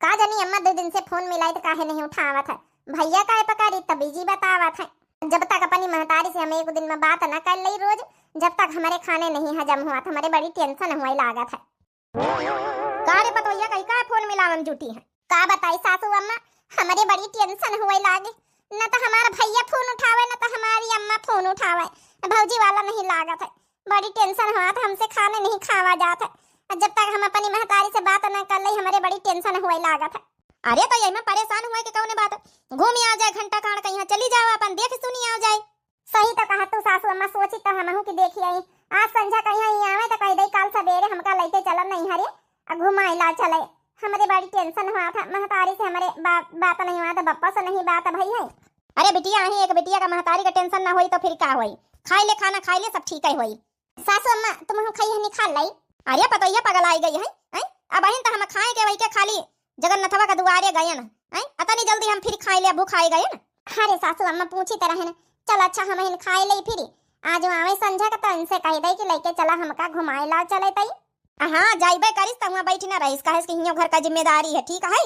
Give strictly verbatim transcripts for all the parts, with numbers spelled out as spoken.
का जानी अम्मा, दो दिन से फोन मिलाई त काहे नहीं उठावत है? भैया काहे पकड़ी त बिजी बतावत है। जब तक अपनी महतारी से हम एक दिन में बात न कर लई रोज, जब तक हमरे खाने नहीं हजम हुआ, त हमरे बड़ी टेंशन हुआ लागत है। का रे पतोहिया, कई का फोन मिलावन जुटी है? का बताई सासू अम्मा, हमरे बड़ी टेंशन हुए लागे। न त हमार भैया फोन उठावे, न त हमारी अम्मा फोन उठावे। भौजी वाला नहीं लागत है, बड़ी टेंशन हुआ त हमसे खाने नहीं खावा जात है। और जब तक हम अपनी महतारी से बात न कर लई, हमरे बड़ी टेंशन हुए लागत है। अरे तो यही में परेशान हुए के कौने बात है? घूमी आ जाए, घंटा खान कहीं चली जाओ, अपन देख सुनी आ जाए। सही तो कहा तू सासू अम्मा, सोची तो हमहू की देखी आई। आज संझा कहीं आई आवे तो कह दई काल सवेरे हमका लेके चलो नहीं हरे, आ घुमाई ला चले। हमरे बड़ी टेंशन हुआ था महतारी से, हमरे बा-, बात नहीं हुआ था, बप्पा से नहीं बात भई है। अरे बिटिया, अही एक बिटिया का महतारी का टेंशन ना होई तो फिर का होई? खाई ले खाना, खाई ले, सब ठीक है होई। सासू अम्मा, तुम हम खाई है निकाल लाई। अरे पतोहिया पगल आई गई है, हैं? अब अहिन तो हम खाए के वही के खाली जगन्नाथवा का दुआरे गयन, हैं? अतनी जल्दी हम फिर खाए ले, भूख आई गयन। अरे सासू अम्मा पूछी तरह है ना। चल अच्छा, हम हिन खाए ले फिर। आज आवे संझा का तो इनसे कह दे कि लेके चला, हमका घुमाए ला चले तई। हाँ, जाइबे करिस त हुआं बैठी ना रहिस, काहे कि हियों घर का जिम्मेदारी है, ठीक है?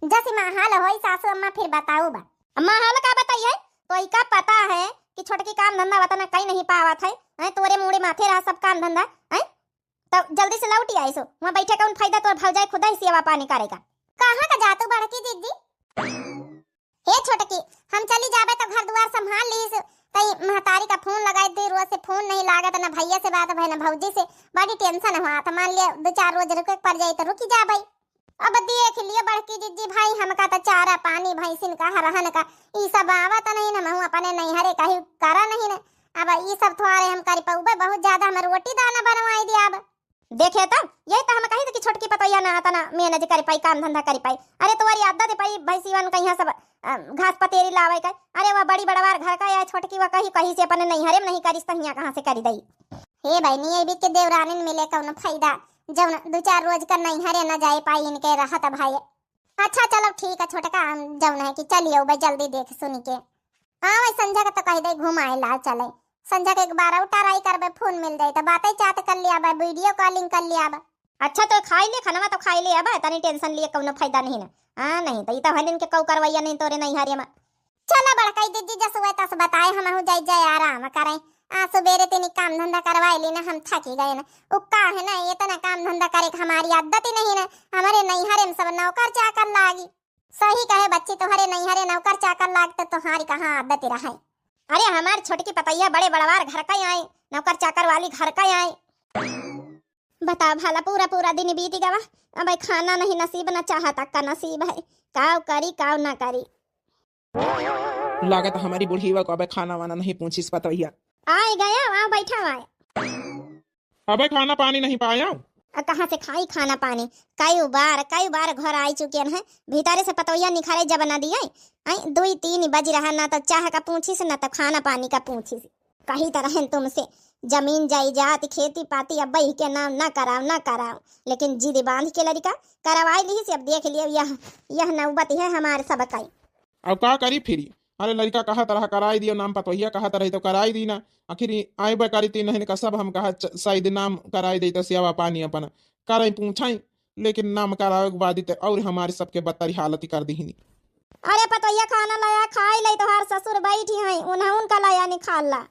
जैसी माहौल होई सासू अम्मा फिर बताऊ बा। अम्मा हाल का बताई है? तो इका पता है कि छोटकी काम धंधा वतना कई नहीं पावत है, हैं? तोरे मूड़े माथे रहा सब काम धंधा, हैं? तो जल्दी से लौटी आई सो, वहाँ बैठे कौन फायदा, तोर भौजाई खुदा ही सेवा पानी करेगा। कहाँ का जातू बड़की जिज्जी? हे छोटकी, हम चली जाबे तो घर दुआर संभाल लीस। तई महतारी का फोन लगाई दी, रोज से फोन नहीं लागत, ना भैया से बात भय, ना भौजी से। बड़ी टेंशन हुआ था, मान लिया दो चार रोज रुके के पड़ जाई तो रुकी जाबे। अब देख लियो बड़की जिज्जी भाई, हमका तो चारा पानी भैंसिन का हरहन का ई सब आवत नहीं, हमहू अपने नैहरे कहीं करा नहीं न। अब ई सब थोड़े हम कर पौबे, बहुत ज्यादा हम रोटी दाना बनवाई दिया अब। देखे त, यही त हम कही कि छोटकी पतोहिया ना तना मैनेज कर पाई, काम धंधा कर पाई। अरे तोरी आदत है पाई भैंसीवन कहिया सब, अ, घास पतेरी लावे का। अरे वह बड़ी बड़वार घर का या छोटकी वह कही, कही से अपने नैहरे में नहीं करिस त हियां कहाँ से करी दई? हे बहनी, ये बीच के देवरानिन मिले कौनो फायदा, जौन दो चार रोज का नैहरे न जाए पाई इनके रहत भाई। अच्छा चलो ठीक है छोटका, हम जौन है कि चली आऊ बे जल्दी देख सुनी के। हाँ, वही संझा के तो कह दे घुमाए ला चले। संझा के एक बार और ट्राई करबे, फोन मिल जाए तो बातें चात कर लिया बे, वीडियो कॉलिंग कर लिया बे। अच्छा तो खाई ले खाना तो खाई ले, अब तनी टेंशन लिए कौनो फायदा नहीं ना। हाँ, नहीं तो ई तो हलिन के कौ करवैया नहीं तोरे नहीं हरिया में। चला बड़काई दीदी, जस हुए तस बताए, हमहू जाई जाए आराम करे। आ सुबेरे तनी काम धंधा करवाए ली ना, हम थकी गए ना। उ का है ना, इतना काम धंधा करे के हमारी आदत ही नहीं ना। हमारे नैहरे में सब नौकर चाकर लागी। सही कहे बच्ची, तुम्हारे नैहरे नौकर चाकर लागते, तुम्हारी कहाँ आदत रहे। अरे हमार छोटकी पतैया बड़े बड़वार घर का आए, नौकर चाकर वाली घर का आए। बताओ भला, पूरा पूरा दिन बीत गवा, अब खाना नहीं नसीब, न चाह तक का नसीब है। काव करी, काव ना करी। लागत हमारी बुढ़ीवा को अबे खाना वाना नहीं पूछिस पतोहिया। आए गया, आओ बैठा आए। अबे खाना पानी नहीं पाया? आ कहाँ से खाई खाना पानी? कई बार, कई बार घर आई चुकियन है, भीतरे से पतोहिया निखारे जब ना दिए। आई दुई तीन बज रहा, ना तो चाह का पूछिस, ना तो खाना पानी का पूछिस। कही तो रहन तुमसे, जमीन जायदाद, खेती पाती अब बही के नाम ना कराओ, ना कराओ, लेकिन जिद बांध के लड़का करवाई ली से। अब देख लियो, यह, यह नौबत है हमारे सब का। अब का करी फिरी? अरे लड़का कहत रहा कराई दियो, नाम पतोहिया कहत रही तो कराई दी ना। आखिर ई आए बे करी तीन का सब हम कहा च-, शायद नाम कराई दे तो सेवा पानी अपन कराई पूछाई, लेकिन नाम करावे के बाद ही तो और हमारे सबके बदतरी हालत कर दीहनी। अरे पतोहिया खाना लाया खाई ले, तोहार ससुर बैठी हैं, उन्हें उनका लाया निकाल ला।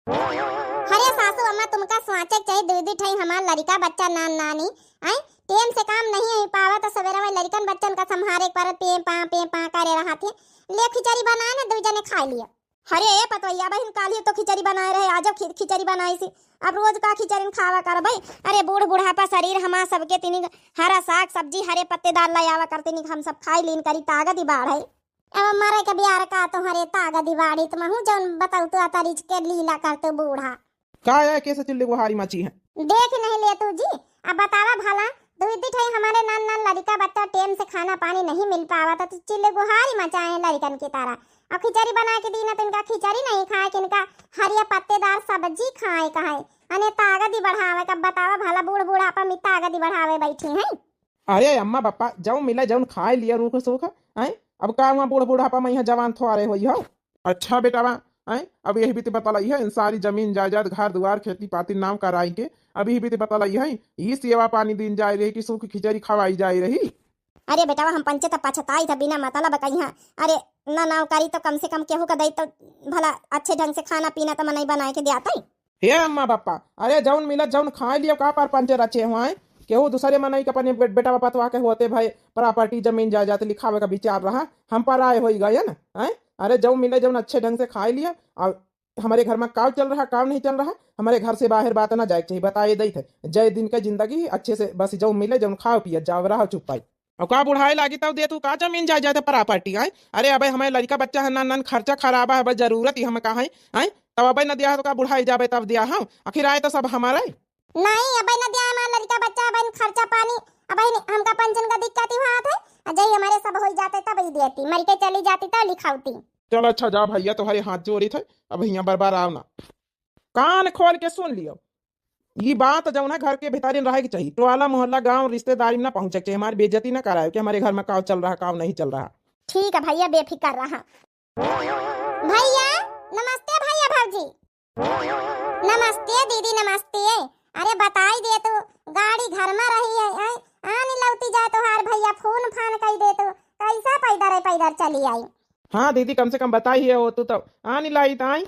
अरे सासू अम्मा, तुमका सोचे के चाही, दुई दुई ठई हमार लड़िका बच्चा नान नानी, आय, टेम से काम नहीं है पावा तो सवेरा में लड़िकन बच्चन का संभारे के परत पे पा पे पा करे रहत है। ले खिचड़ी बना ना, दुई जने खाई लिया। अरे ए पतोहिया बहिन, काल्हि तो खिचड़ी बनाए रहे, आजो खि-, खिचड़ी बनाई सी। अब रोज का खिचड़ी खावा करबै? अरे बूढ़ बुढ़ापा शरीर हमार सबके तिनी हरा साग सब्जी हरे पत्तेदार ले आवा करते, निक हम सब खाई लीन करी, ताकत ही बाढ़ है। अब मरे के बियार का तोहरे तागदी बाड़ी, तुमहू जौन बताऊ तू अतरिज के लीला करतू बूढ़ा। का है, कैसे चिल्ली गुहारी मची है? देख नहीं ले तू जी, अब बतावा भला, दुई दी ठई हमारे नान नान लड़िका बच्चा टेम से खाना पानी नहीं मिल पावा, तो चिल्ली गुहारी मचाए लड़िकन की तरह। अब खिचड़ी बना के दी ना, तो इनका खिचड़ी नहीं खाए, कि इनका हरिया पत्तेदार सब्जी खाए कहे, अने तागदी बढ़ावे। अब बतावा भला, बूढ़ बूढ़ापा में तागदी बढ़ावे बैठी हैं। अरे अम्मा बापा, जौन मिले जौन खाए लिया रूख सूख, हैं? अब का हुआ बूढ़ बुढ़ापा में यहाँ जवान थोड़े होई हो? अच्छा बेटावा, हैं? अब यही बीती बतलाई है, इन सारी जमीन जायदाद, घर दुआर, खेती पाती नाम कराई के, अब यही बीती बतलाई है, ई सेवा पानी दीन जाए रही कि सूख खिचड़ी खवाई जाए रही? अरे बेटवा, हम पंचे त पछताई था बिना मतलब कहिया। अरे, ना नौकरी तो कम से कम केहू का दई तो भला अच्छे ढंग से खाना पीना तो मनई बनाए के दियातई। हे अम्मा बापा, अरे जौन मिला जौन खाए लियो, का पर पंचे रचे हुआ है? केहू दूसरे मनई के अपने बे-, बेटा बापा तो आके होते भाई, प्रॉपर्टी जमीन जायदाद लिखावे का विचार रहा, हम पर आए होई गए ना, हैं? अरे जौन मिले जौन अच्छे ढंग से खाए लियो, और हमारे घर में काव चल रहा, काव नहीं चल रहा, हमारे घर से बाहर बात ना जाए के चाहिए, बताए दई थे। जय दिन का जिंदगी अच्छे से बस जौन मिले जौन खाओ पिए जाओ, रहो चुप पाई। और का बुढ़ाए लागी तब दे तू का जमीन जायदाद प्रॉपर्टी आए? अरे अबे हमारे लड़का बच्चा है, नन नन खर्चा खराबा है, बस जरूरत ही हम का है, हैं? तब अबे न दिया है तो का बुढ़ाए जाबे तब दिया हम? आखिर आए तो सब हमारे। नहीं, अबे न दिया है हमारा लड़का बच्चा, अबे न खर्चा पानी, अबे न हमका पेंशन का दिक्कत ही हुआ थे। अजय हमारे सब हो जाते तब ही देती, मर के चली जाती तब लिखावती। चल अच्छा जा भैया, तोहरे हाथ जोड़ी थे, अब हियाँ बरबार आओ ना। कान खोल के सुन लियो, ई बात जौन है घर के भीतरी रहे के चाहिए, टोला मोहल्ला गांव रिश्तेदारी में ना पहुंचे के चाहिए, हमारी बेइज्जती ना कराए कि हमारे घर में काव चल रहा, काव नहीं चल रहा। ठीक है भैया, बेफिक्र रहा। भैया नमस्ते, भैया भौजी नमस्ते, दीदी नमस्ते। अरे बताई दे तू, गाड़ी घर में रही है, आए, आनी लौटी जाए तोहार भैया, फोन फान कई दे तू, कैसा पैदर है, पैदर चली आई। हाँ दीदी, कम से कम बताई है वो तू तो आनी लाई ताई।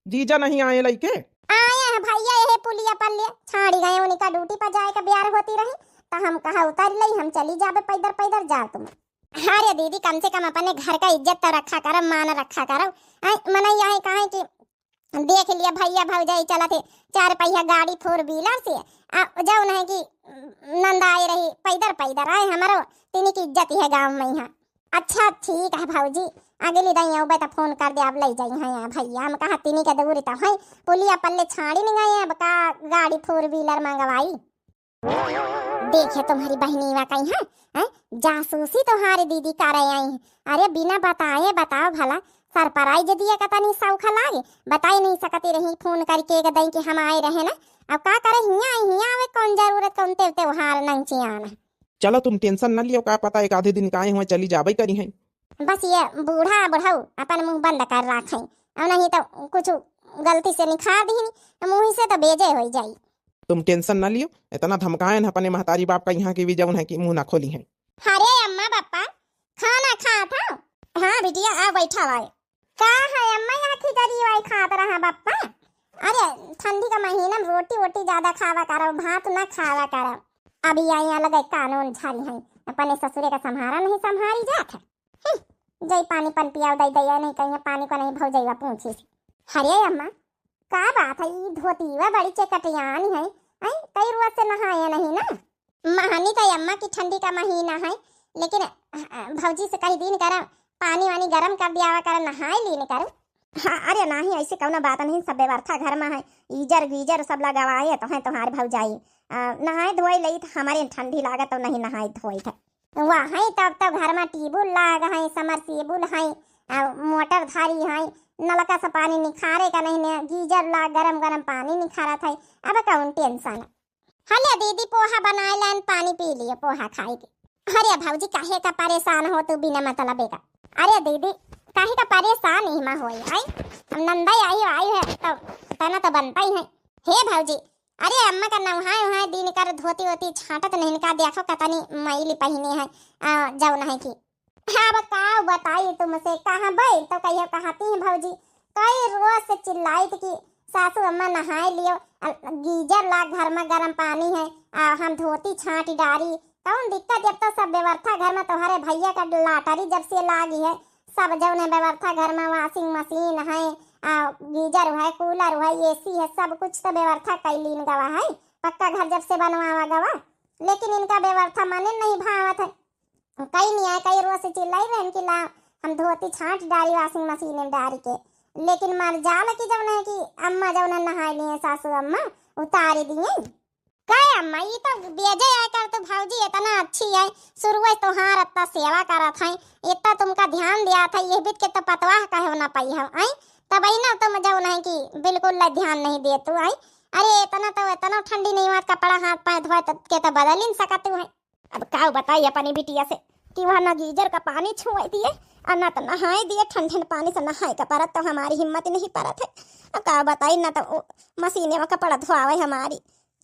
जीजा नहीं आए लइके? आए हैं भैया, यही पुलिया पर ले छाड़ी गए, उनका ड्यूटी पर जाए का ब्यार होती रही, तो हम कहा उतर लई, हम चली जाबे पैदर पैदर जा तुम। अरे दीदी, कम से कम अपने घर का इज्जत तो रखा करो, मान रखा करो। आए, मनई यही कहे कि देख लिया भैया भौजाई चलत है चार पहिया गाड़ी फोर व्हीलर से, आ जौन है कि नंद आए रही पैदर पैदर आए, हमारो तिनी की इज्जत है गाँव में यहाँ। अच्छा ठीक है भौजी, अगली दाई अउबे त फोन कर दे, अब ले जाई हैं भैया। हम कहा तिनी के दूर त है, पुलिया पल्ले छाड़ी नहीं गए, अब का गाड़ी फोर व्हीलर मंगवाई। देखे तुम्हारी बहनी वा कहीं है, हैं? जासूसी तुम्हारी दीदी करे आई। अरे बिना बताए बताओ भला, सरप्राइज दिए का तनी सौखा लागे, बताई नहीं सकती रही फोन करके एक दाई कि हम आए रहे ना। अब का करे, हियाँ आई, हियाँ आवे कौन जरूरत, कौन ते त्योहार नहीं चियाना। चलो तुम टेंशन न लियो, का पता एक आधे दिन काहे हुए चली जाबे करी हैं। बस ये बूढ़ा बुढ़ऊ अपन मुंह बंद कर राखे, और नहीं तो कुछ गलती से निखार दीनी, मुंह से तो बेजे हो जाई। तुम टेंशन न लियो, इतना धमकाए न अपने महतारी बाप का यहाँ की भी जौन है कि मुंह ना खोली हैं। अरे अम्मा बापा, खाना खात हो? हाँ बिटिया, आ बैठा हुआ है। का है अम्मा, यहाँ खिचड़ी वाई खात रहा बापा? अरे ठंडी का महीना में रोटी वोटी ज्यादा खावा करो, भात ना खावा करो। अभी आई अलग कानून झारी है, अपने ससुरे का संभारा नहीं संभारी जात है। हम्म, जई पानी पन पियाओ दई दई, नहीं कहीं पानी को नहीं भौजैया पूछी। अरे अम्मा, का बात है, ई धोतीवा बड़ी चेकटियानी है, हैं? कई रोज से नहाए नहीं ना? महानी का अम्मा की ठंडी का महीना है, लेकिन, अ, भौजी से कही दीन करा, पानी वानी गरम कर दिया करा, नहाए लीन करो। हाँ, अरे नाही, ऐसे कौनो बात नहीं, सब व्यवस्था घर में है, गीजर गीजर सब लगवाए तो हैं तुम्हारे भौजाई। अ, नहाए धोए लई तो हमारे ठंडी लागत तो नहीं नहाए धोए थे। वहाँ तब तो घर में टेबुल लाग है, समरसेबुल है, अ, मोटर धारी है, नलका से पानी निखारे का नहीं ने, गीजर लाग गरम गरम पानी निखारत है। अब कौन टेंशन? हले दीदी, पोहा बनाए लान, पानी पी लिए, पोहा खाए के। अरे भौजी, काहे का परेशान हो तू बिना मतलब का? अरे दीदी, काहे का परेशान ही मा होई, आई? हम नंदा आई, आई है, तो तना तो बनता ही है। हे भौजी, अरे अम्मा का नहाए उहाए दिन कर धोती वोती छाटत नहीं का, देखो कतनी मैली पहिने है, आ, जौन है कि अब का बताई तुमसे, कहाँ बैल तो कहियो कहती हैं भौजी, कई रोज से चिल्लाइत कि सासू अम्मा नहाए लियो, अ, गीजर ला घर में गरम पानी है, आ हम धोती छाट डारी, कौन दिक्कत, जब तो सब व्यवस्था घर में तोहरे भैया का लाटरी जब से लागी है, सब जौन है व्यवस्था घर में, वॉशिंग मशीन है, आ गीजर है, कूलर है, एसी है, सब कुछ तो व्यवस्था कैलीन गवा है, पक्का घर जब से बनवावा गवा, लेकिन इनका व्यवस्था मने नहीं भावत है। कई निया, कई रोज से चिल्लाई रहन कि ला हम धोती छाट डारी वॉशिंग मशीन में डारी के, लेकिन मर जाल कि जौन है कि अम्मा जौन है नहाए लिए सासू अम्मा उतारी दिए। कहे अम्मा, ई तो बेजे आए कर तो भौजी इतना अच्छी है, शुरू से तोहार इतना सेवा करत है, इतना तुमका ध्यान दिया था, ये बीत के तो पतवाह कहे ना पाई हम, आई तब आई ना तुम जौन है कि बिल्कुल ला ध्यान नहीं दे तू, आई अरे इतना तो, इतना ठंडी नहीं हुआ, कपड़ा हाथ पाए धोए त-, के तो बदल ही नहीं सकत तू है। अब का बताई अपनी बिटिया से कि वह ना गीजर का पानी छुए दिए और ना तो नहाए दिए, ठंडे पानी से नहाए का परत तो हमारी हिम्मत नहीं परत है। अब का बताई, ना तो वो मशीने में कपड़ा धोआवे हमारी,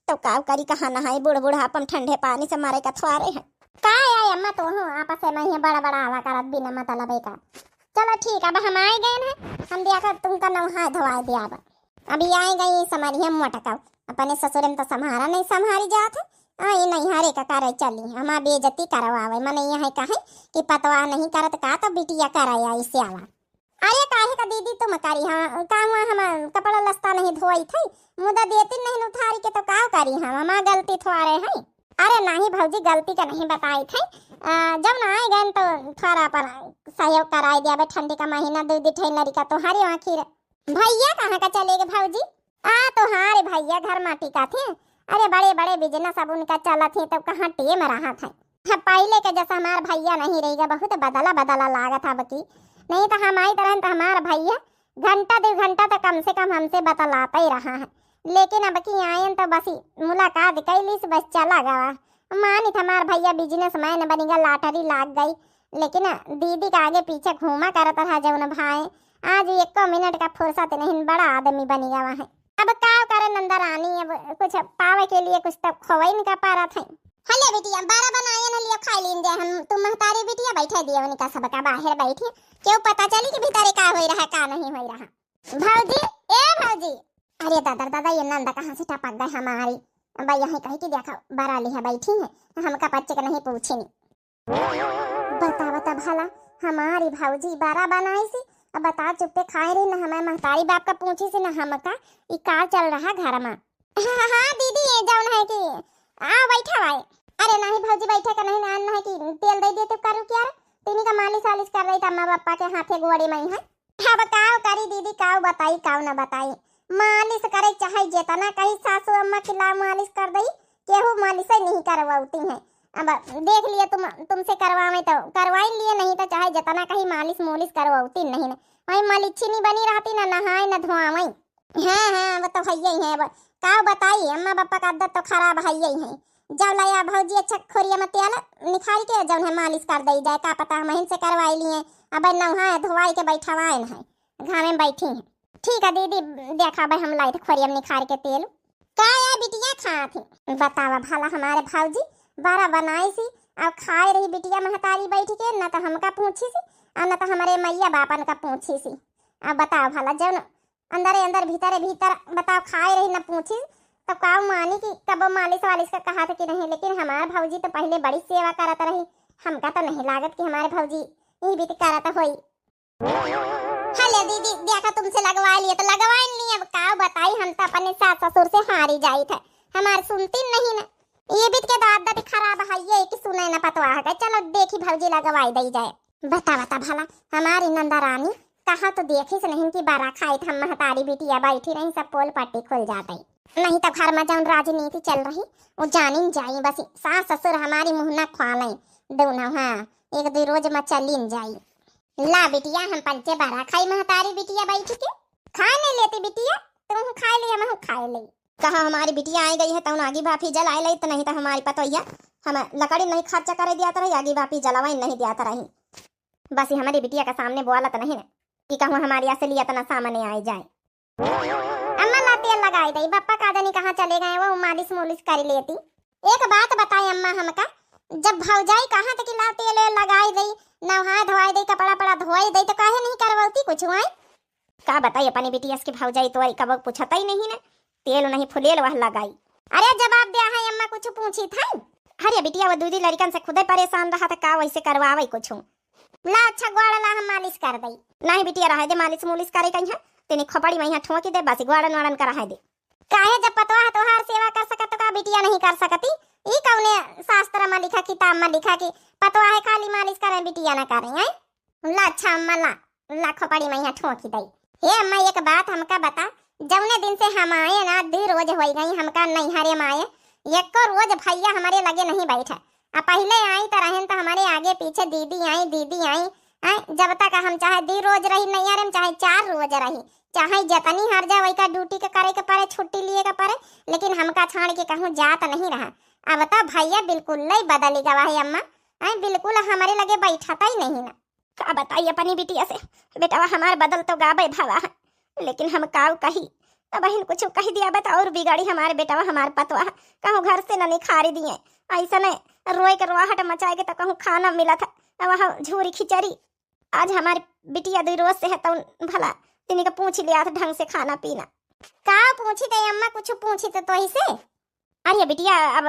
तो का करी, कहाँ नहाई, बूढ़ बुढ़ापा में ठंडे पानी से मारे का थुआरे है। का आय अम्मा, तोहू आपस में ही बड़ा बड़ा आवा करत बिना मतलब का। चलो ठीक, अब हम आए गए हैं, हम दिया कर तुमका नौहा धोआ दिया। अब अभी आए गई समरिया मोटका, अपने ससुर में तो संभारा नहीं संभारी जात है। आ, ये नैहरे का करे चली, हमार बेइज्जती करवावे, मने यहाँ कहे कि पतवा नहीं करत का तो बिटिया करे आई स्यावा। अरे काहे का दीदी तुम करी, हाँ, का हुआ, हम कपड़ा लत्ता नहीं धोई थे, मुदा देती नहीं उठारी के तो का करी, हम हमार गलती थोड़े है। अरे नहीं भौजी, गलती का नहीं बताई थे, आ, जब ना आए गए तो थोड़ा अपन सहयोग कराई दिया, अबे ठंडी का महीना, दो दी ठे लड़का तोहारी आखिर। भैया कहाँ का चले गए भौजी? आ, तोहारे भैया घर माटी का थे। अरे, बड़े बड़े बिजनेस अब उनका चलत थे, तब कहाँ टेम रहा था। हाँ, पहले के जैसा हमार भैया नहीं रह गया, बहुत बदला बदला लागत अब की। नहीं तो हम आई तरह तो हमार भैया घंटा दो घंटा तो कम से कम हमसे बतलाता ही रहा है, लेकिन अब की आयन तो बस मुलाकात कैली से बस चला गवा। मानित हमार भैया बिजनेसमैन बनी गया, लॉटरी लाग गई, लेकिन दीदी का आगे पीछे घूमा करत रहा जौन भाई। आज एको मिनट का फुर्सत नहीं, बड़ा आदमी बनी गवा है। अब का करे नंदा रानी, अब कुछ पावे के लिए कुछ तो खोवे इनका पारत है। हले बिटिया, बारा बनाए न लियो, खाई लीन जाए हम। तुम महतारी बिटिया बैठे दियो, उनका सबका बाहर बैठी, क्यों पता चली कि भीतरे का होई रहा, का नहीं होई रहा। भौजी, ए भौजी। अरे दादा, दादा, ये नंदा कहाँ से टपक गए हमारी। अब यहीं कही कि देखा, बारा लिहा बैठी है, हमका पच्चे का नहीं पूछे नी। बता, बता भला, हमारी भौजी बारा बनाई सी, अब बता, चुप्पे खाए रही, न हमारे महतारी बाप का पूछी सी, न हमका, ई का चल रहा घर में। हाँ, हाँ, हाँ, दीदी, ये जौन है कि, आओ, बैठा भाई। अरे नहीं भौजी, बैठे का नहीं, ना, ना है कि तेल दे देते करू क्या रे? तीनी का मालिश वालिश कर रही था अम्मा पापा के हाथे गोड़े में ही है। अब काव करी दीदी, काव बताई, काव न बताई। मालिश करे चाहे जितना कही सासू अम्मा की ला मालिश कर दई, केहू मालिश नहीं करवाती है। अब देख लिए तुम, तुमसे करवावे तो करवाई लिए, नहीं तो चाहे जितना कही मालिश मोलिश करवाती नहीं न। वही मलिच्छी नहीं बनी रहती, ना नहाए ना धोआवे। हाँ, हाँ, वो तो है ही है। अब काव बताई, अम्मा पापा का आदत तो खराब है ही है। जब लाया भौजी अच्छा खोरिया में तेल निकाल के जौन है मालिश कर दई जाए, का पता हम इनसे करवाई लिए। अब नौहा धोवाई के बैठवाए न है, घामे में बैठी हैं। ठीक है दीदी, देखा भाई हम लाइट खोरिया में निकाल के तेल। का या बिटिया खात ही? बतावा भला हमारे भौजी बारा बनाई सी, अब खाए रही बिटिया महतारी बैठ के, न तो हमका पूछी सी, और न तो हमारे मैया बापन का पूछी सी। अब बताओ भला जौन अंदरे अंदर, भीतरे भीतर, बताओ, खाए रही न पूछी, तब काऊ मानी कि कबो मालिश वालिश का कहा था कि नहीं, लेकिन हमार भौजी तो पहले बड़ी सेवा करत रही, हमका तो नहीं लागत कि हमारे भौजी यही बीत करत होई। हले दीदी, देखा तुमसे लगवा लिए तो लगवा लिए, अब काऊ बताई, हम तो अपने सास ससुर से हारी जाई थे, हमार सुनती नहीं न। ये बीत के तो आदत खराब है, ये कि सुने न पतवा है, चलो देखी भौजी लगवाई दई जाए। बता, बता भला, हमारी नंदा रानी कहाँ तो देखी से नहीं कि बारा खाई, हम महतारी बिटिया बैठी रही, सब पोल पट्टी खुल जाते। नहीं तो घर में जौन राजनीति चल रही, वो जानिन जाई, बस सास ससुर हमारी मुँह ना खुआलें दोनों, हाँ, एक दो रोज में चलिन जाई। ला बिटिया, हम पंचे बारा खाई महतारी बिटिया बैठ के। खा नहीं लेती बिटिया, तुम खा ले, हम खा ले। कहाँ हमारी बिटिया आई गई है, तौन आगी भाफी जलाए ले, तो नहीं तो हमारी पतोहिया हम लकड़ी नहीं खर्चा करे दिया रही, आगी भाफी जलावे नहीं दिया रही। बस ये हमारी बिटिया के सामने बोलत नहीं न कि कहूँ हमारी असलियत ना सामने आई जाए। अम्मा ला तेल लगाई दई, बप्पा का जानी कहाँ चले गए, वो मालिश मुलिश कर लेती। एक बात बताए अम्मा हमका, जब भौजाई कहाँ तक ला तेल वेल लगाई दई, नहाए धोआई दई, कपड़ा पड़ा धोई दई, तो काहे नहीं करवती कुछ हुआ? का बताई अपनी बिटिया से कि भौजाई तो आई कबो पूछता ही नहीं ना, तेल नहीं फुलेल वह लगाई। अरे जवाब दिया है अम्मा, कुछ पूछी था? अरे बिटिया वो दूधी लड़कन से खुदे परेशान रहा था, का वैसे करवावे कुछ? ला अच्छा गोड़ ला हम मालिश कर दई। नहीं बिटिया रहे दे, मालिश मुलिश करे कहीं है, तेने खोपड़ी में यहाँ ठोंकी दे, बस गोड़न वड़न का रहे दे। काहे जब पतवाह तोहार सेवा कर सकत तो का बिटिया नहीं कर सकती? ई कौने शास्त्र में लिखा, किताब में लिखा कि पतवाह खाली मालिश करे, बिटिया ना करे, हैं? ला अच्छा अम्मा ला, ला खोपड़ी में यहाँ ठोंकी दई। हे अम्मा एक बात हमका बता, जौने दिन से हम आए ना दो रोज होई गई हमका नैहरे में आए, एको रोज भैया हमारे लगे नहीं बैठा। आ पहले आई तो रहन तो हमारे आगे पीछे दीदी आई, दीदी आई, आई जब तक हम चाहे दो रोज रही नैहरे में, चाहे चार रोज रही, चाहे जतनी हर जा वही का ड्यूटी के करे के पड़े, छुट्टी लिए के पड़े, लेकिन हमका छाड़ के कहूँ जात नहीं रहा। अब तो भैया बिल्कुल ही बदली गवा है अम्मा, आई बिल्कुल हमारे लगे बैठता ही नहीं ना। का बताई अपनी बिटिया से, बेटवा हमार बदल तो गाबे भवा, लेकिन हम काऊ कही, अब बहिन कुछ कह दिया बता और बिगाड़ी हमार बेटवा हमार पतवा, कहूँ घर से न निखारी दिए, ऐसने रोए के रोआहट मचाए के तो कहूँ खाना मिलत है, वहाँ झूरी खिचड़ी। आज हमारी बिटिया दुई रोज से है, तो भला तिनी के पूछ लिया था ढंग से खाना पीना। का पूछी थे अम्मा, कुछ पूछी थे तोही से? अरे बिटिया, अब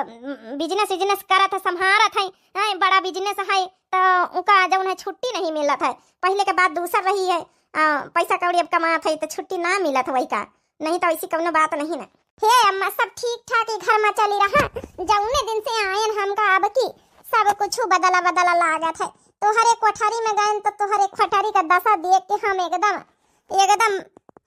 बिजनेस विजनेस करत है, संभारत है, हैं, बड़ा बिजनेस है, तो उका जौन है छुट्टी नहीं मिलत है। पहले के बात दूसर रही है, आ, पैसा कौड़ी अब कमात है तो छुट्टी ना मिलत है वही का, नहीं तो ऐसी कौनो बात नहीं ना। हे अम्मा, सब ठीक ठाक ही घर में चली रहा। जौने दिन से आयन हमका अब की सब कुछ बदला बदला लागत है। तोहरे कोठरी में गयन तो तोहरे कोठरी का दशा देख के हम एकदम, एकदम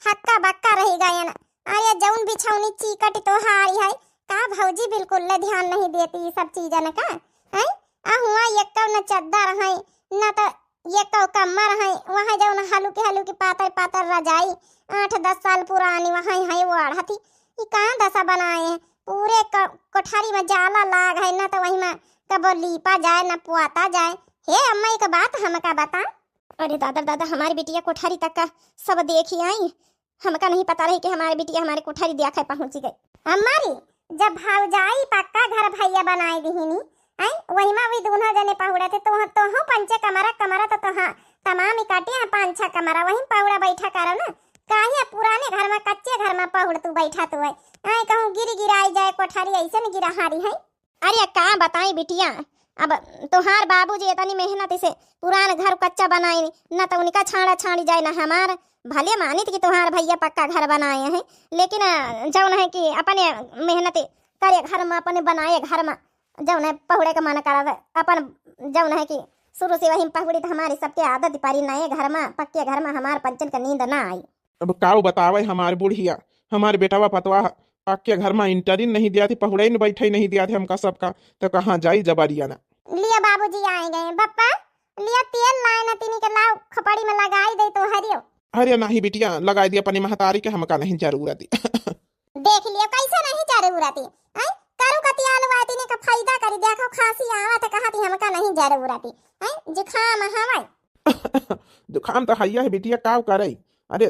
हक्का बक्का रह गयन। अरे जौन बिछौनी चीकट तोहारी है का भौजी, बिल्कुल ले ध्यान नहीं देती ई सब चीजन का, हैं? आ हुआ एक्को न चद्दर है, न तो एक्को कम्मर है, वहाँ जौन हलुकी हलुकी पातर पातर रजाई, आठ दस साल पुरानी वहाँ है वो अढ़ती। ई कहाँ दशा बनाए हैं? पूरे क-, कोठरी में जाला लाग है, न तो वही में कबो लीपा जाए, न पुआता जाए। हे अम्मा, एक बात हमका बता। अरे दादा, दादा, हमारी बिटिया कोठरी तक का सब देखी आई, हमका नहीं पता रही कि हमारी बिटिया हमारे कोठरी दिया खाए पहुँची गई। हमारी जब भौजाई पक्का घर भैया बनाए दिहिनी, आई वही में भी दोनों जने पहुड़े थे, तो, तो हो पंचे कमरा, कमरा तो, तो हाँ, तमाम इकट्ठे हैं पाँच छह कमरा, वही में पहुड़ा बैठा करो ना। काहे पुराने घर में, कच्चे घर में पहुड़ तू बैठा तू है, आई कहूँ गिर गिराई जाए कोठरी, ऐसे न गिरा हारी है। अरे का बताई बिटिया, अब तोहार बाबूजी इतनी मेहनत से पुरान घर कच्चा बनाए, न तो उनका छाड़ा छाड़ी जाए, न हमार। भले मानित कि तोहार भैया पक्का घर बनाए हैं, लेकिन, अ, जौन है कि अपने मेहनत करे घर में, अपने बनाए घर में जौन है पहुड़े का मन करत, अपन जौन है कि शुरू से वही पहुड़ी, तो हमारी सबके आदत पड़ी नए घर में, पक्के घर में हमार पंचन का नींद ना आई। अब काऊ बतावे हमार बुढ़िया, हमार बेटवा पतवा पक्के घर में इंटरिन नहीं दिया थी, पहुड़े न बैठे नहीं दिया थे हमका सबका, तो कहाँ जाई जबरिया ना। लिया बाबूजी आए गए, बप्पा लिया तेल लाए ना, तिनी के लाओ खपड़ी में लगाई दे तो हरियो। अरे नहीं बिटिया, लगाई दिया अपनी महतारी के, हमका नहीं जरूरत है। देख लिया कैसे नहीं जरूरत है, हैं? करू कतियाल हुआ तिनी का फायदा करी, देखो खांसी आवत है, कहा थी हमका नहीं जरूरत है, हैं? जुकाम हवाई। जुकाम तो हैया है बिटिया, काव करे? अरे,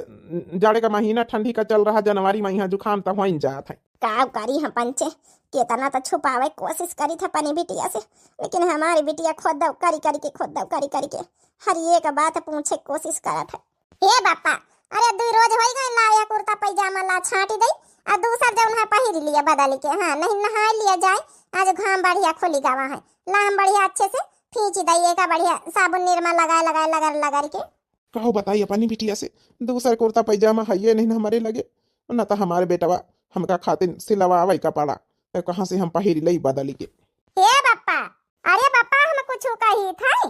जाड़े का महीना ठंडी का चल रहा, जनवरी में यहाँ जुकाम तो होइन जात है। काव करी हम पंचे, केतना तो छुपावे कोशिश करी था अपनी बिटिया से, लेकिन हमारी बिटिया खुद दव करी करी के, खुद दव करी करी के हर एक बात पूछे कोशिश करत है। हे बापा, अरे दुई रोज होई गए, ला या कुर्ता पैजामा ला छाटी दई, आ दूसर जौन है पहिर लिया बदल के, हाँ, नहीं नहाए लिया जाए, आज घाम बढ़िया खुली गवा है, ला हम बढ़िया अच्छे से फींची दई, एका बढ़िया साबुन निरमा लगाए लगाए लगल लगल के। कहो बताई अपनी बिटिया से, दूसर कुर्ता पैजामा है ये नहीं हमारे लगे, न तो हमारे बेटवा हमका खातिर सिलवावे कपड़ा, तो कहाँ से हम पहिर लई बदल के। हे बापा, अरे बापा हम कुछ कही थे।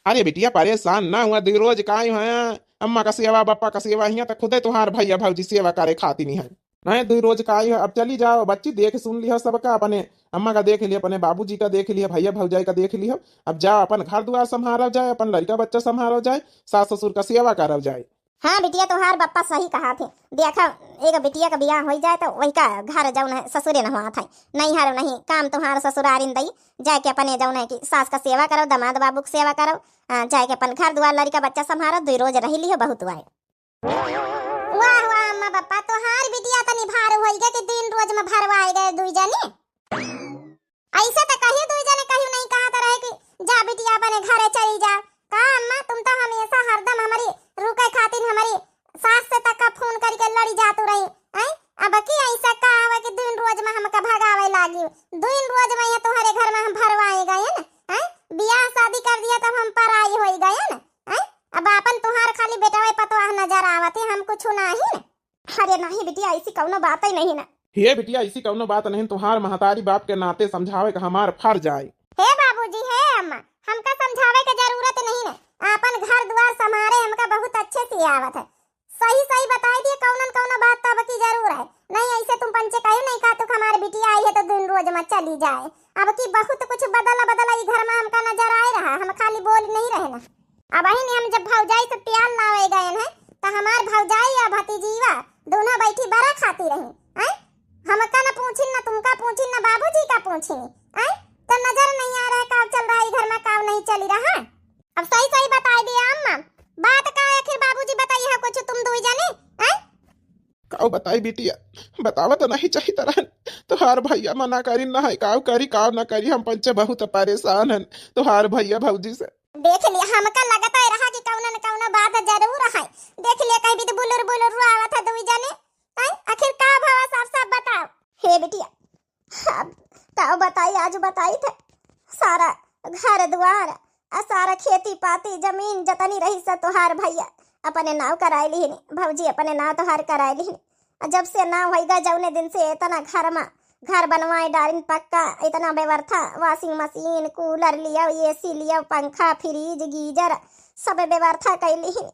अरे बिटिया परेशान ना हुआ, दुई रोज का ही है, अम्मा का सेवा बापा का सेवा हिया तो खुदे तुहार भैया भौजी सेवा करे खातिर नहीं है। नहीं दुई रोज का ही है, अब चली जाओ बच्ची, देख सुन लिया सबका, अपने अम्मा का देख लिया, अपने बाबूजी का देख लिया, भैया भौजाई का देख लिया, अब जाओ अपन घर दुआर संभालो जाए, अपन लड़का बच्चा संभालो जाए, सास ससुर का सेवा करो जाए। हाँ बिटिया, तुहार बप्पा सही कहा थे। देखा, एक बिटिया का बियाह होई जाए तो वही का घर जौन है ससुरे न हुआ था, नहीं हर नहीं काम तुहार ससुरारिन दई, जाके अपने जौन है कि सास का सेवा करो, दामाद बाबू की सेवा करो, आ, जाके अपन घर दुआर लड़का बच्चा संभालो, दुई रोज रही लियो बहुत हुआ है। वाह वाह अम्मा बप्पा, तुहार बिटिया तनी भार होई गए कि दिन रोज में भरवाए गए दुई जने। ऐसे तो कहियो दुई जने कहियो नहीं कहत रहे कि जा बिटिया अपने घरे चली जा। का अम्मा, तुम तो हमेशा हरदम हमारी रुके खातिर हमारी सास से तक का फोन करके लड़ी जातू रही, हैं? अब की ऐसा का आवे कि दिन रोज में हमका भगावे लागी? दिन रोज में ये तुम्हारे घर में हम भरवाए गए न, हैं? बियाह शादी कर दिया तब हम पराई होई गए न, हैं? अब आपन तुहार खाली बेटवे पतवाह नजर आवत है, हम कुछ नहीं। अरे नहीं बिटिया, ऐसी कौनो बात ही नहीं ना। हे बिटिया, ऐसी कौनो बात नहीं, तुहार महतारी बाप के नाते समझावे का हमार फर्ज आए। हे बाबूजी, हे अम्मा, हमका समझावे के जरूरत नहीं ना, आपन घर दुआर संभारे हमका बहुत अच्छे से आवत है। सही सही बताई दिए कौनन कौनो बात तब की जरूर है, नहीं ऐसे तुम पंचे कहो नहीं का तू हमारे बिटिया आई है तो दिन रोज में चली जाए। अब की बहुत कुछ बदला बदला ई घर में हमका नजर आए रहा, हम खाली बोल नहीं रहे ना। अब अहिन हम जब भौजाई से प्यार लावे गए हैं, तो हमार भौजाई या भतीजीवा दोनों बैठी बड़ा खाती रही, हैं? हमका न पूछिन, न तुमका पूछिन, न बाबूजी का पूछिन, हैं? तो नजर नहीं आ रहा है का चल रहा है घर में, का नहीं चली रहा। अब सही सही बताई दिया अम्मा, बात का आखिर बाबूजी बताई है कुछ तुम दुई जने, हैं? काऊ बताई बिटिया, बतावा तो नहीं चाहित रहन, तो तोहार भैया मना करी ना है, काव करी काव ना करी, हम पंचे बहुत परेशान हन तोहार भैया भौजी से। देख लिया, हमका लगता है रहा कि कौनो न कौनो बात जरूर है। देख लिया, कहीं भी तो बुलुर बुलुर रोआवत है दुई जने। हैं? आखिर का भवा, साफ साफ बताओ। हे बिटिया, अब का बताई, आज बताई थे। सारा घर द्वार आ सारा खेती पाती जमीन जतनी रही, सब तोहार भैया अपने नाव कराए लिहिन, भौजी अपने नाव तोहार कराए लिहिन। आ जब से नाव होइगा, जौने दिन से इतना घर मा, घर बनवाए डारिन पक्का, इतना व्यवस्था, washing machine, cooler लियो, AC लियो, पंखा, fridge, geyser, सब व्यवस्था कइ लिहिन।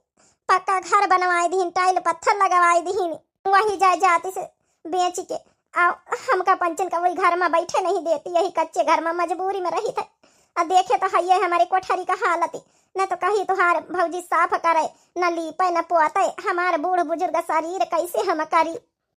पक्का घर बनवाए दिहिन, tile पत्थर लगवाए दिहिन। वही जायदाद से बेच के, आ हमका पंचन का वही घर मा बैठे नहीं देती, यही कच्चे घर मा मजबूरी मा रही थे। आ देखे तो हइये हमारे कोठरी का हालत, न तो कही तोहार भौजी साफ करे, न लीपे, न पोते, हमार बूढ़ बुजुर्ग शरीर कैसे हम करी।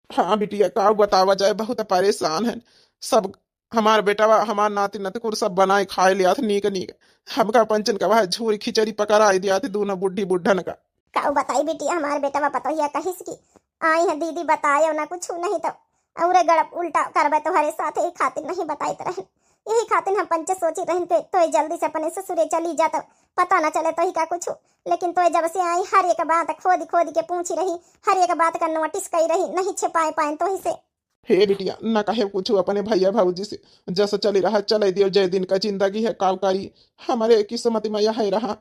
हाँ बिटिया, का बतावा जाए, बहुत परेशान है। सब हमार बेटवा, हमार नाती नतकुर सब बनाए खाए लियात नीक नीक। हमका पंचन का वह झूरी खिचड़ी पकड़ाई दियात दोनों बुढ़ी बुढ़न का। काऊ बताई बिटिया, हमार बेटवा पतोहिया कहिस कि आई है दीदी, बतायो ना कुछ नहीं तो औरे गड़ब उल्टा करबे तोहरे साथ, यही खातिर नहीं बताइत रहन। यही खातिर हम पंचे सोची रहन कि तोय जल्दी से अपने ससुरे चली जा तो पता न चले तोही का कुछ। लेकिन तोय जब से आई, हर एक बात खोद खोद के पूछी रही, हर एक बात का notice कई रही, नहीं छिपाए पाए तोही से। हे बिटिया, न कहे कुछ अपने भैया भौजी से, जस चली रहा चले दियो, जय दिन का जिंदगी है, काव करी, हमारे किस्मत मा यह रहा,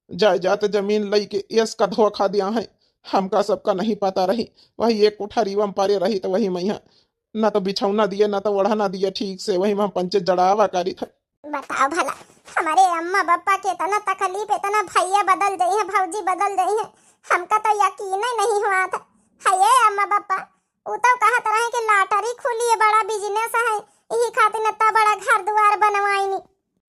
जायदाद जमीन लइके यस का धोखा दिया है, हमका सबका नहीं पता रही, वही एक कोठरी मा परे रही तो वही मा यहाँ न तो बिछौना दिए, न तो ओढ़ना दिए ठीक से, वही मा पंचे जड़ावा करी थे। बताओ भला, हमारे अम्मा बप्पा के इतना तकलीफ, इतना भैया बदल जाई है, भौजी बदल जाई है, हमका तो यकीन ही नहीं हुआ था। है ये अम्मा बप्पा, उ तो कहत रहे कि lottery खुली है, बड़ा business है, यही खातिर इतना बड़ा घर दुआर बनवाइनी।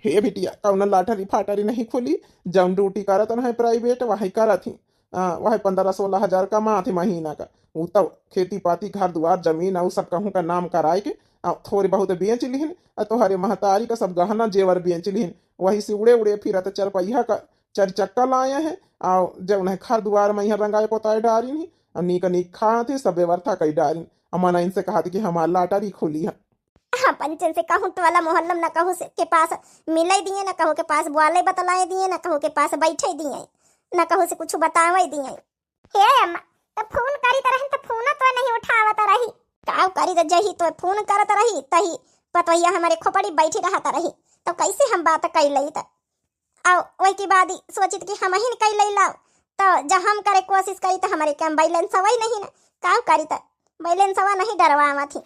हे बिटिया, कौनो lottery फाटरी नहीं खुली, जौन duty करत रहे private, वही करत ही। आ, वही पन्द्रह सोलह हजार कमात ही महीना का। उ तो खेती पाती, घर दुआर, जमीन, और सब कहूँ का नाम कराए के, आ, थोड़े बहुत बेच लिहिन, आ, तोहरे महतारी का सब गहना जेवर बेच लिहिन, वही से उड़े उड़े फिरत चरपहिया का चर चक्का लाए हैं। आ, जब उन्हें घर दुआर मा यहाँ रंगाए पोताए डारिन ही, आ, नीक नीक खात ही, सब व्यवस्था कई डारिन। आ, मना इनसे कहत कि हमार lottery खुली है। हाँ, पंचन से कहूँ टोला मोहल्ला मा न कहूँ से के पास मिले दिए, न कहूँ के पास बोले बतलाए दिए, न कहूँ के पास बैठे दिए, न कहूँ से कुछ बतावे दिए। हे अम्मा, तो फोन करी त रहन तो फोन तो नहीं उठावत रही। काव करी त जही तो फोन करत रही, तही पतोहिया हमारे खोपड़ी बैठी रहत रही, तो कैसे हम बात कई लई त? और वही के बाद ही सोचित कि हम ही कई लई लाओ, तो जब हम करे कोशिश करी तो हमारे काम बैलेंस वही नहीं ना, काव करी त बैलेंस वा नहीं डरवावत ही।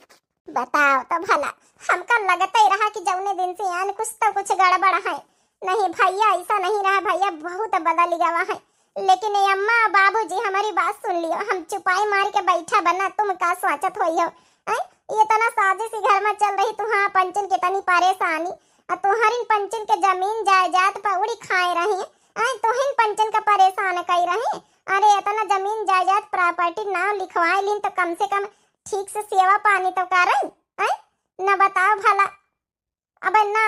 बताओ तो भला, हमका लगते ही रहा कि जौने दिन से आन कुछ तो कुछ गड़बड़ है। नहीं भैया, ऐसा नहीं रहा, भैया बहुत बदल गवा है। लेकिन ये अम्मा बाबूजी हमारी बात सुन लियो, हम चुपाई मार के बैठा बना, तुम का सोचत होई हो? हैं? ये तना साजिश ही घर में चल रही, तू हाँ पंचन के तनी परेशानी, आ तुहरिन पंचन के जमीन जायदाद पर उड़ी खाए रही, हैं? तुहिन पंचन का परेशान कई रही। अरे इतना जमीन जायदाद property नाम लिखवाए लीन तो कम से कम ठीक से सेवा पानी तो करन, हैं? न बताओ भला। अबे ना,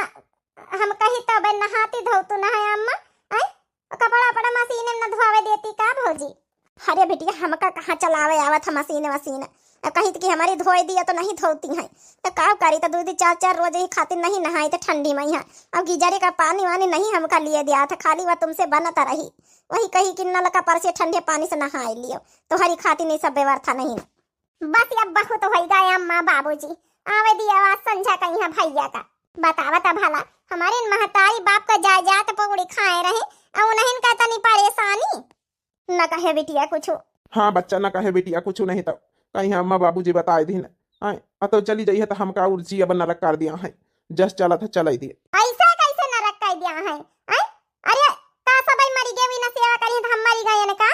हम कही तो अबे नहाती धोतू ना है अम्मा, हैं? कपड़ा उपड़ा मशीन में न धोवे देती का भौजी? अरे बिटिया, हमका कहाँ चलावे आवत है मशीन वशीन? अब कही कि हमारी धोए दिया तो नहीं धोती हैं, तो का करी? तो दो दिन चार चार रोज ही खातिर नहीं नहाई तो ठंडी में यहाँ। अब गीजरे का पानी वानी नहीं हमका लिए दिया था, खाली वह तुमसे बनत रही। वही कही कि नल का पर से ठंडे पानी से नहाए लियो, तोहरी खातिर नहीं सब व्यवस्था नहीं। बस अब बहुत होई गए अम्मा बाबूजी, आवे दिया आज संझा कहीं है भैया का। बतावा त भला, हमारे महतारी बाप का जायदाद पकड़ी खाए रहे, और उन्हें का तनी परेशानी। न कहे बिटिया कुछ। हाँ बच्चा, न कहे बिटिया कुछ नहीं तो कहीं अम्मा बाबूजी बताए दीन। आए, आ तो चली जाइए तो हमका और जी अब नरक कर दिया है, जस चला था चलाई दिए। ऐसा कैसे नरक कर दिया है? आए? अरे, का सब मरी गए, ना सेवा करी तो हम मरी गए ना का?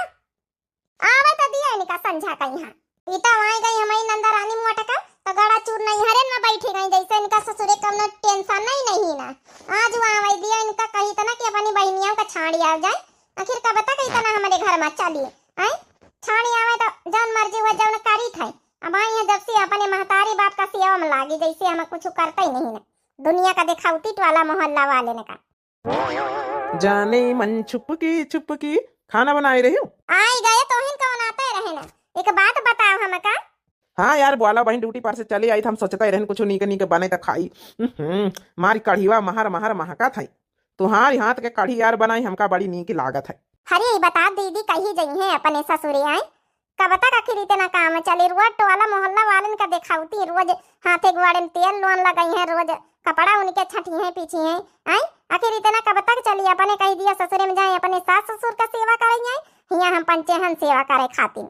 आवे त दिया इनका संझा का यहाँ। ई त आए गई हमारी नंदा रानी मोटका, त गड़ा चूर नहीं हरे न बैठी गई, जैसे इनका ससुरे कम न tension नहीं, नहीं ना। आज वो आवे दिया इनका कही तना कि अपनी बहनिया का छाड़ी आ जाए। आखिर कब तक इतना हमारे घर में चली? आए? छाड़ी आवे त जौन मर्जी हुआ जौन करी थे। अब आई है जब से अपने महतारी बाप का सेवा में लागी, जैसे हम कुछ करते ही नहीं ना। दुनिया का दिखावती टोला मोहल्ला वाले ने का। जाने मन छुपकी छुपकी खाना बनाए रही हो। आई गए तोहिन कौन आते रहे ना। एक बात बताओ हमका। हाँ यार, बोला बहिन, ड्यूटी पर से चली आई, त हम सोचत रहन कुछ नीक नीक बने त खाई। हम्म, मारी कढ़ीवा महर महर महकत है। तुहारी हाथ के कढ़ी यार बनाई, हमका बड़ी नीक लागत है। अरे, ई बता दीदी, कही जइहें अपने ससुरे, आए? कब तक आखिर इतना काम चली? रोज टोला मोहल्ला वालन का देखावती, रोज हाथे गोड़े में तेल लोन लगइहें, रोज कपड़ा उनके छटिहें पीछिहें, आए? आखिर इतना कब तक चली? अपने कही दिया ससुरे में जाए, अपने सास ससुर का सेवा करइहें, हियाँ हम पंचे हन सेवा करे खातिर।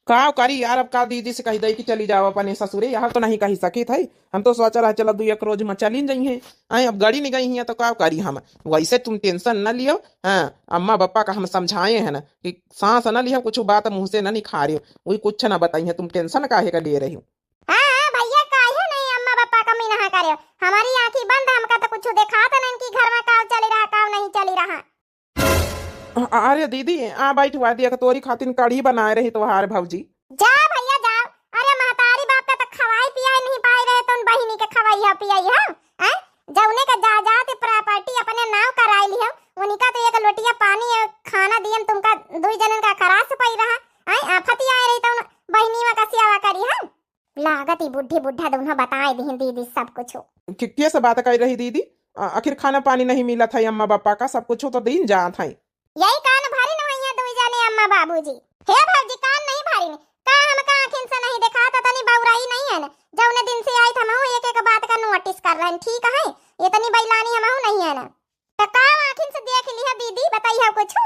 का करी यार, अब का दीदी से कही दई कि चली जाओ अपने ससुरे, यहाँ तो नहीं कही सकित है। हम तो सोच रहा चलो दू एक रोज में चली जइहें। आए, अब गड़ी नहीं गई हैं तो का करी हम। वैसे तुम tension न लियो। हाँ, अम्मा बप्पा का हम समझाए हैं ना कि सांस न लियो, कुछ बात मुँह से न निखारियो, वही कुछ न बताई है, तुम tension काहे का ले रही हो? हाँ, हाँ, भैया, काहे नहीं अम्मा बप्पा का मिनहा करे? हमारी आँखी बंद, हमका तो कुछ देखात नहीं कि घर में काव चली रहा, काव नहीं चली रहा। अ-, अरे दीदी, आ बैठ हुआ, देख तोरी खातिन कढ़ी बनाए रही तोहार भौजी। जा भैया जा। अरे महतारी बाप का तो खवाई पियाई नहीं पाई रहे, तो उन बहिनी के खवाई है पियाई है, हैं? जौने का जायदाद property अपने नाव कराई ली है, उनका तो एक लोटिया पानी, एक खाना दियन तुमका दुई जनन का खरास पई रहा, हैं? आफत आए रही तो उन बहिनी में का सेवा करी है। लागत ई बुढ़ी बुढ़ा दोनों बताए दिहिन दीदी सब कुछ। के, के से बात कर रही दीदी? आ, आखिर खाना पानी नहीं मिलत है अम्मा बप्पा का, सब कुछ तो दिन जात है। यही कान भरिन हुई है दुई जाने अम्मा बाबूजी। हे भौजी, कान नहीं भरिन का? हमका आँखिन से नहीं देखात, तनी बौराई नहीं है न। जौने दिन से आई त हमहू एक एक बात का notice कर रहे हैं, ठीक है? इतनी बैलानी हमहू नहीं है न। त का आँखिन से देख लिहा दीदी, बताइहा कुछ?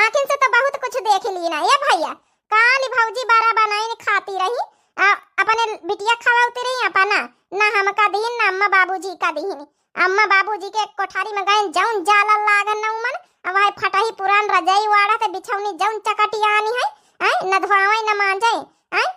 आँखिन से तो बहुत कुछ देख ली ना। ए भैया, काल भौजी बड़ा बनाइन खाती रही, आ, अपने बिटिया खवावती रही अपना, ना हमका दीन, ना अम्मा बाबूजी का दीन। अम्मा बाबूजी के कोठारी में गए, जौन जाला लागन न उमन, अब वह फटही पुरान रजाई वाड़ा ते बिछौनी जौन चकटियानी है, हैं? न धोआवे न मांजे, हैं?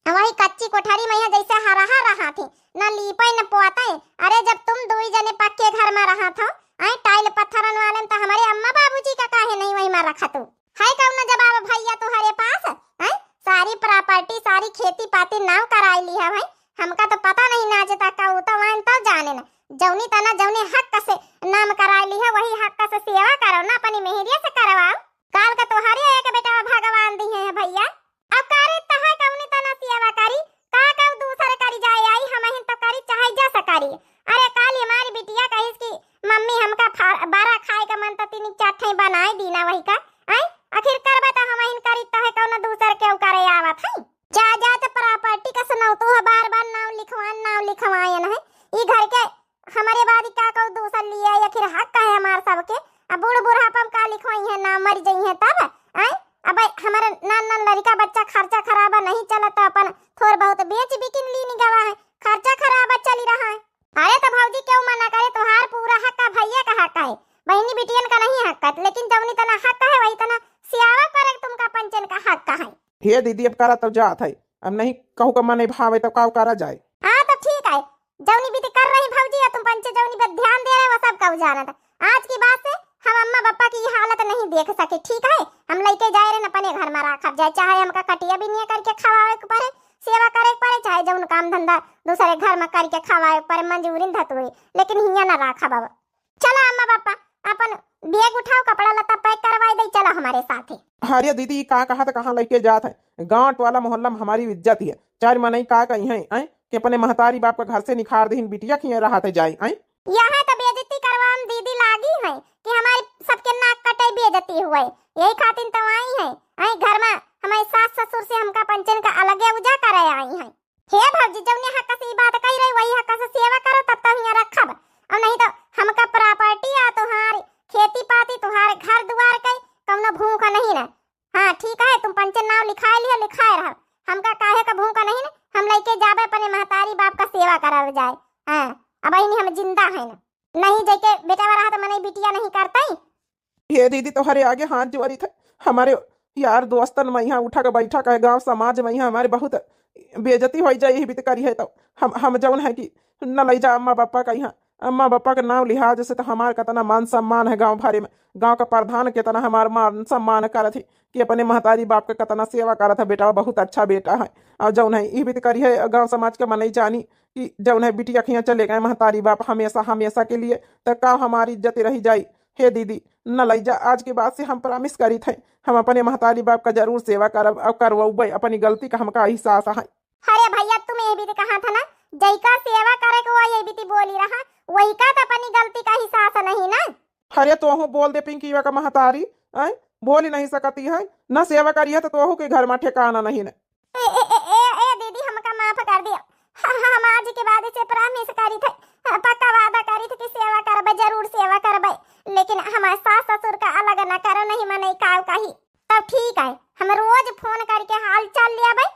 वही कच्ची कोठरी में यहाँ जैसे हरहा रहा थी, न लीपे न पोते। अरे, जब तुम दुई जने पक्के घर में रहा था, आए, टाइल पत्थरन वाले में, तो हमारे अम्मा बाबूजी का काहे नहीं वही में रखा तू? है कौन जवाब भैया तुम्हारे पास? हैं? सारी property, सारी खेती पाती नाव कराई ली है भाई। हमका तो पता नहीं ना, आज तक का ऊ तो वाइन तो जाने ना। जौनी तना जौनी हक से नाम कराई ली है, वही हक से सेवा करो ना, अपनी मेहरिया से करवाओ। काल का तोहरे एक बेटा भगवान दिहे हैं भैया। अब करे तहां कौनी तना सेवा करी, का कहू दूसर करी जाए आई, हमहिन तो करी चाहे जस करी। अरे काल हमारी बिटिया कहिस कि मम्मी हमका फा-, बड़ा खाए का मन तो तीन चार ठे बनाए दीना वही का। आय, आखिर करबे तो हमहिन करी तो है, कौनो दूसर केहू करे आवत है। जायदाद property का सुनाओ तो है, बार बार नाव लिखवान, नाव लिखवायन है। ई घर के हमरे बाद का कहू दूसर लिए, आखिर हक है हमार सबके। अब बूढ़ बुढ़ापा में का लिखवाई है, ना मर जाई है तब। आय, अब हमारे नान नान लड़का बच्चा खर्चा खराबा नहीं चलत, तो अपन थोड़ बहुत बेच बिकिन लीन गवा है, खर्चा खराबा चली रहा है। अरे तो भौजी क्यों मना करे, तोहार पूरा हक है, भैया का हक है, बहिनी बिटियन का नहीं हक है, लेकिन जौनी तना हक है वही तना सियावा करे तुमका पंचन का हक है। हे दीदी, अब करा तो जात है, अब नहीं कहू का मन भावे तो का करा जाए। हाँ तो ठीक है, जौनी विधि कर रही भौजी, या तुम पंचे जौनी पे ध्यान दे रहे हो, सब कहू जानत। आज की बात से हम अम्मा बप्पा की हालत नहीं देख सके, ठीक है? हम लइके जाए रहे अपने घर में राखब जाए, चाहे हमका कटिया बिनिया करके खवावे के पड़े, सेवा करे के पड़े, चाहे जौन काम धंधा दूसरे घर में करके खवावे के पड़े, मंजूरिन धतुए, लेकिन हियाँ ना राखब अब। चला अम्मा बप्पा, अपन bag उठाओ, कपड़ा लत्ता pack करवाई दे, चला हमारे साथे। अरे दीदी, ई का कहत, कहाँ लइके जात है? गाँव टोला मोहल्ला में हमारी इज्जत है, चार मनई का कही है, आय? कि अपने महतारी बाप का घर से निखार दहिन, बिटिया खिए रहत है जाई, आय? यह तो बेइज्जती करवा में दीदी लागी है कि हमारी सबके नाक कटे बेइज्जती हुए, यही खातिर तो आई है। आय घर में हमारे सास ससुर से हमका पंचन का अलगे उजा करे आई है। हे भौजी, जौने हक से ई बात कही रही, वही हक से सेवा करो, तब तो हियाँ रखब। और नहीं तो हमका property आ तुहार खेती पाती, तुहार घर दुआर के कौनो भूख नहीं ना। हाँ, ठीक है, तुम पंचे नाव लिखाए लियो, लिखाए रहो। हमका काहे का भूख नहीं ना, हम लइके जाबे अपने महतारी बाप का सेवा करावे जाए। हाँ, अब इन्हीं हम जिंदा है ना। नहीं, जैके बेटा रहा तो मने बिटिया नहीं करता ही। हे दीदी, तोहरे आगे हाथ जोड़ी थे, हमारे यार दोस्तन में यहाँ उठा के बैठा के गाँव समाज में यहाँ हमारे बहुत बेइज्जती हो जाए, यही बीत करी है तो हम, हम जौन है कि न लई जा अम्मा बप्पा का यहाँ। अम्मा बप्पा के नाव लिहाज से तो हमार कितना मान सम्मान है गाँव भरे में, गाँव का प्रधान कितना हमार मान सम्मान करत है कि अपने महतारी बाप के कितना सेवा करत है, बेटा बहुत अच्छा बेटा है। और जौन है यही बीत करी है गाँव समाज के मनई जानी कि जौन है बिटिया खिया चले गए महतारी बाप हमेशा हमेशा के लिए, तो का हमारी इज्जत रही जाई? हे दीदी, न लई जा, आज के बाद से हम promise करी थे, हम अपने महतारी बाप का जरूर सेवा करब और करवउबे, अपनी गलती का हमका एहसास है। अरे भइया, तुम ये बीती कहा था ना, जइका सेवा करे के वो ये बीती बोली रहा, वही का तो अपनी गलती का एहसास नहीं ना। अरे तोहू बोल दे पिंकीवा का महतारी, आय? बोली नहीं सकती है, न सेवा करिया तो तोहू के घर मा ठिकाना नहीं न। ए, ए, ए, ए, ए दीदी, हमका माफ कर दिया। ह-, ह-, हम आज के बाद से promise करी थे, ह, पक्का वादा करी थे कि सेवा करबे, जरूर सेवा करबे, लेकिन हमारे सास ससुर का अलग न करो, नहीं मने काव कही। तब ठीक है, हम रोज फोन करके हाल चाल लिया भाई,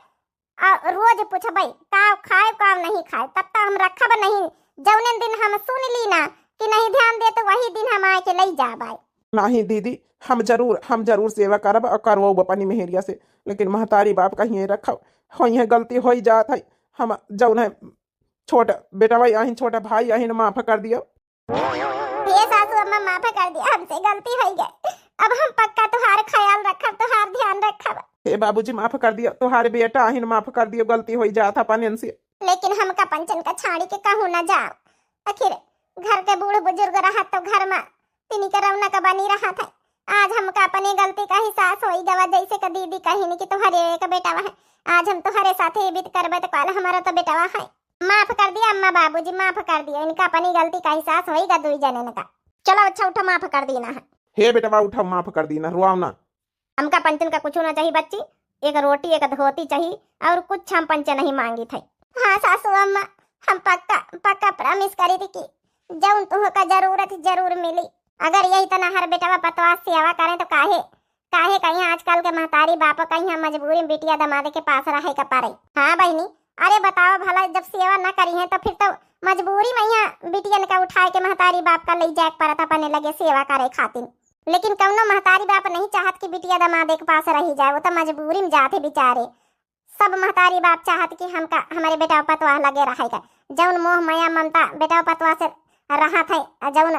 आ रोज पूछबे काव खाए काव नहीं खाए, तब तक हम रखब नहीं। जौने दिन हम सुन ली ना कि नहीं ध्यान दे, तो वही दिन हम आए के लई जाबे। नहीं दीदी, हम जरूर, हम जरूर सेवा करब और करवाउब अपनी मेहरिया से, लेकिन महतारी बाप का हिये रखब। होइहे गलती होई जात है, हम जौन है छोट बेटवा आहिन, छोटा भाई आहिन, माफ कर दियो। हे सासू अम्मा, माफ कर दिया, हमसे गलती होई गई। अब हम पक्का तुहार ख्याल रखब, तुहार ध्यान रखब। हे बाबूजी, माफ कर दियो, तुहार बेटा आहिन, माफ कर दियो, गलती होई जात अपन इनसे। लेकिन हमका पंचन का छाड़ी के कहूँ न जाओ, आखिर घर के बूढ़ बुजुर्ग रहत तो घर मा तिनी के रौनक बनी रहत है। आज हमका अपनी गलती का एहसास होई गवा, जैसे कि दीदी कहिन कि तुहरे एक बेटवा है, आज हम तुहरे साथे ये बीत करबे तो काल हमारा तो बेटवा है। माफ कर दिया अम्मा, बाबूजी, माफ कर दिया, इनका अपनी गलती का एहसास होई गा दुई जनन का। चलो अच्छा उठो, माफ कर दीना है। हे बेटवा उठो, माफ कर दीना, रोआव ना। हमका पंचन का कुछ ना चाहिए बच्ची, एक रोटी एक धोती चाहिए, और कुछ हम पंचे नहीं मांगी थे। हाँ सासू अम्मा, हम पक्का, पक्का promise करी थी कि जौन तुहका जरूरत जरूर मिली। अगर यही तना हर बेटवा पतवा सेवा करें तो काहे, काहे कहीं आजकल के महतारी बाप कहीं मजबूरी में बिटिया दमाद के पास रहे के पड़े। हाँ बहिनी, अरे बताओ भला, जब सेवा न करी है तो फिर तो मजबूरी में यहाँ बिटियन का उठाए के महतारी बाप का ले जाए के पड़त अपने लगे सेवा करे खातिर। लेकिन कौनो महतारी बाप नहीं चाहत कि बिटिया दमाद के पास रही जाए, वो तो मजबूरी में जाते बेचारे। सब महतारी बाप चाहत कि हमका, हमारे बेटा पतवाह लगे रहे का, जौन मोह माया ममता बेटा पतवाह से रहत है, आ जौन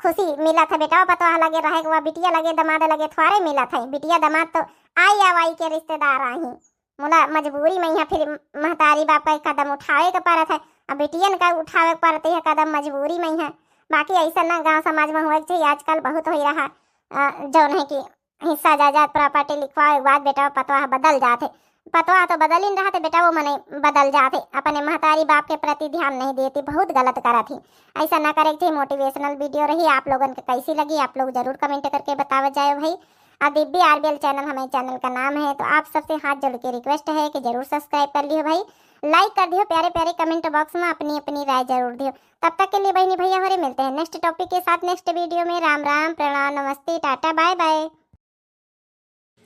खुशी मिलत है बेटा पतवाह लगे रहे के, वह बिटिया लगे दमाद लगे थोड़े मिलत है। बिटिया दमाद तो आई आवाई के रिश्तेदार आही, मुला मजबूरी में यहाँ फिर महतारी बाप का कदम उठावे के पड़त है। अब बिटियन का उठावे के पड़ते है कदम मजबूरी में है। बाकी ऐसा ना गांव समाज में होए के चाहिए, आजकल बहुत हो रहा, अ, जौन है कि हिस्सा जायदाद प्रॉपर्टी लिखवावे के बाद बेटवा पतवाह बदल जात है। पतवाह तो बदलिन रहत है, बेटवो मने बदल जात है, अपने महतारी बाप के प्रति ध्यान नहीं देती, बहुत गलत करत ही। ऐसा ना करे के चाहिए। Motivational video रही, आप लोगन के कैसी लगी आप लोग जरूर comment करके बतावा जाए भाई। आ दिव्य आरबीएल channel हमारे channel का नाम है, तो आप सबसे हाथ जोड़ के request है कि जरूर subscribe कर लियो भाई, like कर दियो, प्यारे प्यारे comment box में अपनी अपनी राय जरूर दियो। तब तक के लिए बहनी भैया होरे मिलते हैं next topic के साथ next video में। राम राम, प्रणाम, नमस्ते, टाटा, bye bye।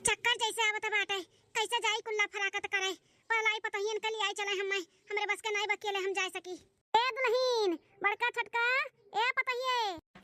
चक्कर जैसे आवत बाटे, कैसे जाई कुल्ला फराकत करे, पलाई पतहियन के लिए आई चले हमें, हमरे बस के नाई बा अकेले हम जाए सकी। ए दुल्हीन, बड़का छोटका, ए पतहिए,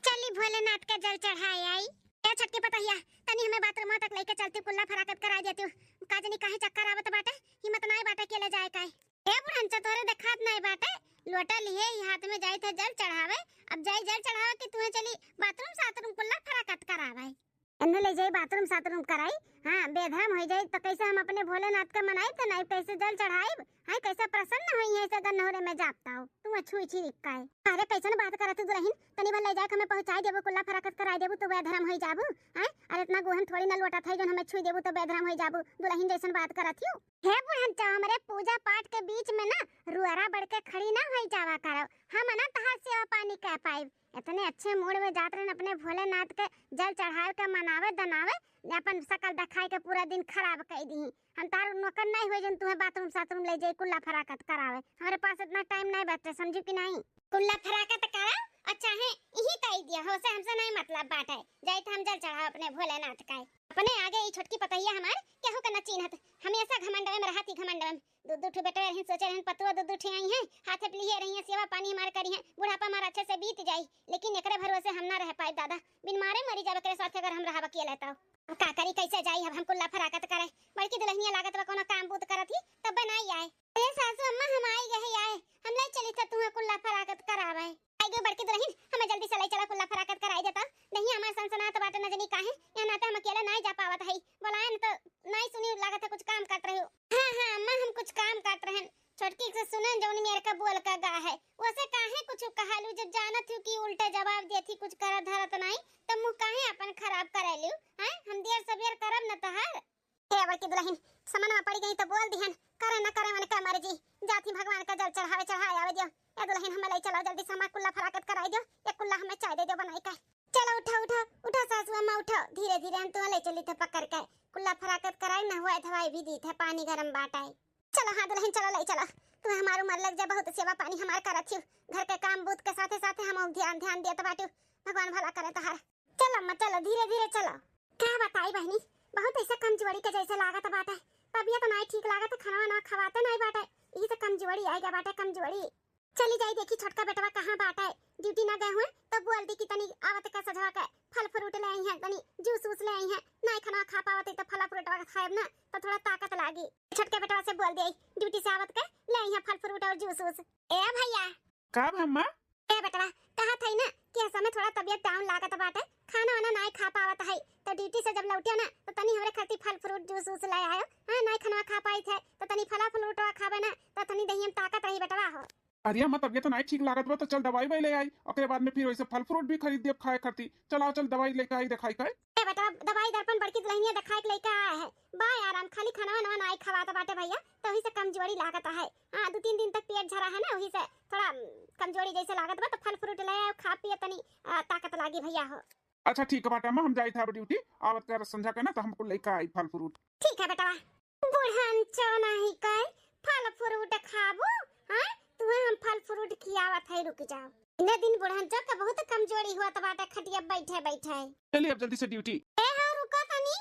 चली भोलेनाथ के जल चढ़ाए आई। ए छोटकी पतहिया, तनी हमें बाथरूम तक लेके चलती, कुल्ला फराकत कराई देती। का जनी काहे चक्कर आवत बाटे, हिम्मत नाई बाटे अकेले जाए का। ए बुढ़नचा, तोरे देखात नाई बाटे, लोटा लिए ही हाथ में जाइत है जल चढ़ावे। अब जाई जल चढ़ावे कि तुहे चली बाथरूम साथरूम कुल्ला फराकत करावे। एन्ने ले जाई बाथरूम साथरूम कराई, हाँ, बेधर्म हो जाई तो कैसे हम अपने भोलेनाथ के मनाई तो नाई, कैसे जल चढ़ाई, हाँ, कैसे प्रसन्न होई है ऐसे गन्नौरे में जापता हो, तू छुई छी रिक्का है। अरे कैसन बात करत तू दुल्हन, तनी भर ले जाके हमें पहुँचाई देबू, कुल्ला फराकत कराई देबू तो बेधर्म हो जाबू, हाँ? अरे इतना गोहन थोड़ी ना लोटा था जो हमें छुई देबू तो बेधर्म हो जाबू, दुल्हन जैसन बात करत ही। हे बुढ़नचा, हमरे पूजा पाठ के बीच में ना रुअरा बढ़ के खड़ी ना होई जावा करो। हम ना तहार सेवा पानी कह पाइब। इतने अच्छे मूड में जात रहन अपने भोलेनाथ के जल चढ़ावे के मनावे दनावे, अपन शकल दिखाई के पूरा दिन खराब कई दी। हम तार नौकर नहीं हुए जन तुम्हें बाथरूम साथरूम ले जाए कुल्ला फराकत करावे। हमारे पास इतना टाइम नहीं बचे, समझू कि नहीं? कुल्ला फराकत करा और चाहे यही कही दिया हो से हमसे नहीं मतलब बात है। जाए तो हम जल चढ़ाओ अपने भोलेनाथ का। अपने आगे ई छोटकी पतैया हमार केहू के न चीन्हत, हमेशा घमंडवे में रहत ही घमंडवे में। दू दू ठो बेटवे रहिन, सोचे रहन पतुआ दू दू ठे आई हैं, हाथे पे लिए रही हैं, सेवा पानी हमार करी हैं, बुढ़ापा हमार अच्छे से बीत जाई, लेकिन एकरे भरोसे हम ना रह पाई दादा, बिन मारे मरी जाब एकरे साथ अगर हम रहब अकेले तो। अब का करी, कैसे जाई अब हम कुल्ला फराकत करे? बड़की दुल्हनिया लागत बा कोनो काम बूत करत ही, तब ना आई आए। ए सासू अम्मा, हम आई गए आए, हम ले चली था तुम्हें कुल्ला फराकत करावे। आई गो बड़की दुल्हन, हमें जल्दी से ले चला कुल्ला फराकत कराई देता। नहीं हमार सनसनात बाटे न जनी काहे, यहाँ नाते हम अकेले नहीं जा पावत है। बोलाए न तो नहीं सुनी, लागत है कुछ काम करत रहे हो। हाँ, हाँ, अम्मा, हम कुछ काम करत रहन। छोटकी से सुनन जौन मेरे का बोल का गा है, वैसे काहे कुछ कहलू, जब जानत हूँ कि उल्टे जवाब देती, कुछ करत धरत नहीं, तो मुँह काहे अपन खराब करैलू? हैं, हम देर सबेर करब न तहार। हे बड़की दुलहिन, समनवा पड़ी गई तो बोल दिहन, करे न करे उनके मर्जी। जात ही भगवान का जल चढ़ावे, चढ़ाए आवे दियो। ए दुलहिन, हमें लई चलो जल्दी से, हमार कुल्ला फराकत कराई दियो, एक कुल्ला हमें चाय दे दियो बनाई के। चलो उठो, उठो, उठो सासू अम्मा, उठो, धीरे धीरे हम तुम्हें लई चली थे पकड़ के। कुल्ला फराकत कराई न हुआ, दवाई भी दी थे, पानी गरम बाटे। चलो, हाँ दुलहिन, चलो, लई चलो। तुम्हें हमार उमर लग जाए, बहुत सेवा पानी हमार करत छिउ। घर के काम बूत के साथे साथे हम ध्यान, ध्यान देत बाटिउ। भगवान भला करे तहार। चलो अम्मा, चलो, धीरे धीरे चलो। का बताई बहिनी, बहुत ऐसा कमजोरी के जैसे लागत बाटे, तबियत नाई ठीक लागत, खाना वाना खवाते नाई बाटे, यही से कमजोरी आई गया बाटे, कमजोरी। चली जाई देखी छोटका बेटवा कहाँ बाटे, ड्यूटी ना गए हुए तो बोल दी कि तनी आवत के सझवा के फल फ्रूट ले आई हैं, तनी जूस वूस ले आई हैं, नाई खाना खा पावत है तो फल फ्रूटवा खाएब ना तो थोड़ा ताकत लागी। छोटका बेटवा से बोल दे ड्यूटी से आवत के ले आई हैं फल फ्रूट और जूस वूस। ए भैया, का भा अम्मा? ए बेटवा, कहत हई ना कि इस समय थोड़ा तबियत डाउन लागत बाटे, खाना वाना नाई खा पावत हई, तो ड्यूटी से जब लौटियो ना तो तनी हमरे खातिर फल फ्रूट जूस वूस ले आयो। हाँ, नाई खाना खा पाई थे तो तनी फला फ्रूटवा खाबे ना तो तनी देहिया में ताकत रही बेटवा हो। अरे अम्मा, तबियत नाई ठीक लागत बा तो चल दवाई वाई ले आई, ओकरे बाद में फिर वैसे फल फ्रूट भी खरीद देब खाए खातिर। चल आओ, चल दवाई लेके आई, देखाई का। ए बेटवा, दवाई दर्पण बड़की दुलहिनिया देखाए के लेके आया है। बा आराम, खाली खाना वाना नाई खवात बाटे भैया, तो वही से कमजोरी लागत है। हाँ, दो तीन दिन तक पेट झरा है ना, वही से थोड़ा, उम, कमजोरी जैसे लागत बा, तो फल फ्रूट ले आओ, खा पिए तनी, आ, ताकत लागी भैया हो। अच्छा ठीक बाटे अम्मा, हम जाई था अब ड्यूटी, आवत कर संझा के ना तो हमको लेके आई फल फ्रूट। ठीक है बेटवा। बुढ़न चौनाही के फल फ्रूट खाबू, हाँ? तुहे हम फल फ्रूट खियावत है, रुक जाओ। इन्हें दिन बुढ़न चौ के बहुत कमजोरी हुआ तो बाटे खटिया बैठे बैठे। चलिए अब जल्दी से ड्यूटी। ए हो, रुको तनी।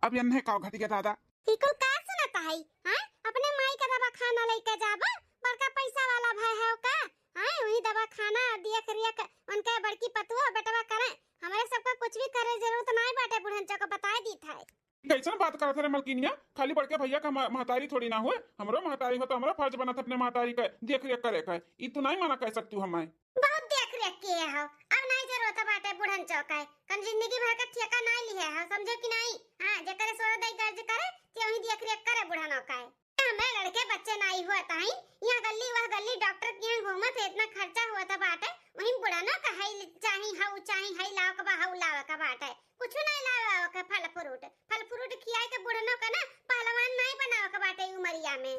अब यन्हे का घटिया दादा? ई कुल का सुनत है, हाँ? अपने माई का दवाखाना लेके जाबो, बड़का पैसा वाला भाई है का? हाँ, वही दवाखाना देख रेख उनके बड़की पतुआ बेटवा करे, हमरे सबका कुछ भी करे जरूरत नाई बाटे, बुढ़न चौ के बताए दी था। कैसन बात करत रे मलकिनिया? खाली बड़के भैया का म-, महतारी थोड़ी ना हुए, हमरो महतारी हो तो हमरो फर्ज बनत अपने महतारी का देख रेख करे का। ई तू नाई मना कह सकतू हमें। बहुत देख रेख किए हो, अब नाई जरूरत बाटे बुढ़न चौ के। कन जिंदगी भर का ठेका नाई लिहे हो, समझे कि नाई? हाँ, जेकरे सोरा दई गर्ज करे, ते वही देख रेख करे बुढ़न चौ के। हमरे लड़के बच्चे नाई हुआ ताई, यहाँ गल्ली वह गल्ली डॉक्टर के यहाँ घूमत है, इतना खर्चा हुआ था बाटे, वही बुढ़न चौ का हई चाही, हऊ चाही, हई लाओ के बा, हऊ लाओ के बाटे। कुछ नहीं लावे के फल फ्रूट, फल फ्रूट खियाए के बुढ़नो के ना पहलवान नहीं बनावे के बाटे ई उमरिया में।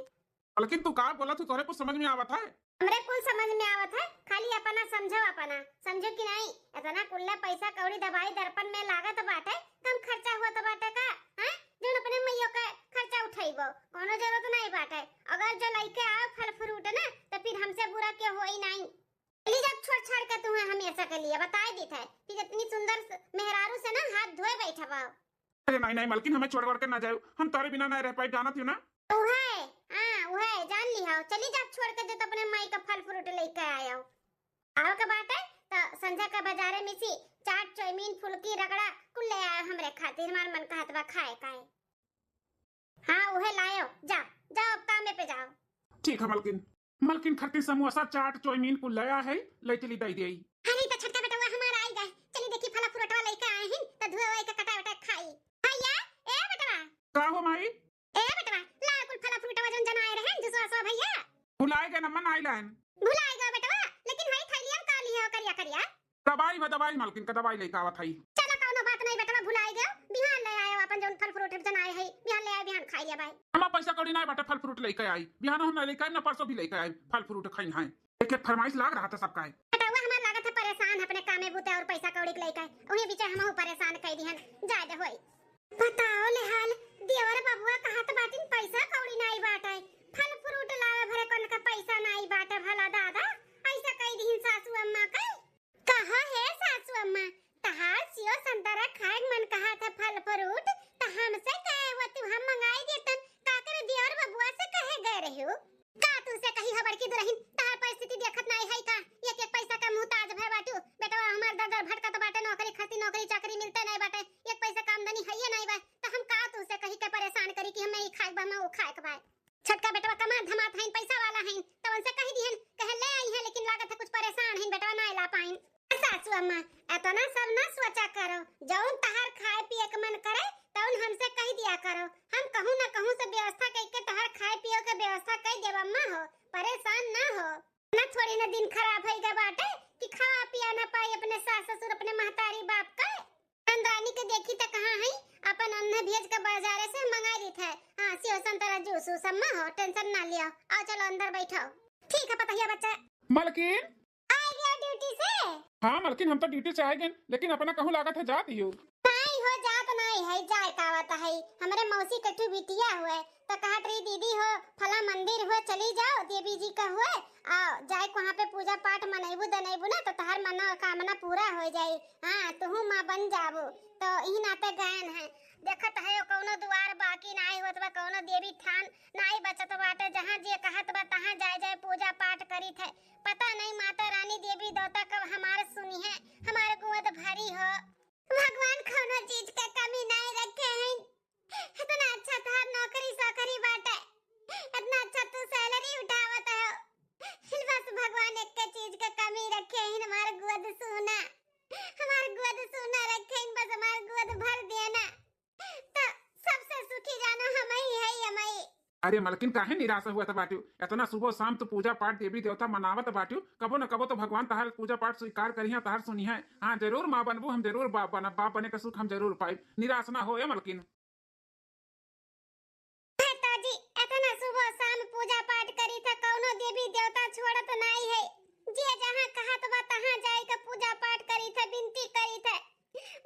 लेकिन तू का बोलत हू, तोहरे कुछ समझ में आवत है? हमरे कुल समझ में आवत है, खाली अपना समझो, अपना समझो कि नहीं। इतना कुल्ला पैसा कौड़ी दवाई दर्पण में लागत बाटे, कम खर्चा हुआ तो बाटे का? हैं? जौन अपने मइयो के खर्चा उठैबो, कोनो जरूरत नहीं बाटे। अगर जो लइके आओ फल फ्रूट ना, तो फिर हमसे बुरा क्यों होई नहीं। चली जा छोड़ छाड़ के तुम्हें हमेशा के लिए बताए दी थे कि इतनी सुंदर स-, मेहरारू से ना हाथ धोए बैठा बा। अरे नहीं, नहीं, मलकिन, हमें छोड़ वड़ के ना जाओ, हम तारे बिना नहीं रह पाए, जानत हो ना। उहे, हाँ, उहे, जान ली हो। चली जा छोड़ के जो तो अपने माई का फल फ्रूट लेके आयो। आओ के बाटे, तो संझा के बाजारे में से चाट, चाउमीन, फुलकी, रगड़ा कुल ले आयो हमरे खातिर, हमार मन कहत बा खाए काए। हाँ, उहे लायो। जा, जाओ, अब कामे पे जाओ। ठीक है मलकिन। मलकिन खातिर समोसा, चाट, चाउमीन कुल लाया है, ले चली दई देई। अरे, तो छोटका बेटवा हमारा आई गए। चली देखी, फला फ्रूटवा लेके आए हैं, तो धुए वए के कटा वटा खाई। भैया, ए बेटवा। का हो माई? ए बेटवा, ला कुल फला फ्रूटवा जौन जनाए रहे, जूसवा सवा भैया। भुलाए गए न मन आई लाइन। भुलाए गए बेटवा, लेकिन हई थैलिया में का लिहे हो करिया करिया? दवाई बा, दवाई मलकिन का दवाई लेके आवत हई। चलो कौनो बात नहीं बेटवा, भुलाए गयो, बिहान ले आयो अपन जौन फल फ्रूट जनाए है, बिहान ले आए, बिहान खाई लेबाई। हमार पैसा कौड़ी नहीं बाटे फल फ्रूट लेके आई, बिहान हम नहीं लेके आई, ना परसों भी लेके आई, फल फ्रूट खाई है। एक एक फरमाइश लाग रहा था सबका है। बेटवा हमार लागत है परेशान है अपने कामे बूते और पैसा कौड़ी के लेके, उन्हीं बीचे हमहू परेशान कई दिहन, जाए दे होई। बताओ ले हाल, देवर बबुआ कहत बाटिन पैसा कौड़ी नाई बाटे, फल फ्रूट लावे भरे कौन का पैसा नाई बाटे भला दादा, ऐसा कई दिहिन सासू अम्मा के। कहा हे सासू अम्मा, तहार सेव संतरा खाए के मन कहा था फल फ्रूट, त हमसे कहे हुआ तू हम मंगाई देतन, का करे देवर बबुआ से कहे गए रहे हो? का तुमसे कही हो बड़की दुलहिन, तहार परिस्थिति देखत नाई है का? एक एक पैसा का मुहताज भय बाटू, बेटवा हमार दर दर भटकत बाटे, नौकरी खातिर नौकरी चाकरी मिलते नाई बाटे, एक पैसा का आमदनी है नाई बा, त हम का तुमसे कही के परेशान करी कि हमें ई खाए के बा, हमें वो खाए के बा। छोटका बेटवा कमात धमात हईन, पैसा वाला हईन, त उनसे कही दिहन, कहे ले आई है, लेकिन लागत है कुछ परेशान हईन, बेटवा ना ला पाइन। सासू अम्मा, एतना सब ना सोचा करो, जौन तहार खाए पिए के मन करे, तौन हमसे कह दिया करो, हम कहूँ ना कहूँ से व्यवस्था करके तहार खाए पिए के व्यवस्था कर देब अम्मा हो, परेशान ना हो। ना थोड़ी ना दिन खराब होई गा बाटे कि खावा पिया ना पाई अपने सास ससुर, अपने महतारी बाप का। चंद्रानी के देखी त कहाँ है, अपन अन्ने भेज के बाजारे से मंगाई ली थे, संतरा जूस वूस अम्मा हो, टेंशन ना लियो। आओ चलो अंदर बैठो। ठीक है पतहिया बच्चा। मलकिन। आ गया ड्यूटी से? हाँ मलकिन, हम तो ड्यूटी से आ गए, लेकिन अपना कहूँ लागत है जात ही हो। नहीं हो, जात नहीं है, जाए का आवत है। हमरे मौसी के ठू बिटिया हुए, तो कहत रही, "दीदी हो, फला मंदिर हुए चली जाओ, देवी जी का हुए, आ जाए के वहाँ पे पूजा पाठ मनैबू दनैबू ना, तो तहार मनोकामना पूरा हो जाई। हाँ, तुहू माँ बन जाबू।" तो इही नाते गयन है। देखत है, कौनो दुआर बाकी नाई होत बा, कौनो देवी थान नाई बचत बाटे, जहाँ जे कहत बा, तहाँ जाए जाए पूजा पाठ करित है। पता नहीं माता रानी देवी देवता कब हमार सुनी है, हमार गोद भरी हो। भगवान कौनो चीज के कमी नहीं रखे हैं। इतना अच्छा तहार नौकरी चाकरी बाटे, इतना अच्छा तू सैलरी उठावत हो। बस भगवान एक के चीज के कमी रखे हैं, हमार गोद सूना, हमार गोद सूना रखे हैं, बस हमार गोद भर देना। तो सबसे सुखी जानो हम ही है, हम ही। अरे मलकिन, काहे निराश हुआ था बाटियो? इतना सुबह शाम तू पूजा पाठ देवी देवता मनावत बाटियो, कबो न कबो तो भगवान तहार पूजा पाठ स्वीकार करिहे, तहार सुनिहे। हाँ, जरूर माँ बनबू, हम जरूर बाप बनब, बाप बने का सुख हम जरूर पाइब। निराश ना हो ए मलकिन। है तो जी, इतना सुबह शाम पूजा पाठ करी था, कौनो देवी देवता छोड़त नाई है। जे जहाँ कहत बा, तहाँ जाए के पूजा पाठ करी था, विनती करी था,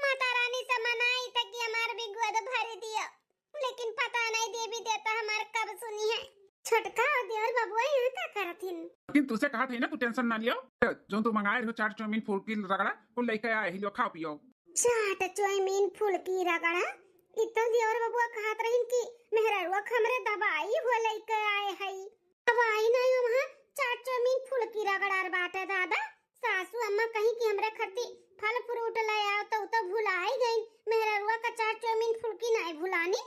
माता रानी से मनाई था कि हमार भी गोद भर दियो, लेकिन पता नहीं देवी देवता हमार कब सुनी है। छोटका और देवर बबुआ यहाँ का करत हिन? लेकिन तुसे कहा था ना, तू टेंशन ना लियो, जो तू मंगाए रहो चाट चाउमीन फुल्की रगड़ा, कुल लेके आए ही, लो खाओ पियो। चाट चाउमीन फुल्की रगड़ा, इ तो देवर बबुआ कहत रहिन कि मेहररुआ के हमरे दवाई हो लेके आए हई। दवाई नहीं, वहाँ चाट चाउमीन फुल्की रगड़ा बाटे दादा। सासू अम्मा कहीं कि हमरे खती फल फ्रूट ले आओ, तो उ तो भुलाई गईन। मेहररुआ का चाट चाउमीन फुल्की नहीं भुलानी।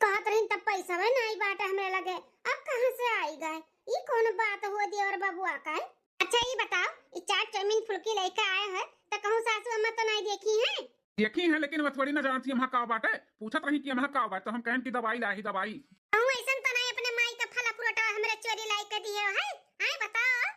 कहत रहिन तब पैसा नहीं बाटे हमरे लगे, अब कहाँ से आई गए? ई कौन बात हुआ देवर बबुआ का है? अच्छा ई बताओ, ई चाट चाउमीन फुल्की लेके आए है तो कहूँ सासू अम्मा तो नहीं देखी है? देखी है, लेकिन वह थोड़ी ना जानती हमार का बाटे। पूछत रही कि हमार का बाटे, तो हम कहन कि दवाई लाई, दवाई। कहूँ ऐसन तो नहीं अपने माई का फला फ्रूट हमरे चोरी लाई के दिए है? आए बताओ।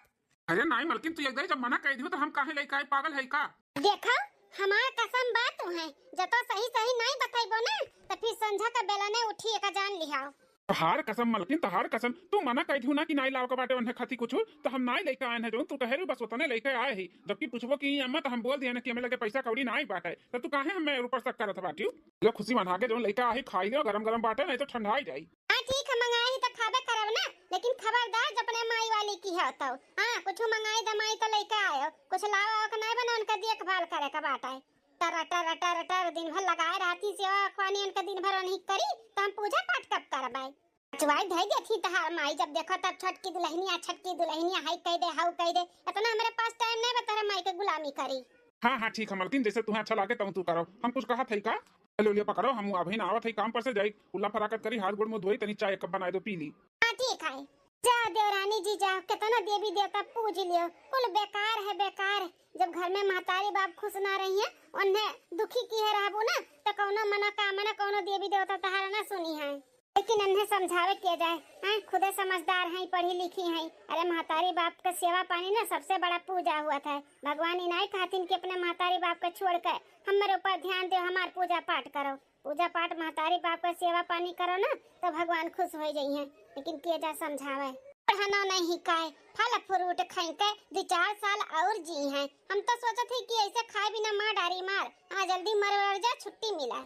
अरे नाई मलकिन, तू एक दाई जब मना कह दियो तो हम काहे लेके आए, पागल है का? देखो, हमार कसम बा तू है, जब तो सही सही नाई बतैबो ना, तो फिर संझा का बेला ने उठी एका जान लिहाओ। तोहार कसम मलकिन, तोहार कसम, तू मना कह दियो ना कि नाई लाव के बाटे उन्हें खाती कुछ, तो हम नाई लेके आए हैं, जो तू कह रही बस उतने लेके आए ही। जबकि पूछबो कि अम्मा तो हम बोल दिए ना कि हमें लगे पैसा कौड़ी नाई बाटे, तो तू काहे हमें ऊपर शक करत बाटियो? लो खुशी मना के जो लेके आए खाई लो, गरम गरम बाटे, नहीं तो ठंडा ही जाई। हाँ ठीक है, मंगाई ही तो खाबे करब ना, लेकिन खबरदार जब अपने माई वाली की है तो। हाँ, कुछ मंगाई दमाई तो लेके आयो, कुछ लावा के नहीं बना, उनका देखभाल करे का बात है। टर टर टर टर दिन भर लगाए रहती सेवा खुआनी, उनका दिन भर नहीं करी तो हम पूजा पाठ कब करब? चुआई धई देती तहार माई, जब देखो तब छोटकी दुल्हनिया, छोटकी दुल्हनिया, हाई कह दे, हाउ कह दे। इतना हमारे पास टाइम नहीं बता माई के गुलामी करी। हाँ हाँ ठीक है मलकिन, जैसे तुम्हें अच्छा लागे तुम तू करो, हम कुछ कहा थे का? लो लियो पकड़ो, हम अभी ना आवत है काम पर से, जाई कुल्ला फराकत करी, हाथ गोड़ मुंह धोई, तनी चाय कप बनाए दो, पी ली। हाँ ठीक है, जा देवरानी जी जा, कितना देवी देवता पूज लियो, कुल बेकार है बेकार। जब घर में महतारी बाप खुश ना रही है, उन्हें दुखी की है रहबू ना, तो कौनो मनोकामना कौनो देवी देवता तहारा ना सुनी है। लेकिन उन्हें समझावे के जाए, हैं, खुदे समझदार हैं, पढ़ी लिखी हैं। अरे महतारी बाप का सेवा पानी ना सबसे बड़ा पूजा हुआ था। भगवान इनाई कहतीन कि अपने महतारी बाप का छोड़ के हमारे ऊपर ध्यान दो, हमार पूजा पाठ करो। पूजा पाठ महतारी बाप का सेवा पानी करो ना, तो भगवान खुश हो जाई हैं। लेकिन के जा समझावे, पढ़ना नहीं हिकाए, फल फ्रूट खाई के दो चार साल और जी हैं। हम तो सोचत ही कि ऐसे खाए बिना मार डारी मार, हाँ जल्दी मर वर जा, छुट्टी मिला।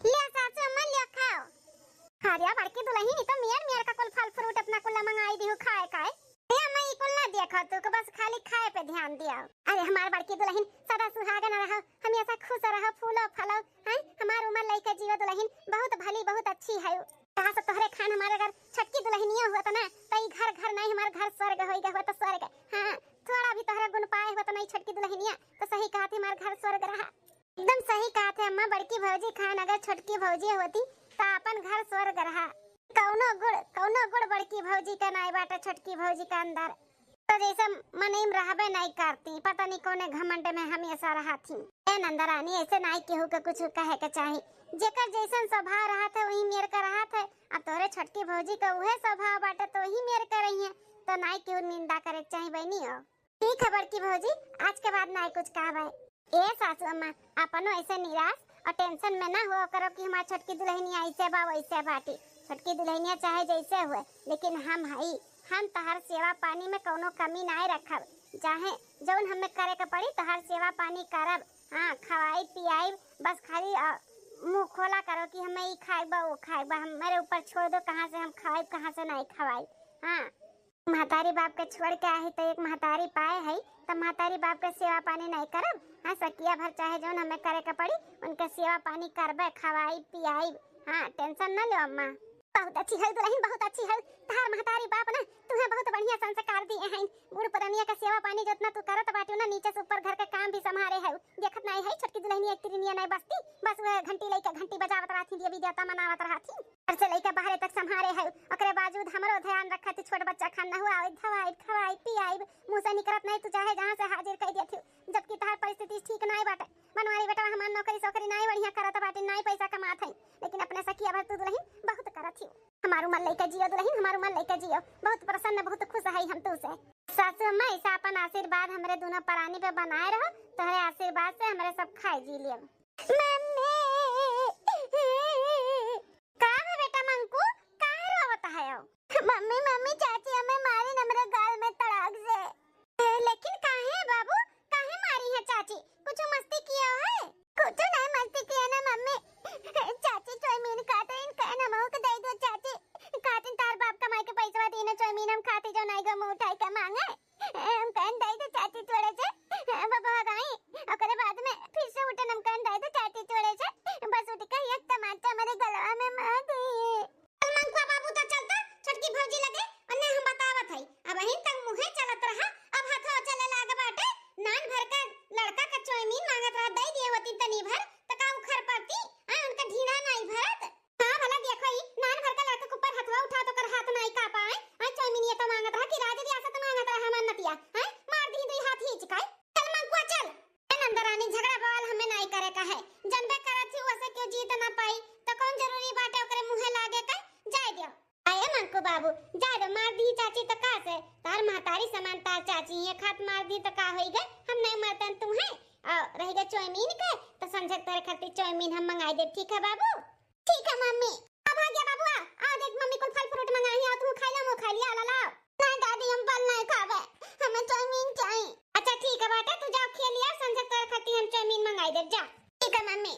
लिया सासू अम्मा, लिया खाओ। अरे बड़की दुल्हन, ई तो मेर मेर का कुल फल फ्रूट अपना कुल्ला मंगाई दिहु खाए काए। ए अम्मा, ई कुल ना देखो तू, के बस खाली खाए पे ध्यान दिया। अरे हमार बड़की दुल्हन सदा सुहागन रहो, हमेशा खुश रहो, फूलो फलो, हैं? हमार उम्र लइके जियो दुल्हन, बहुत भली, बहुत अच्छी है। कहा से तोहरे खान हमारे अगर छोटकी दुल्हनिया हुआ तो ना, तो ई घर घर नहीं, हमार घर स्वर्ग होई गए हुआ तो स्वर्ग। हाँ, थोड़ा भी तोहरे गुण पाए हुआ तो नहीं छोटकी दुल्हनिया, तो सही कहा थी हमार घर स्वर्ग रहा। एकदम सही कहा थे अम्मा, बड़की भौजी खान अगर छोटकी भौजी होती तो अपन घर स्वर्ग रहा। कौनो गुण, कौनो गुण बड़की भौजी का नाई बाटे छोटकी भौजी का अंदर। तो जैसे मनई में रहबे नाई करती, पता नहीं कौने घमंड में हमेशा रहा थी। ए नंदरानी, ऐसे नाई केहू के कुछ कहे के चाही। जेकर जैसन स्वभाव रहा थे वही मेर का रहा थे। अब तोरे छोटकी भौजी का उहे स्वभाव बाटे तो वही मेर का रही है, तो नाई केहू निंदा करे के चाही बहनी हो। ठीक है बड़की भौजी, आज के बाद नाई कुछ कहबे। ए सासू अम्मा, अपनो ऐसे निराश और टेंशन में ना हो करो कि हमार छोटकी दुल्हनिया ऐसे बा वैसे बाटी। छोटकी दुल्हनिया चाहे जैसे हुए, लेकिन हम हई, हम तोहार सेवा पानी में कौनो कमी नाय रखब। चाहे जौन हमें करे के पड़ी, तोहार सेवा पानी करब। हाँ, खवाई पियाई, बस खाली, अ, मुँह खोला करो कि हमें ई खाए बा, वो खाए बा, हमारे ऊपर छोड़ दो, कहाँ से हम खवाई, कहाँ से नहीं खवाई। हाँ, महतारी बाप के छोड़ के आई तो एक महतारी पाए है, तो महतारी बाप के सेवा पानी नहीं करब? हाँ, सकिया भर चाहे जौन हमें करे के पड़ी, उनके सेवा पानी करबे, खवाई पियाई। हाँ, टेंशन न लो अम्मा। बहुत अच्छी है दुल्हन, बहुत अच्छी है। तहार महतारी बाप ना तुम्हें बहुत बढ़िया संस्कार दिए हैं। बूढ़ पुरनिया का सेवा पानी जितना तू करत बाटियो ना, नीचे से ऊपर घर के काम भी संभारे है। देखत नहीं है छोटकी दुल्हनिया एक तिरनिया नहीं बसती, बस वह घंटी लेके घंटी बजावत रहती, देवी देवता मनावत रहती। घर से लेके बाहरे तक संभारे है, ओकरे बावजूद हमरो ध्यान रखत, छोट बच्चा खान न हुआ, धवाई, खवाई, पियाई, मुँह से निकरत नहीं, तू चाहे जहाँ से हाजिर कह देती, जबकि तहार परिस्थिति ठीक नहीं बाटे। बनवारी बेटवा हमार नौकरी सोकरी नहीं बढ़िया करत बाटे, नहीं पैसा कमात है, लेकिन अपने सखिया भर तू दुल्हन बहुत करत ही। हमार उमर लेके जियो दुल्हन, हमार उमर लेके जियो। बहुत प्रसन्न, बहुत खुश है हम तू से। सासू अम्मा, ऐसा अपन आशीर्वाद हमरे दोनों परानी पे बनाए रहो, तोहरे आशीर्वाद से हमरे सब खाए जी लियो। मम्मी, का है बेटा मंकू, काहे रोवत है हो? मम्मी, मम्मी, चाची हमें मारी हमरे गाल में तड़ाक से। ए, लेकिन काहे बाबू, काहे मारी है चाची? कुछ मस्ती किया है? कुछ नहीं मस्ती किया ना मम्मी। चाची चौमिन खाते इनका नमक दे दो चाची। खातिन तार बाप कमाई के पैसवा दीना चौमिन हम खाती जो नहीं गो मुँह उठाई के मांगे। हम कहन दे दो चाची थोड़े से। बबा गई, ओकरे बाद में फिर से उठन हम कहन दे दो चाची थोड़े से। बस उठ के एक तमाचा मेरे गलवा में मार दी। चल मंकुआ बाबू, तो चलता छोटकी भौजी लगे, ओन्ने हम बतावत हई। अबहिन तक मुँहे चलत रहा, अब हथवा चले लाग बाटे। नान भर का लड़का का चौमिन मांगत रहा, दे दिए होती तनी भर, त का उखर पड़ती? आ, उनका ढीढ़ा नाई भरत। हाँ, भला देखो ई, नान भर का लड़का के ऊपर हथवा उठा तो कर हाथ नाई कापा, आय? आ, चौमिन ये तो मांगत रहा कि राज रियासत मांगत रहा हमार नतिया, आय? मार दी दुई हाथ ही चिकाई। चल मंकुआ, चल। ए नंदरानी, झगड़ा बवाल हमें नाई करे का है। जनबे करत ही वैसे क्यों जीत ना पाई, तो कौन जरूरी बाटे ओकरे मुँहे लागे के? जाए दियो। आए मंकू बाबू, जाए दो, मार दी चाची तो का से? तार महतारी समान तार चाची, ये खात मार दी तो का होई गए? हम नहीं मरतन तू है। और रह गए चौमिन के, तो संझक तोरे खातिर चौमिन हम मंगाई दे, ठीक है बाबू? ठीक है मम्मी। अब आ गया बाबू, आ, आ देख मम्मी कुल फल फ्रूट मंगाई है, तू खा ला, मुँह खा लिया, ला ला। नहीं दादी, हम फल नहीं खावे, हमें चौमिन चाहिए। अच्छा ठीक है बेटा, तू जाओ खेल लिया, संझक तोरे खातिर हम चौमिन मंगाई दे, जा। ठीक है मम्मी।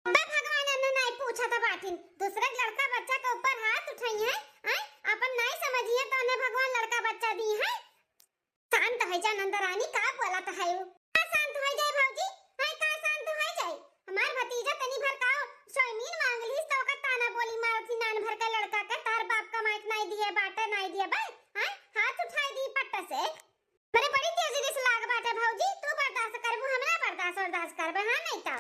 अबे भगवान एन्ने नाई पूछत बाटिन, दूसरे लड़का बच्चा के ऊपर हाथ उठाई है, आय? अपन नाई समझिए तो उन्हें भगवान लड़का बच्चा दी है। शांत हो जा नंदरानी, का बोलत है वो? का शांत हो जाए भौजी? आय का शांत हो जाए? हमार भतीजा तनी भर का चौमिन मांग लीस तो ओकर ताना बोली मारत ही नान भर का लड़का के, तार बाप कमाई के नाई दिए बाटे, नाई दिए बे, आय? हाथ उठाई दी पट्ट से। मेरे बड़ी तेज रिस लाग बाटे भौजी, तू बर्दाश्त करबू, हम ना बर्दाश्त बर्दाश्त करबे, हाँ नहीं तो।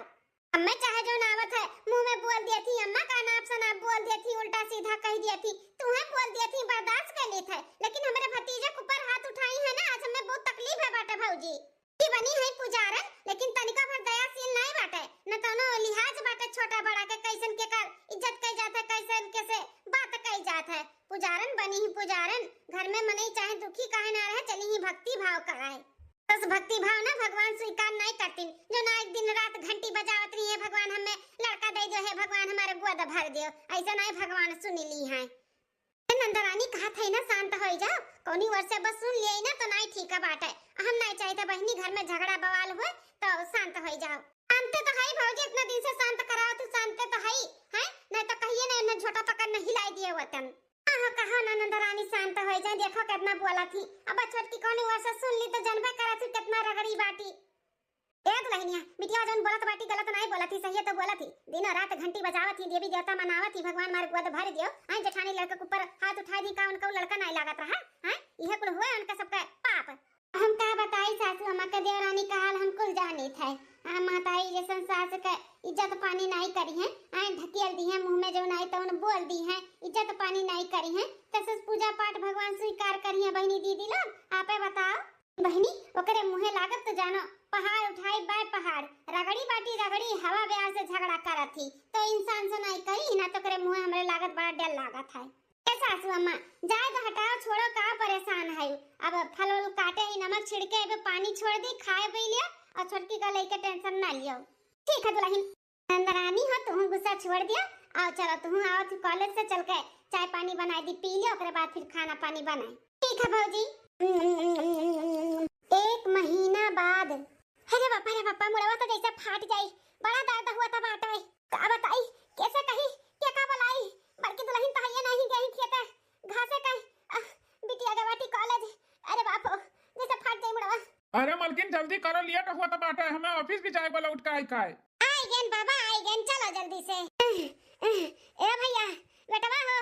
अम्मा चाहे जो ना आवत है, मुँह में बोल दिया थी, अम्मा का नाप से ना बोल दिया थी, उल्टा सीधा कह दिया थी, तू है बोल दिया थी, बर्दाश्त कर लेत है, लेकिन हमारे भतीजे के ऊपर हाथ उठाई है ना, आज हमें बहुत तकलीफ है बाटे भौजी। की बनी है पुजारन, लेकिन तनिका भर दयाशील नहीं बाटे, न तनो लिहाज बाटे छोटा बड़ा के, कैसन के कर इज्जत कई जात है, कैसन के से बात कई जात है। पुजारन बनी ही पुजारन, घर में मनई चाहे दुखी काहे ना रहे, चली ही भक्ति भाव कराए। बस भक्ति भाव ना भगवान स्वीकार नहीं करतीन, जो ना एक दिन रात घंटी बजावत रही है, "भगवान हमें लड़का दे दो, हे भगवान हमारे गोद भर दो", ऐसा नहीं भगवान सुन ली है। ए नंदरानी कहत है ना शांत हो जाओ, कौनी ओर से बस सुन लिया ना तो नहीं ठीक है बाटे। हम नहीं चाहिए बहिनी घर में झगड़ा बवाल हुए तो शांत हो जाओ। शांत तो है भौजी, इतना दिन से शांत कराओ तू, शांत तो है, हैं? नहीं तो कहिए ना इन्हें झोटा पकड़ नहीं हिलाई दिए वतन। हाँ, हाँ, कहा ना नंदरानी शांत हो जाए, देखो कितना बोला थी। अब छोटकी कौनी ओर से सुन ली तो जनबे करा थी कितना रगड़ी बाटी। ए दुल्हनिया, बिटिया जौन बोलत बाटी गलत नाई बोलत ही, सही तो बोलत ही। दिनों रात घंटी बजावत ही, देवी देवता मनावत ही, भगवान मार गोद भर दियो। आए जेठानी लड़का के ऊपर हाथ उठा दी का, उनका उ लड़का नाई लागत रहा? हैं? इहे कुल हुए उनका सबका पाप। हम का बताई सासू अम्मा के, देवरानी का हाल हम कुल जानित है। आ माताई जैसन सास के इज्जत पानी नाई करी है, आए ढकेल दी है, मुँह में जौन आई तौन बोल दी है, इज्जत पानी नाई करी है, तसस पूजा पाठ भगवान स्वीकार करी है बहिनी दीदी लोग? आपे बताओ। बहिनी, ओकरे मुँहे लागब तो जानो, पहाड़ उठाई बाय पहाड़, रगड़ी बाटी रगड़ी, हवा बयार से झगड़ा करत ही, तो इंसान से नाई कही ना, तो ओकरे मुँहे हमरे लागत बड़ा डर लागत है। ए सासू अम्मा, जाए दो, हटाओ, छोड़ो, का परेशान है? अब फल उल काटे ही, नमक छिड़के, अब पानी छोड़ दी, खाए पी लियो और छोटकी का लेके टेंशन ना लियो। ठीक है दुल्हन। नंदरानी हो, तुम गुस्सा छोड़ दियो, आओ चलो, तुहूँ आओ, तू कॉलेज से चल के चाय पानी बनाई दी, पी ले, ओकरे बाद फिर खाना पानी बनाई। ठीक है भौजी। एक महीना बाद। अरे बापा रे बापा, मुड़वा तो जैसे फाट जाई, बड़ा दर्द हुआ था बाटे। का बताई, कैसे कही, के का बोलाई, बड़की दुल्हन तो हइये नहीं गई खेते, घासे का, आह, बिटिया गए बाटी कॉलेज। अरे बाप हो, जैसे फाट जाई मुड़वा। अरे मलकिन, जल्दी करो, लेट हुआ तो बाटे, हमें ऑफिस भी जाए वाला उठ के आई काहे। I gain Baba, I gain, चलो जल्दी से। ए भैया, बेटवा हो,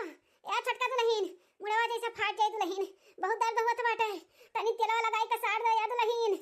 ए छोटका दुल्हन, मुड़वा जैसे फाट जाई दुल्हन, बहुत दर्द होत बाटे, तनी तेलवा लगाई के सार दे या दुल्हन।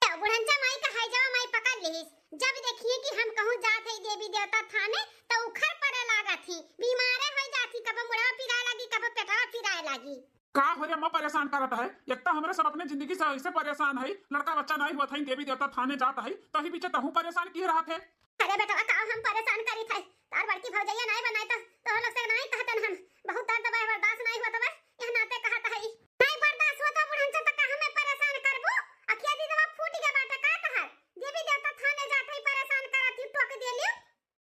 तो बुढ़नचा माई का है जवा माई पकड़ लिहिस, जब देखिए कि हम कहूँ जात है देवी देवता थाने, तो उखर पड़े लागत ही, बीमारे हो जात ही, कब मुड़वा पिराए लागी, कब पेटवा पिराए लागी। का हो रे अम्मा, परेशान करत है? एक तो हमरे सब अपने जिंदगी से ऐसे परेशान है, लड़का बच्चा नहीं हुआ था, देवी देवता थाने जात है, तही पीछे तहूँ परेशान किए रहत है। अरे बेटवा, का हम परेशान करी थे? तार बड़की भौजैया नहीं बनाई तो तोहर लोग से नहीं कहतन हम। बहुत दर्द बा, बर्दाश्त नहीं हुआ तो बस यह नाते कहत है। नहीं बर्दाश्त हुआ तो बुढ़नचा तक का हमें परेशान करबू? अखिया दीदवा फूट गया बाटे का तहार? देवी देवता थाने जात है परेशान करत ही, टोक देली।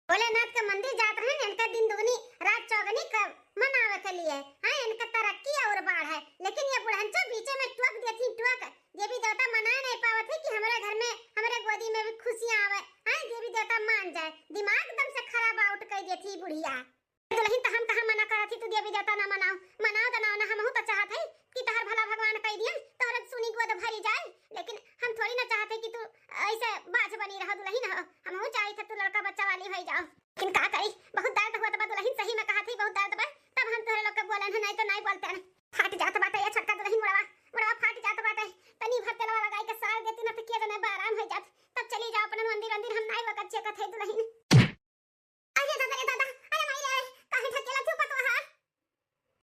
भोलेनाथ के मंदिर जात रहन, इनका दिन दुगनी रात चौगनी क मनावे के लिए, हाँ, इनका तरक्की और बाढ़ है। लेकिन ये बुढ़नचा बीचे में टोक देती, टोक। देवी देवता मना नहीं पावत है कि हमारे घर में, हमारे गोदी में भी खुशियाँ आवे, हाँ, देवी देवता मान जाए। दिमाग एकदम से खराब आउट कर देती बुढ़िया। दुल्हन तो हम कहाँ मना करत ही, तू देवी देवता ना मनाओ, मनाओ तो ना, ना, हमहू तो चाहत है कि तोहर भला भगवान कह दिए, तोहर सुनी गोद भरी जाए, लेकिन हम थोड़ी ना चाहत है कि तू ऐसे बाझ बनी रहो दुल्हन हो, हमहू चाहत है तू लड़का बच्चा वाली हो जाओ। लेकिन का करी, बहुत दर्द हुआ बा दुल्हन, सही में कहा थी बहुत दर्द बा, तब हम तोहरे लोग के बोलन है, नहीं तो नहीं बोलते हैं। फट जात बाटे ये छोटका दुल्हन मुड़वा, मुड़वा फट जात बाटे, तनी भर तेलवा लगाई के सार देती ना तो किया जाने बा आराम हो जात, तब चली जाओ अपने मंदिर वंदिर, हम नहीं वकत चेकत है दुल्हन। अरे दादा रे दादा, अरे माई रे, काहे ढकेला तू पतोहा?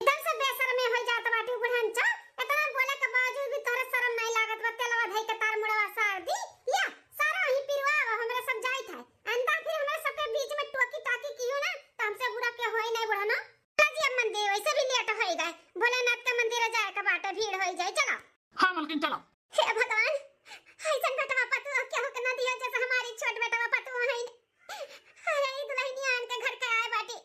एकदम से बेशर्मे हो जात बाटी बुढ़नचा, इतना बोले के बावजूद भी तोहरे शर्म नहीं लागत बा, तेलवा धई के तार मुड़वा सार दी, या सारा ही पिरवा हमरे सब जाइत है, अंदर फिर हमरे सबके बीच में टोकी टाकी कियो ना, तो हमसे बुरा के होई नहीं बुढ़नो। जी, अब मंदिर वैसे भी लेट होई गए, भोलेनाथ के मंदिर जाए के बाटे, भीड़ होई जाए, चलो। हाँ मलकिन, चलो। हे भगवान, ऐसन बेटवा पतोह केहू के ना दिया, जैसे हमारी छोट बेटवा पतोह है। अरे, ई दुल्हनिया आन के घर के आए बाटी।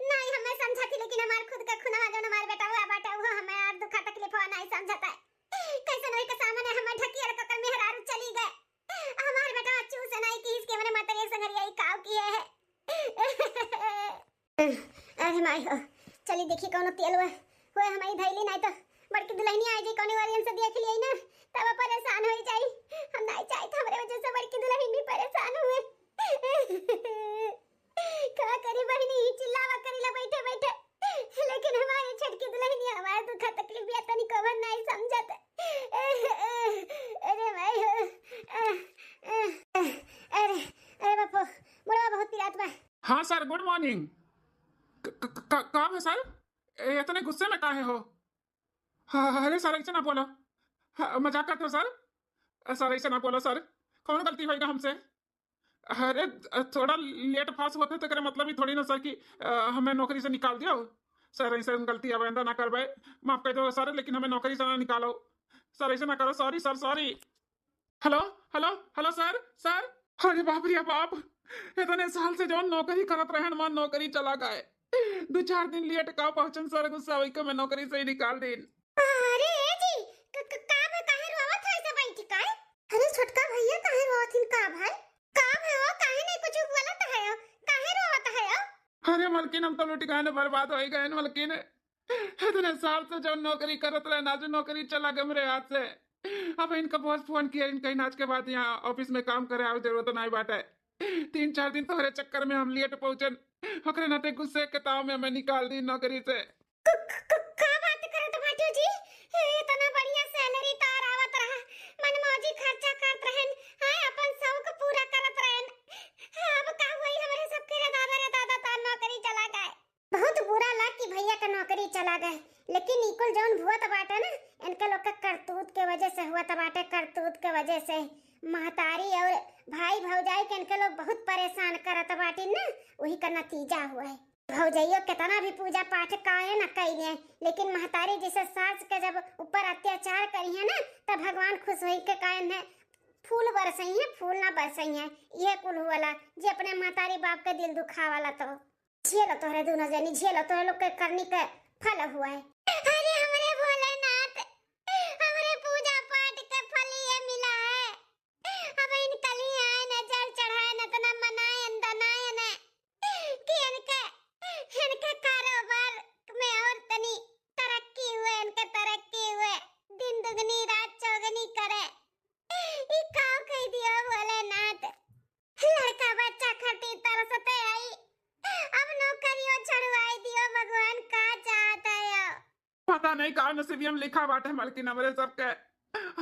नहीं, हमें समझती, लेकिन हमार खुद के खुनवा जौन हमार बेटवा बाटे, वो हमार दुखा तकलीफवा नहीं समझता है। कैसन ओही के सामने हमें ढकियल ककर मेहरारू चली गए। हमार बेटवा चूस नहीं की इसके मने मतरिया संगरिया ई काव किए है। अरे माई हो, चली देखी कौनो तेल हुआ, हुआ हमारी धैली, नहीं तो बड़की दुल्हनिया आ जाई, कौनो वाली से देख लिया ना, तब परेशान हो जाई। हम नहीं चाहत हमरे वजह से बड़की दुल्हन भी परेशान हुए। का करी बहिनी, ई चिल्लावा करीला बैठे बैठे, लेकिन हमारे छोटकी दुल्हनिया हमारे दुखा तकलीफ या तनी कवन नहीं समझत। अरे माई हो, अरे, अरे बापो, मुड़वा बहुत पिरात बा। हाँ सर, गुड मॉर्निंग। क-, क-, क-, का है सर? ए, इतने गुस्से में काहे हो? हाँ, अरे सर, ऐसे ना बोलो। हाँ, मजाक करते हो सर? अ, सर, ऐसे ना बोलो सर, कौन गलती होएगा हमसे? अरे, अ, थोड़ा लेट फास्ट होते तो एकरे मतलब ही थोड़ी ना सर कि, अ, हमें नौकरी से निकाल दियो। सर, ऐसे गलती अब आइंदा ना करबे, माफ कर दो सर, लेकिन हमें नौकरी से ना निकालो सर, ऐसे ना करो, sorry sir, sorry. Hello, hello, hello sir, sir. अरे बाप रे बाप, इतने साल से जौन नौकरी करत रहन, मान नौकरी चला गए। दो चार दिन लेट का पहुंचन सर, गुस्सा होई के मैं नौकरी से ही निकाल दीन। अरे ए जी, क-, क-, का भा, काहे रोवत है ऐसे बैठ के? अरे छोटका भैया, काहे रोवत हिन, का भाई? का भा हो, काहे नहीं कुछ बोलत है हो? काहे रोवत है हो? अरे मलकिन, हम तो लुट गए न, बर्बाद हो गए न मलकिन। इतने साल से जो नौकरी करत रहे ना, जो नौकरी चला गए मेरे हाथ से। अब इनका बॉस फोन किया, इनका आज के बाद यहाँ ऑफिस में काम करे आवे जरूरत नहीं बाटे। तीन चार दिन तोहरे चक्कर में हम लेट पहुंचन, ओकरे नाते गुस्से के ताव में हमें निकाल दी नौकरी से। क-, क-, क-, का बात करत बाटू जी? इतना बढ़िया सैलरी तार आवत रहा, मनमौजी खर्चा करत रहन, हाँ, अपन शौक पूरा करत रहन। अब का हुई हमरे सबके रे दादा, रे दादा, तार नौकरी चला गए। बहुत बुरा लाग कि भैया का नौकरी चला गए, लेकिन ई कुल जौन हुआ त बाटे ना, इनके लोग के करतूत के वजह से हुआ त बाटे, करतूत के वजह से। महतारी और भाई भौजाई के इनके लोग बहुत परेशान करत बाटिन ना, वही का नतीजा हुआ है। भौजइयो कितना भी पूजा पाठ काहे न कइले, लेकिन महतारी जैसे सास के जब ऊपर अत्याचार करिहे ना, तब भगवान खुश होई के काहे न फूल बरसइहे, फूल ना बरसइहे। इहे कुल हुआला जे अपने महतारी बाप के दिल दुखावाला। तो झेलो तोहरे दोनों जनी, झेलो, तोहरे लोग के करनी के फल हुआ है। अरे हमरे भोलेनाथ, हमरे पूजा पाठ के फल ये मिला है। अब इन कली आए न, जल चढ़ाए न, इतना मनाए न, दनाए न कि इनके, इनके कारोबार में और तनी तरक्की हुए, इनके तरक्की हुए, दिन दुगनी रात चौगनी करे। ई काव कह दियो भोलेनाथ, लड़का बच्चा खातिर तरसते हई, अब नौकरियों छड़वाई दियो भगवान, का चाहत है अब? पता नहीं का नसीबिया में लिखा बाटे मलकिन, हमरे सबके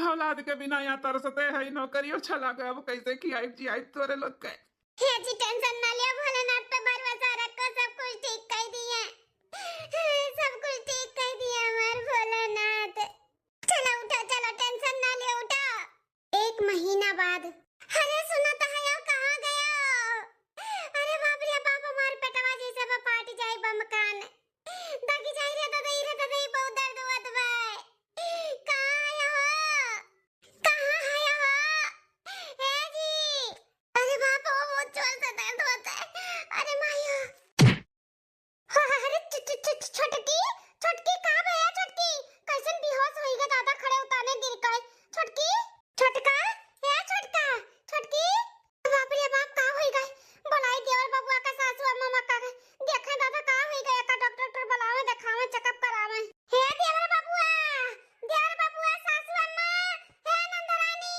औलाद के बिना यहाँ तरसते हई, नौकरियों छला गए, अब कैसे खियाई जियाई तोरे लोग के? हे जी, टेंशन ना लियो, भोलेनाथ पे भरोसा रखो, सब कुछ ठीक कह दिए, सब कुछ ठीक कह दिए हमार भोलेनाथ। चलो उठो, चलो, टेंशन ना लियो, उठो। एक महीना बाद। अरे सुनो तो हयो, कहाँ गयो? अरे बाप रे बाप, हमार पेटवा जैसे बा फाट जाई बमकान। दागी जाई रे दादा, ई रे दादा, ई बहुत दर्द होत बा। कहाँ आया हो? कहाँ आया हो? ए जी। अरे बाप, वो बहुत जोर से दर्द होता है। अरे माया। अरे छ-, छ-, छ-, छ-, छोटकी, छोटकी, का भया छोटकी? कैसन बेहोश होई गए दादा, खड़े उताने गिर गए। छोटकी, छोटका, ए छोटका, छोटकी। बाप रे बाप, का होई गए? बोलाई देवर बबुआ का, सासू अम्मा, अम्मा का, देखे दादा का होई गए, का डॉक्टर, डॉक्टर बुलावे, देखावे, चेकअप करावे। हे देवर बबुआ, देवर बबुआ, सासू अम्मा, हे नंदरानी,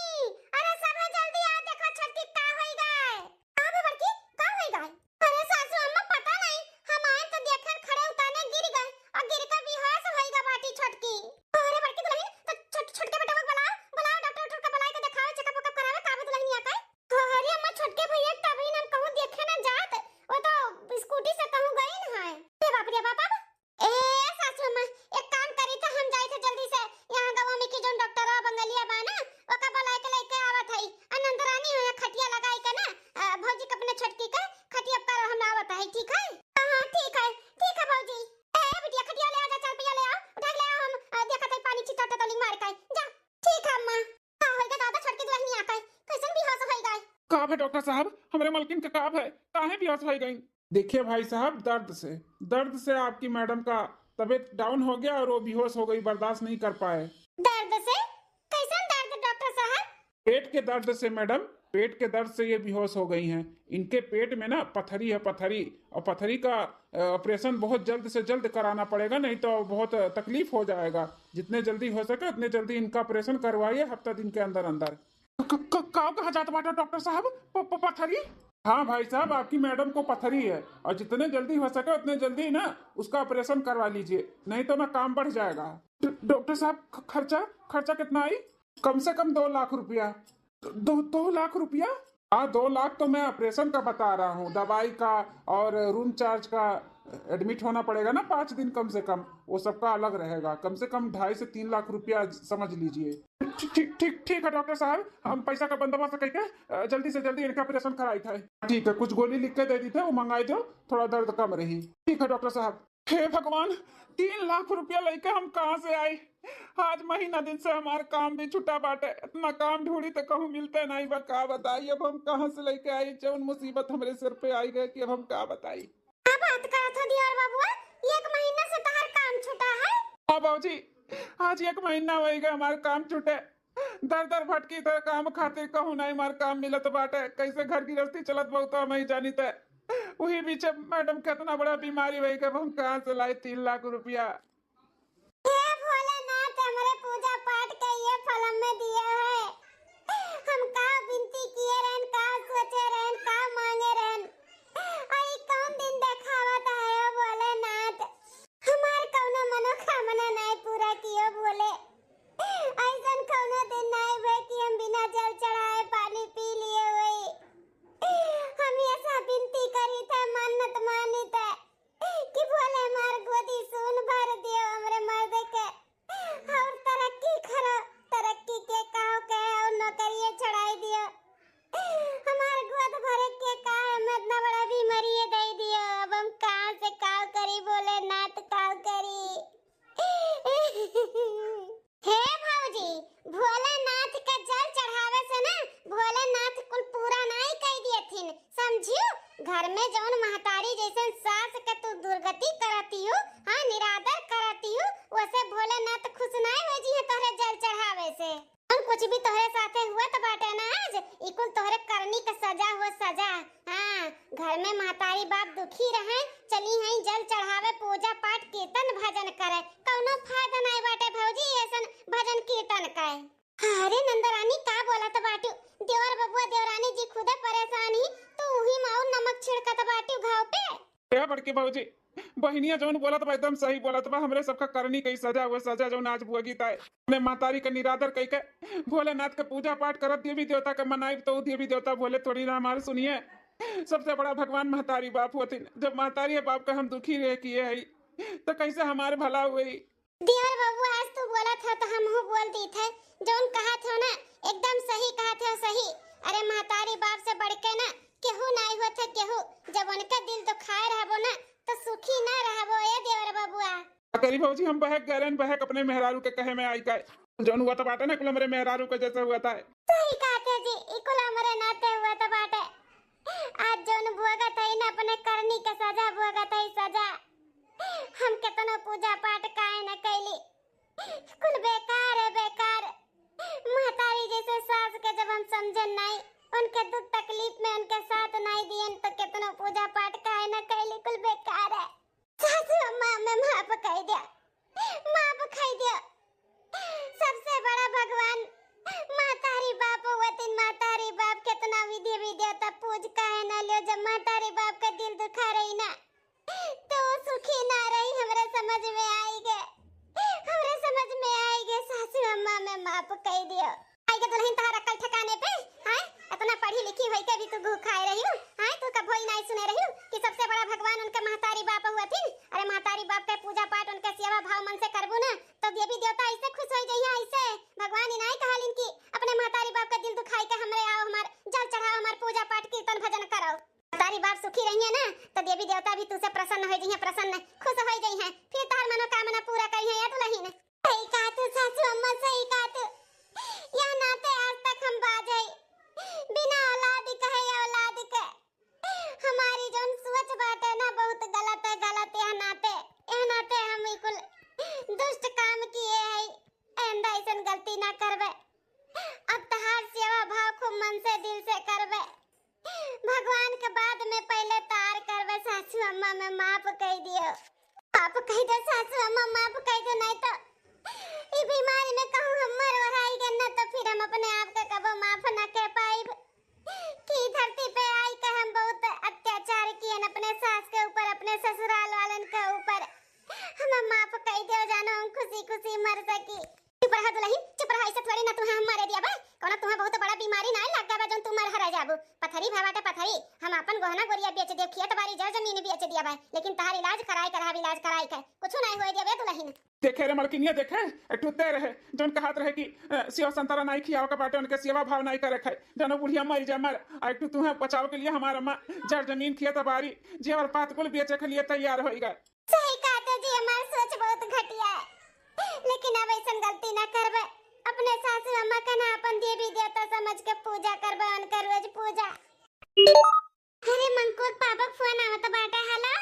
अरे सब है, जल्दी आओ, देखो छोटकी का होई गए। का बे बड़की, का होई गए? अरे सासू अम्मा, पता नहीं, हम आए तो देखन खड़े उताने गिर गए और गिर के बेहोश होई गए बाटी छोटकी। अरे बड़की दुल्हन, तो छोट-, छोटके बेटा को बुलाओ, बुलाओ डॉक्टर, डॉक्टर का बुलाए के देखावे, चेकअप वेकअप करावे, का बे दुल्हनिया का? अरे अम्मा, छोटके भैया तभी हम कहूँ देखे ना जात, वो तो स्कूटी से कहूँ गए ना है। अरे बाप रे बाप, अब ए सासू अम्मा, एक काम करी त, हम जाई थे जल्दी से यहाँ गाँव में की जोन डॉक्टर बंगलिया बा ना, ओका बुलाए के लेके आवत हई। आ नंदरानी हो यहाँ खटिया लगाई के ना, अ, भौजी के अपने छोटकी के खटिया पर हम आवत हई, ठीक है? हाँ, हाँ, ठीक है, ठीक है भौजी। ए बिटिया, खटिया ले आ जा, चार पहिया ले आओ, उठा के ले आओ, हम, अ, देखत हई पानी छिट्टा टटोली मार के। जा, ठीक है अम्मा। का होई गा दादा, छोटकी दुल्हनिया का कैसन बेहोश होई गई? का भे डॉक्टर साहब, हमरे मलकिन के का भे, काहे बेहोश होई गई? देखिए भाई साहब, दर्द से, दर्द से आपकी मैडम का तबीयत डाउन हो गया और वो बेहोश हो गई, बर्दाश्त नहीं कर पाए। दर्द से? कैसन दर्द डॉक्टर साहब? पेट के दर्द से मैडम, पेट के दर्द से ये बेहोश हो गई हैं। इनके पेट में ना पथरी है, पथरी, और पथरी का, अ, ऑपरेशन बहुत जल्द से जल्द कराना पड़ेगा, नहीं तो बहुत तकलीफ हो जाएगा। जितने जल्दी हो सके उतने जल्दी इनका ऑपरेशन करवाइए, हफ्ता दिन के अंदर अंदर। क-, क-, का कहा जात बाटे डॉक्टर साहब? प-, प-, पथरी? हाँ भाई साहब, आपकी मैडम को पथरी है और जितने जल्दी हो सके उतने जल्दी ना उसका ऑपरेशन करवा लीजिए, नहीं तो ना काम बढ़ जाएगा। ड-, डॉक्टर साहब, ख-, खर्चा, खर्चा कितना आई? कम से कम दो लाख रुपया। दो, दो लाख रुपया? हाँ, दो लाख तो मैं ऑपरेशन का बता रहा हूँ, दवाई का और रूम चार्ज का, एडमिट होना पड़ेगा ना पाँच दिन कम से कम, वो सबका अलग रहेगा। कम से कम ढाई से तीन लाख रुपया समझ लीजिए। ठीक, ठीक, ठीक, ठीक है डॉक्टर साहब, हम पैसा का बंदोबस्त करके, अ, जल्दी से जल्दी इनका ऑपरेशन कराई थे। ठीक है, कुछ गोली लिख के दे दी थे, वो मंगाई दो, थोड़ा दर्द कम रही। ठीक है डॉक्टर साहब। हे भगवान, तीन लाख रुपया लेके हम कहाँ से आई? आज महीना दिन से हमार काम भी छुटा बाटे, इतना काम ढूंढी तो कहूँ मिलते नहीं बा। का बताई, अब हम कहाँ से लेके आई? जौन मुसीबत हमरे सिर पे आई गए कि अब हम का बताई। का बात करत हो दियार बबुआ, एक महीना से तहार काम छुटा है? हाँ बाबूजी, आज एक महीना होई गए हमार काम छुटे। दर दर भटकी त काम खातिर कहूँ नहीं हमार काम मिलत बाटे। कैसे घर गृहस्थी चलत बा त हम ही जानी। त वही बीच मैडम कितना बड़ा बीमारी होई गए, हम कहाँ से लाई तीन लाख रुपया? हे भोलेनाथ, हमरे पूजा पाठ के ये फल में दिया है। हम का विनती किए रहन, का सोचे रहन, का मांगे रहन, आ ई कौन दिन देखावत है ओ भोलेनाथ? हमार कौनो मनोकामना नाय पूरा कियो भोले। ऐसन कौनो दिन नाय हुए कि हम बिना जल चढ़ाए पानी पी लिए होई। हम ये सब विनती करी थे, मन्नत मानी थे कि भोले हमार गोदी सून भर दियो हमरे मर्द के, और तरक्की करो, तरक्की के काव के और नौकरिये छड़ाई दियो। हमार गोद भरे के का हम इतना बड़ा बीमारी दे दियो, अब हम कहाँ से काव करी भोलेनाथ, काव करी? हे भौजी, भोलेनाथ के जल चढ़ावे से ना भोलेनाथ कुल पूरा नाई कई दियथिन, समझियो? घर में जौन महतारी जैसन सास बेइज्जती करतियू, हाँ, निरादर करतियू, वैसे भोलेनाथ खुश नाहीं होइ जइहैं तोहरे जल चढ़ावे से। हम कुछ भी तोहरे साथे हुआ त बाटे ना आज, ई कुल तोहरे करनी क सजा हुआ सजा। हाँ, घर में महतारी बाप दुखी रहे, चली हैं जल चढ़ावे, पूजा पाठ, कीर्तन भजन करे, कौनो फायदा नाहीं बाटे भौजी ऐसन भजन कीर्तन के। अरे नंदरानी का बोलत बाटू, देवर बबुआ देवरानी जी खुदे परेशान ही, तू उही में और नमक छिड़कत बाटू घाव पे। ए बड़की भौजी, बहिनिया जौन बोलत बा एकदम सही बोलत बा। हमरे सबका करनी कई सजा हुआ सजा जौन आज भोगी ताए। अपने महतारी के निरादर कई के भोलेनाथ के पूजा पाठ करत देवी देवता के मनाइब तो उ देवी देवता भोले थोड़ी ना हमार सुनिए। सबसे बड़ा भगवान महतारी बाप होतिन। जब महतारी बाप का हम दुखी रह किए हई तो कैसे हमार भला हुई? देवर बबुआ आज तू बोलत ह तो हमहू बोल दीत है। जौन कहत हो ना एकदम सही कहत हो सही। अरे महतारी बाप से बढ़ के ना केहू नाई होत है केहू। जब उनके दिल दुखाए रहबो ना तो सुखी ना रहबो ए देवर बबुआ। का करी भौजी, हम बहक गए रहन, बहक अपने मेहरारू के कहे में आई का। जौन हुआ तो बाटे ना कुल हमरे मेहरारू के जैसे हुआ था। सही कहत है जी, ई कुल हमरे नाते हुआ तो बाटे। आज जौन भोगत है ना अपने करनी के सजा भोगत है सजा। हम केतनो पूजा पाठ काहे न कैली, कुल बेकार है, बेकार। महतारी जैसे सास के जब हम समझन नाई, उनके दुख तकलीफ में उनके साथ नाई दियन, तो केतनो पूजा पाठ काहे न कैली, कुल बेकार है। सासू अम्मा, हमें माफ कई दिया, माफ कई दिया। सबसे बड़ा भगवान महतारी बाप होतिन, महतारी बाप केतना विधि विधि देवता पूज काहे न लियो, जब महतारी बाप का दिल दुखा रही ना, तो सुखी ना रही, हमरे समझ में आई गे, हमरे समझ में आई गे, सासू अम्मा में माफ कई दियो। आई गे दुलहिन तहार अक्कल ठिकाने पे, हैं? इतना पढ़ी लिखी होई के भी तू घू खाए रही हो, हैं? तू कभो ही नाई सुने रही हो कि सबसे बड़ा भगवान उनके महतारी बाप हुआ थी। अरे महतारी बाप के पूजा पाठ उनके सेवा भाव मन से करबू ना, तो देवी देवता ऐसे खुश होई जइहा, ऐसे। भगवान ही नाई कहलिन कि अपने महतारी बाप के दिल दुखाई के हमरे आओ, हमार जल चढ़ाओ, हमार पूजा पाठ कीर्तन भजन करो। महतारी बाप सुखी रहिए ना, तो देवी देवता भी तुझसे प्रसन्न हो जइहे, प्रसन्न, खुश हो जइहे, फिर तार मनोकामना पूरा करिहे या दुलहिन। सही कहा तू सासू अम्मा, सही कहा तू। या नाते आज तक हम बाजई, बिना औलाद कहे औलाद के। हमारी जौन सोच बाटे ना बहुत गलत है, गलत। या नाते, या नाते हम ई कुल दुष्ट काम किए हई, आइंदा ऐसन गलती ना करबे। अब तहार सेवा भाव खूब मन से दिल से करबे। भगवान के बाद में पहले तार करबे। सासू अम्मा में माफ कई दियो, माफ कई दे सासू अम्मा, माफ कई दे, नहीं तो ई बीमारी में कहूँ हम मर ओराई गए ना तो फिर हम अपने आप के कबो माफ ना कर पाइब कि धरती पे आई के हम बहुत अत्याचार किए अपने सास के ऊपर, अपने ससुराल वालन के ऊपर। हमें माफ कई दे जानो, हम खुशी खुशी मर सकी। चुप रहा दुलहिन, चुप रहा, ऐसे थोड़ी ना तुहे हम मरे दिया बा। कोनो तुहे बहुत बड़ा बीमारी ना लग गवा जौन तू मर हरा जाबू। पथरी भा बाटे पथरी, हम अपन गहना गोरिया बेच देब, खेत बारी जर जमीन बेच दिया बा, लेकिन तहार इलाज कराए के रहब, इलाज कराए के, कुछ ना होए दिया बे दुलहिन। देखे रे मलकिनिया, देखे, एक ठो ते रहे जौन कहत रहे कि अ, सेव संतरा नाई खियावे के बाटे, उनके सेवा भाव नाई करे के है, जानो बुढ़िया मर जा मर, आ एक ठो तुहे बचावे के लिए हमार अम्मा जर जमीन खेत बारी जेवर पात कुल बेचे के लिए तैयार होई गए। सही कहते जी, हमार सोच बहुत घटिया है, लेकिन अब ऐसन गलती ना करबे। अपने सासू अम्मा के ना अपन देवी देवता समझ के पूजा करबे, उनके रोज पूजा। अरे मंकुक पापा के फोन आवत बाटे। हेलो।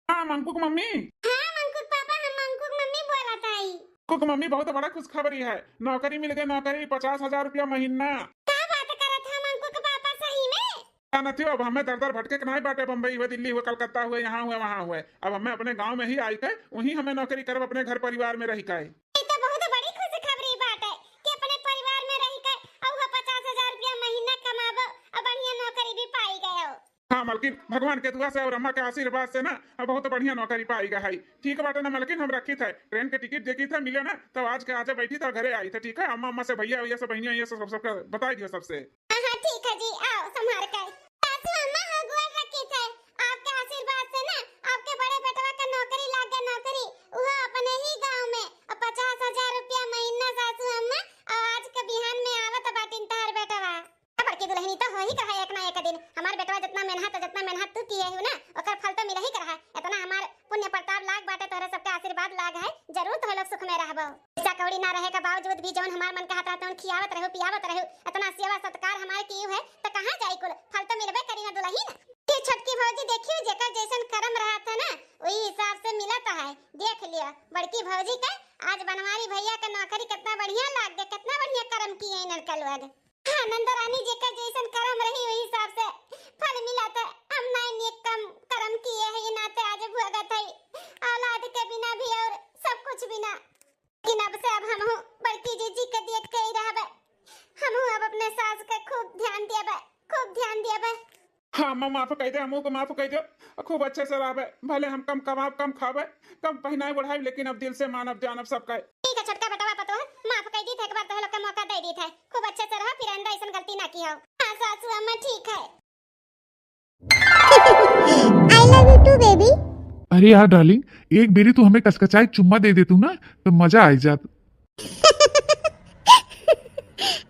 हाँ मंकुक मम्मी। हाँ मंकुक पापा, हम मंकुक मम्मी बोलत हई। मंकुक मम्मी, बहुत बड़ा खुशखबरी है, नौकरी मिल गई, नौकरी, पचास हजार रुपया महीना। का बात करत है मंकुक पापा, सही में? जानत हो, अब हमें दर दर भटके के नाई बाटे, बम्बई हुए, दिल्ली हुए, कलकत्ता हुए, यहाँ हुए, वहाँ हुए। अब हमें अपने गाँव में ही आई के, वहीं हमें नौकरी करब, अपने घर परिवार में रही के। ई तो बहुत बड़ी खुशखबरी बाटे कि अपने परिवार में रही के अउर वो पचास हजार रुपया महीना कमाबो अउर बढ़िया नौकरी भी पाई गयो। हाँ मलकिन, भगवान के दुआ से अउर अम्मा के आशीर्वाद से ना, अब बहुत बढ़िया नौकरी पाई गई है। ठीक बाटे ना मलकिन, हम रखी थे, ट्रेन के टिकट देखी थे, मिले ना, तो आज के आजे बैठी थे, घरे आई थे, ठीक है? अम्मा, अम्मा से, भैया, भैया से, बहनिया, ये सब, सब, सबका बताई दियो सबसे। हाँ, हाँ, ठीक है जी, आओ, संभार के। सासू अम्मा हो, गोर रखी थे। आपके आशीर्वाद से ना, आपके बड़े बेटवा के नौकरी लाग गए, नौकरी, उहो अपने ही गाँव में। और पचास हजार रुपया महीना सासू अम्मा, और आज के बिहान में आवत बाटिन तहार बेटवा। अब बड़की दुलहिनी तो हो ही कहा एक ना एक दिन। हमार बेटवा जितना मेहनत, जितना मेहनत तू किए हो ना, ओकर फल तो मिल ही कहा। इतना हमार पुण्य प्रताप लाग बाटे, तोहरे सबके आशीर्वाद लाग है, जरूर तोह लोग सुख में रहबो। पैसा कौड़ी ना रहे के बावजूद भी जौन हमार मन कहत रहा तौन खियावत रहू, पियावत रहू, इतना सेवा सत्कार हमार कियू है, त कहाँ जाई कुल? फल तो मिलबे करी ना दुलहिन। छोटकी भौजी देखियो, जेकर जैसन करम रहत है ना, वही हिसाब से मिलत है। देख लियो, बड़की भौजी के आज बनवारी भैया के नौकरी कितना बढ़िया लाग गए, कितना बढ़िया करम किए इनन के लोग। हाँ, नंदरानी जेकर जैसन करम रही, वही हिसाब से फल मिलत है। हम ना नेक काम करम किए हैं, ये नाते आज भुगत है औलाद के बिना भी और सब कुछ बिना। लेकिन अब से अब हमहू बड़की जीजी के देख के ही रहबे। हमहू अब अपने सास के खूब ध्यान देबे, खूब ध्यान देबे। हाँ अम्मा, माफ कइ दे, हमहू को माफ कइ दे। खूब अच्छे से रहबे। भले हम कम कमाब, कम खाबे, कम पहिनाए ओढ़ाए, लेकिन अब दिल से मानब जानब सबके। ठीक है छोटका बेटवा, पतोह माफ कइ दी थे, एक बार तोहे लोग के मौका दे दी थे। खूब अच्छे से रहो, फिर आइंदा ऐसन गलती ना की हो। हाँ सासू अम्मा, ठीक है। I love you too, baby। अरे यार डार्लिंग, एक बेरी तू हमें कचकचाए चुम्मा दे दे तू ना, तो मजा आ जात।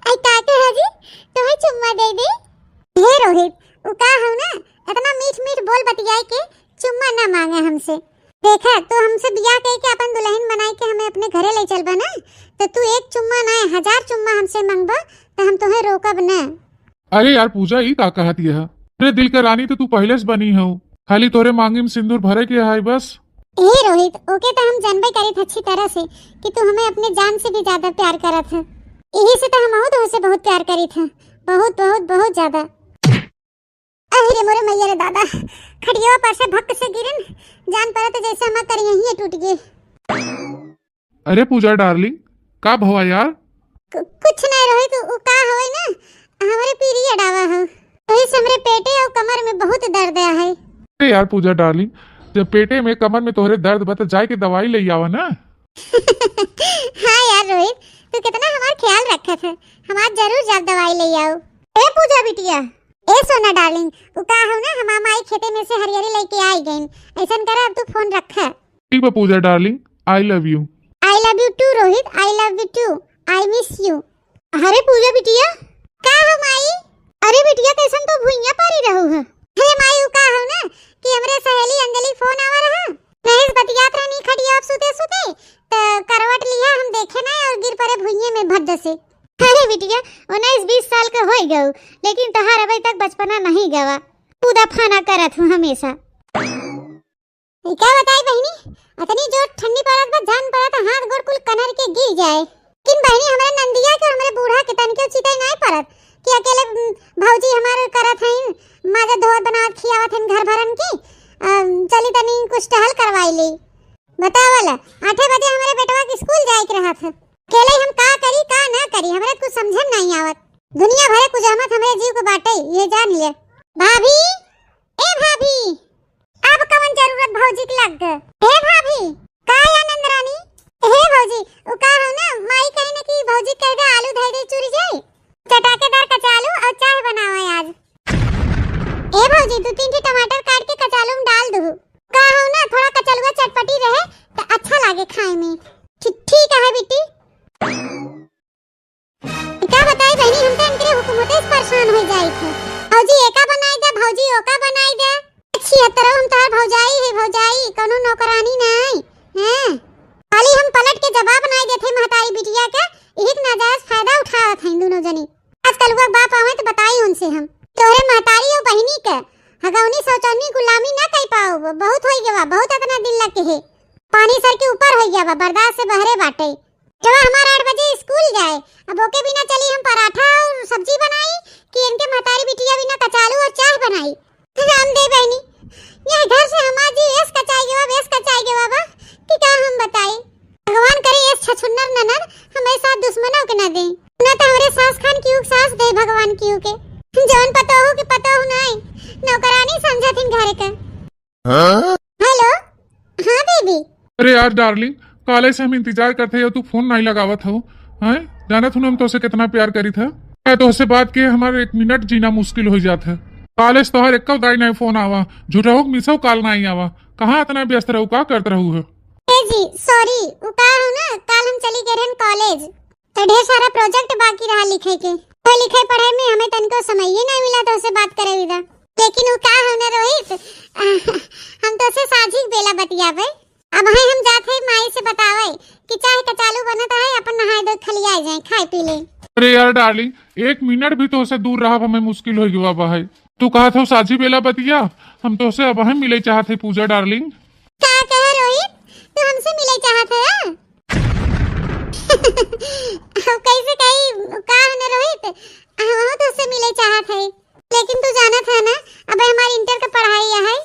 आई का कहा जी, तोहे चुम्मा दे दे? हे रोहित, उ का हो ना, इतना मीठ मीठ बोल बतियाए के चुम्मा ना मांगे हमसे। देखा, तू हमसे बियाह कइ के अपन दुल्हन बनाए के हमें अपने घरे ले चलबा ना, तो तू एक चुम्मा ना, हजार चुम्मा हमसे मांगबा, तो हम तोहे रोकब ना। अरे यार पूजा, ई का कहत यह? तोरे दिल के रानी तो तू पहले से बनी हो, खाली तोरे मांगी में सिंदूर भरे के है बस। ए रोहित, ओके तो हम जानबे करित अच्छी तरह से कि तू हमें अपने जान से भी ज्यादा प्यार करत है। यही से तो हम तोहसे बहुत प्यार करित है, बहुत, बहुत, बहुत ज्यादा। अरे मोरे मैया रे दादा, खटिया पर से भक्क से गिरन, जान पड़ा तो जैसे हमार करिया ही टूट गए। अरे पूजा डार्लिंग, का भवा यार? कु-, कुछ नहीं रोहित, उ, उ का हवे ना, हमरे पीरियड आवा हो, वही से हमरे पेटे और कमर में बहुत दर्द है। अरे यार पूजा डार्लिंग, जब पेटे में कमर में तोहरे दर्द बा त जाए के दवाई ले आवा ना। हाँ यार रोहित, तू कितना हमार ख्याल रखत है, हमार जरूर जाब दवाई ले आओ। ए पूजा बिटिया। ए सोना डार्लिंग, उ का हो ना, हमार माई खेते में से हरियरी लेके आई गईन, ऐसन करा अब तू फोन रखा। ठीक बा Puja darling, I love you। I love you too Rohit, I love you too, I miss you। अरे पूजा बिटिया। का हो माई? अरे बिटिया, कैसन तो भुइयां पारी रहू है? हे माई, उ का हो ना कि हमरे सहेली अंजलि फोन आवा रहा, नहीं बतियात रहनी खटिया सुते सुते, त करवट लिया हम देखे ना और गिर पड़े भुइये में भद्द से। अरे बिटिया, उन्नीस बीस साल का होई गऊ, लेकिन तहार अबे तक बचपना नहीं गवा, कूदा फाना करत हूँ हमेशा। ई का बताई बहिनी, अतनी जोर ठंडी पड़त बा, जान पड़त हाथ गोड़ कुल कनर के गिर जाए। लेकिन बहिनी, हमरा नंदिया के, हमरे बूढ़ा के तनिको चितई नाई पड़त कि अकेले, उम, भौजी हमार करत हईन, माजा धोवत बनावत खियावत हईन घर भरन के। अम, चली तनी कुछ टहल करवाई ली। बतावल, आठे बजे हमरे बेटवा के स्कूल जाए के रहत है। अकेले हम का करी, का ना करी, हमरा कुछ समझ में नाई आवत। दुनिया भरे कुछ हमत हमरे जीव के बाटे, ये जान ले। भाभी, ए भाभी, अब कवन जरूरत भौजी के लग गए? हे भाभी, का या नंदरानी? हे भौजी, उ का हो ना, माई कहे ना कि भौजी कह दे आलू धर दे चुरी जाए, चटाकेदार कचालू और चाय बनावा आज। ए भौजी, दो तीन ठे टमाटर काट के कचालू में डाल दू। का हो ना, थोड़ा कचलुआ चटपटी रहे तो अच्छा लागे खाए में। ठी-, ठीक है बेटी। का बताई बहिनी, हम तो इनकरे हुकूमते से परेशान हो जाई थे। भौजी एका बनाई दे, भौजी ओका बनाई दे। अच्छी हतरो हम तोहार भौजाई है, भौजाई, कौनो नौकरानी नहीं है। खाली हम पलट के जवाब नहीं देते महतारी बिटिया के, यही के नाजायज फायदा उठावत हैं दोनों जनी। आजकल वो बाप आवे तो बताई उनसे हम। तोहरे महतारी और बहिनी के हगौनी शौचौनी गुलामी ना कई पाओ, बहुत होई गवा, बहुत इतना दिन लग के है। पानी सर के ऊपर होई गवा, बर्दाश्त से बहरे बाटे। जब हमार आठ बजे स्कूल जाए, अब ओके बिना चली हम पराठा और सब्जी बनाई कि इनके महतारी बिटिया बिना कचालू और चाय बनाई? रामदेव बहिनी, यह घर से हमार जी एस कचाई गवा, एस कचाई गवा बा कि का हम बताई। भगवान करे एस छछुन्नर ननद हमें साथ दुश्मनों के ना दे, ना तो हमरे सास खान की उक सास दे भगवान की उके। जौन पतोहू के पतोहू नाई, नौकरानी समझत इन घर के। हाँ? हेलो, हाँ बेबी। अरे यार डार्लिंग, काले से हम इंतजार करते हो, तू फोन नहीं लगावत हो, हैं? जानत हूँ ना हम तोसे कितना प्यार करी था। मैं तोसे बात के हमारे एक मिनट जीना मुश्किल हो जात है। काले से तोहर एक्को दाई नहीं फोन आवा, झूठा हो मिसो कॉल नहीं आवा। कहाँ इतना व्यस्त रहू, का करत रहू है? ए जी, सॉरी, उ का हो ना, काल हम चली गए रहन कॉलेज, तो ढेर सारा प्रोजेक्ट बाकी रहा लिखे के। तो लिखे पढ़े में हमें तनको समय ही नहीं मिला तोसे बात करे विदा। लेकिन उ का हो ना रोहित, हम तोसे साझी बेला बतियाबे। अब है हम जात है माई से बतावे कि चाय कचालू बनत है, अपन नहाए धोए खलिया जाए, खाए पी ले। अरे यार डार्लिंग, एक मिनट भी तोसे दूर रहब हमें मुश्किल हो गवा बा है। तू कहत हो साझी बेला बतिया, हम तोहसे अबहीं मिले चाहत है पूजा डार्लिंग। का कहे रोहित, तू हमसे मिले चाहत है? अब कैसे कही, का है ना रोहित, हम तोहसे मिले चाहत है, लेकिन तू जानत है ना, अब हमारी इंटर का पढ़ाई है,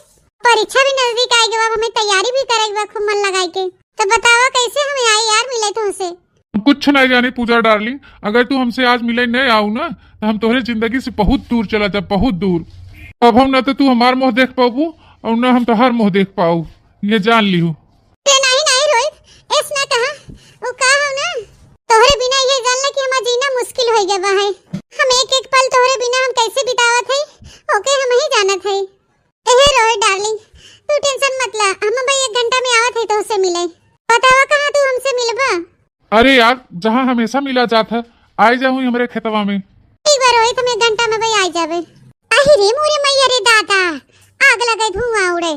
परीक्षा भी नजदीक आइ गवा, अब हमें तैयारी भी करे के बा खूब मन लगाए के। तो बतावा कैसे हमें आई यार मिले तोहसे? कुछ नहीं जानी पूजा डार्लिंग, अगर तू हमसे आज मिले नहीं आऊ ना, तो हम तोहरे जिंदगी से बहुत दूर चला जा, बहुत दूर। अब हम ना तो तू हमार मुंह देख पाबू और ना हम तोहार मुंह देख पाऊ, ये जान लिहू। अरे नहीं, नहीं रोहित, ऐस ना कहा, वो का हो ना, तोहरे बिना ये जान ला कि हमार जीना मुश्किल हो गया बा है। हम एक एक पल तोहरे बिना हम कैसे बितावत है, ओके हम ही जानत है। एहे रोहित डार्लिंग, तू टेंशन मत ला, हम भाई एक घंटा में आवत है तोहसे मिले। बतावा कहाँ तू हमसे मिलबा? अरे यार, जहाँ हमेशा मिला जात है, आइ जाहू हमरे खेतवा में। ठीक बा रोहित, हम एक घंटा में भाई आइ जाबे। अहि रे मोरे मैया रे दादा, आग लगे धुआं उड़े।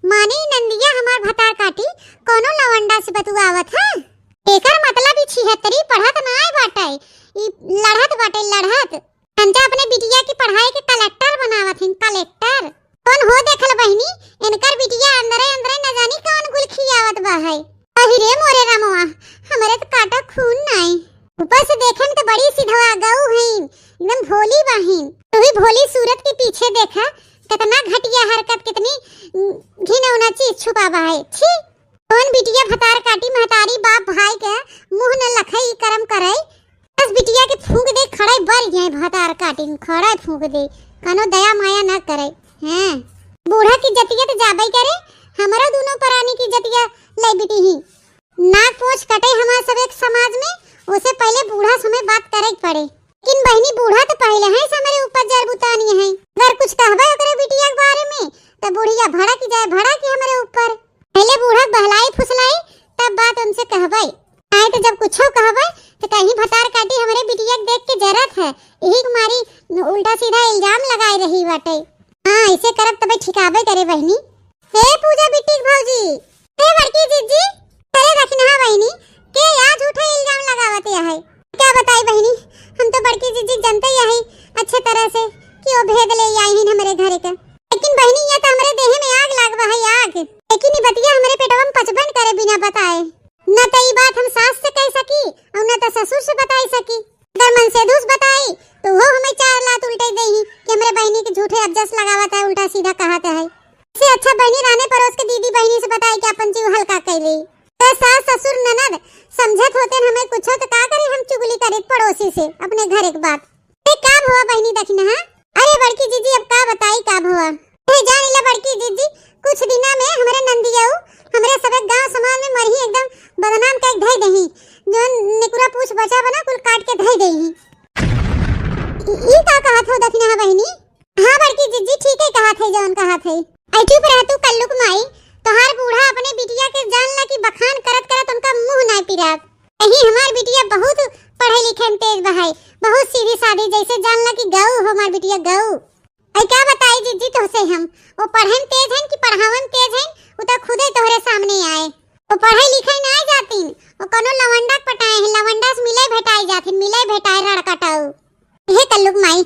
माने ई नंदिया हमार भतार काटी, कोनो लवंडा से बतुआवत है। एकर मतलब ई छिहत्तरी पढ़त नाय बाटे, ई लड़त बाटे, लड़त। संचा अपने बिटिया की पढ़ाई के कलेक्टर बनावत हिन, कलेक्टर। कौन हो देखल बहिनी, इनकर बिटिया अंदरे अंदरे न जानी कौन गुल खियावत बा है। अहि रे मोरे रमवा, हमरे तो काटा खून नाई। ऊपर से देखे में तो बड़ी सिधवा गऊ हईन, एकदम भोली बहिन। तू भी भोली सूरत के पीछे देखा, कितना घटिया हरकत, कितनी, उम, घिनौना चीज छुपा बा है। छी। कौन बिटिया भतार काटी महतारी बाप भाई के मुंह न लखई करम करई। बस बिटिया के फूंक दे, खड़े बर गए भतार काटिन, खड़े फूंक दे, कनो दया माया ना करे। हैं, बूढ़ा की जतिया तो जाबे करे, हमरो दोनों परानी की जतिया ले बिटी ही। नाक पोंछ कटे हमार सब एक समाज में, उसे पहले बूढ़ा समय बात करे के पड़े। लेकिन बहिनी बूढ़ा तो पहले है हमरे ऊपर जर बुतानी है, अगर कुछ कहबे ओकरे बिटिया के बारे में तो बुढ़िया भड़क जाए, भड़क हमरे ऊपर। पहले बूढ़ा के बहलाई फुसलाई, तब बात उनसे कहबे। आए तो जब कुछो कहबे, तो कहीं भतार काटी हमरे बिटिया के देख के जरत है, यही के मारी उल्टा सीधा इल्जाम लगाए रही बाटे। हाँ, ऐसे करब तबे ठिकाबे करे बहिनी। हे पूजा बिट्टी के भौजी, हे बड़की जिज्जी, अरे रखना बहिनी, के या झूठा इल्जाम लगावत है? क्या बताई बहिनी, हम तो बड़की जिज्जी के जनते ही है अच्छे तरह से कि वो भेद ले आई हिन हमरे घरे के। लेकिन बहिनी, ये तो हमरे देह में आग लागवा है, आग। लेकिन ई बतिया हमरे पेटवा में पचबे न करे बिना बताए। न तो ई बात हम सास से कह सकी और न तो ससुर से बताई सकी। अगर मनसेधु से बताई तो वो हमें चार लात उल्टे देही कि हमरे बहिनी के झूठे अबजस लगावत है, उल्टा सीधा कहत है। इससे अच्छा बहिनी राने पड़ोस के दीदी बहिनी से बताई कि अपन जीव हल्का कर ले। तो सास ससुर ननद समझत होते न हमें कुछो तो का करे, हम चुगली करित पड़ोसी से अपने घर एक बात। ए, का भवा बहिनी दखिनहा? अरे बड़की जिज्जी, अब का बताई का भवा। ए, जान ले बड़की जिज्जी, कुछ दिना में हमरे नंदियऊ हमरे सबे गांव समाज में मरही, एकदम बदनाम कइ धइ देही। जौन नेकुरा पूछ बचा बना कुल काट के धइ देही। ई, ई का कहत हो दखिनहा बहिनी? हाँ बड़की जिज्जी, ठीक है कहत है जौन कहत है। ऐ चुप रह तू कल्लुक माई, तोहार बूढ़ा अपने बिटिया के जान ला कि बखान करत करत उनका मुंह नाय पिरात। यही हमार बिटिया बहुत पढ़े लिखे में तेज बहाई, बहुत सीधी सादी, जैसे जान ला कि गऊ हो हमार बिटिया गऊ। ऐ क्या बताई जिज्जी तोहसे हम, वो पढ़े में तेज हैं कि पढ़ावे में तेज हैं, वो तो खुदे तोहरे सामने आए। वो पढ़े लिखे ना जातीन, वो कोनो लवंडा के पटाए हैं, लवंडा से मिले भेटाए जातीन, मिले भेटाए रड़कटाऊ। हे कल्लुक माई,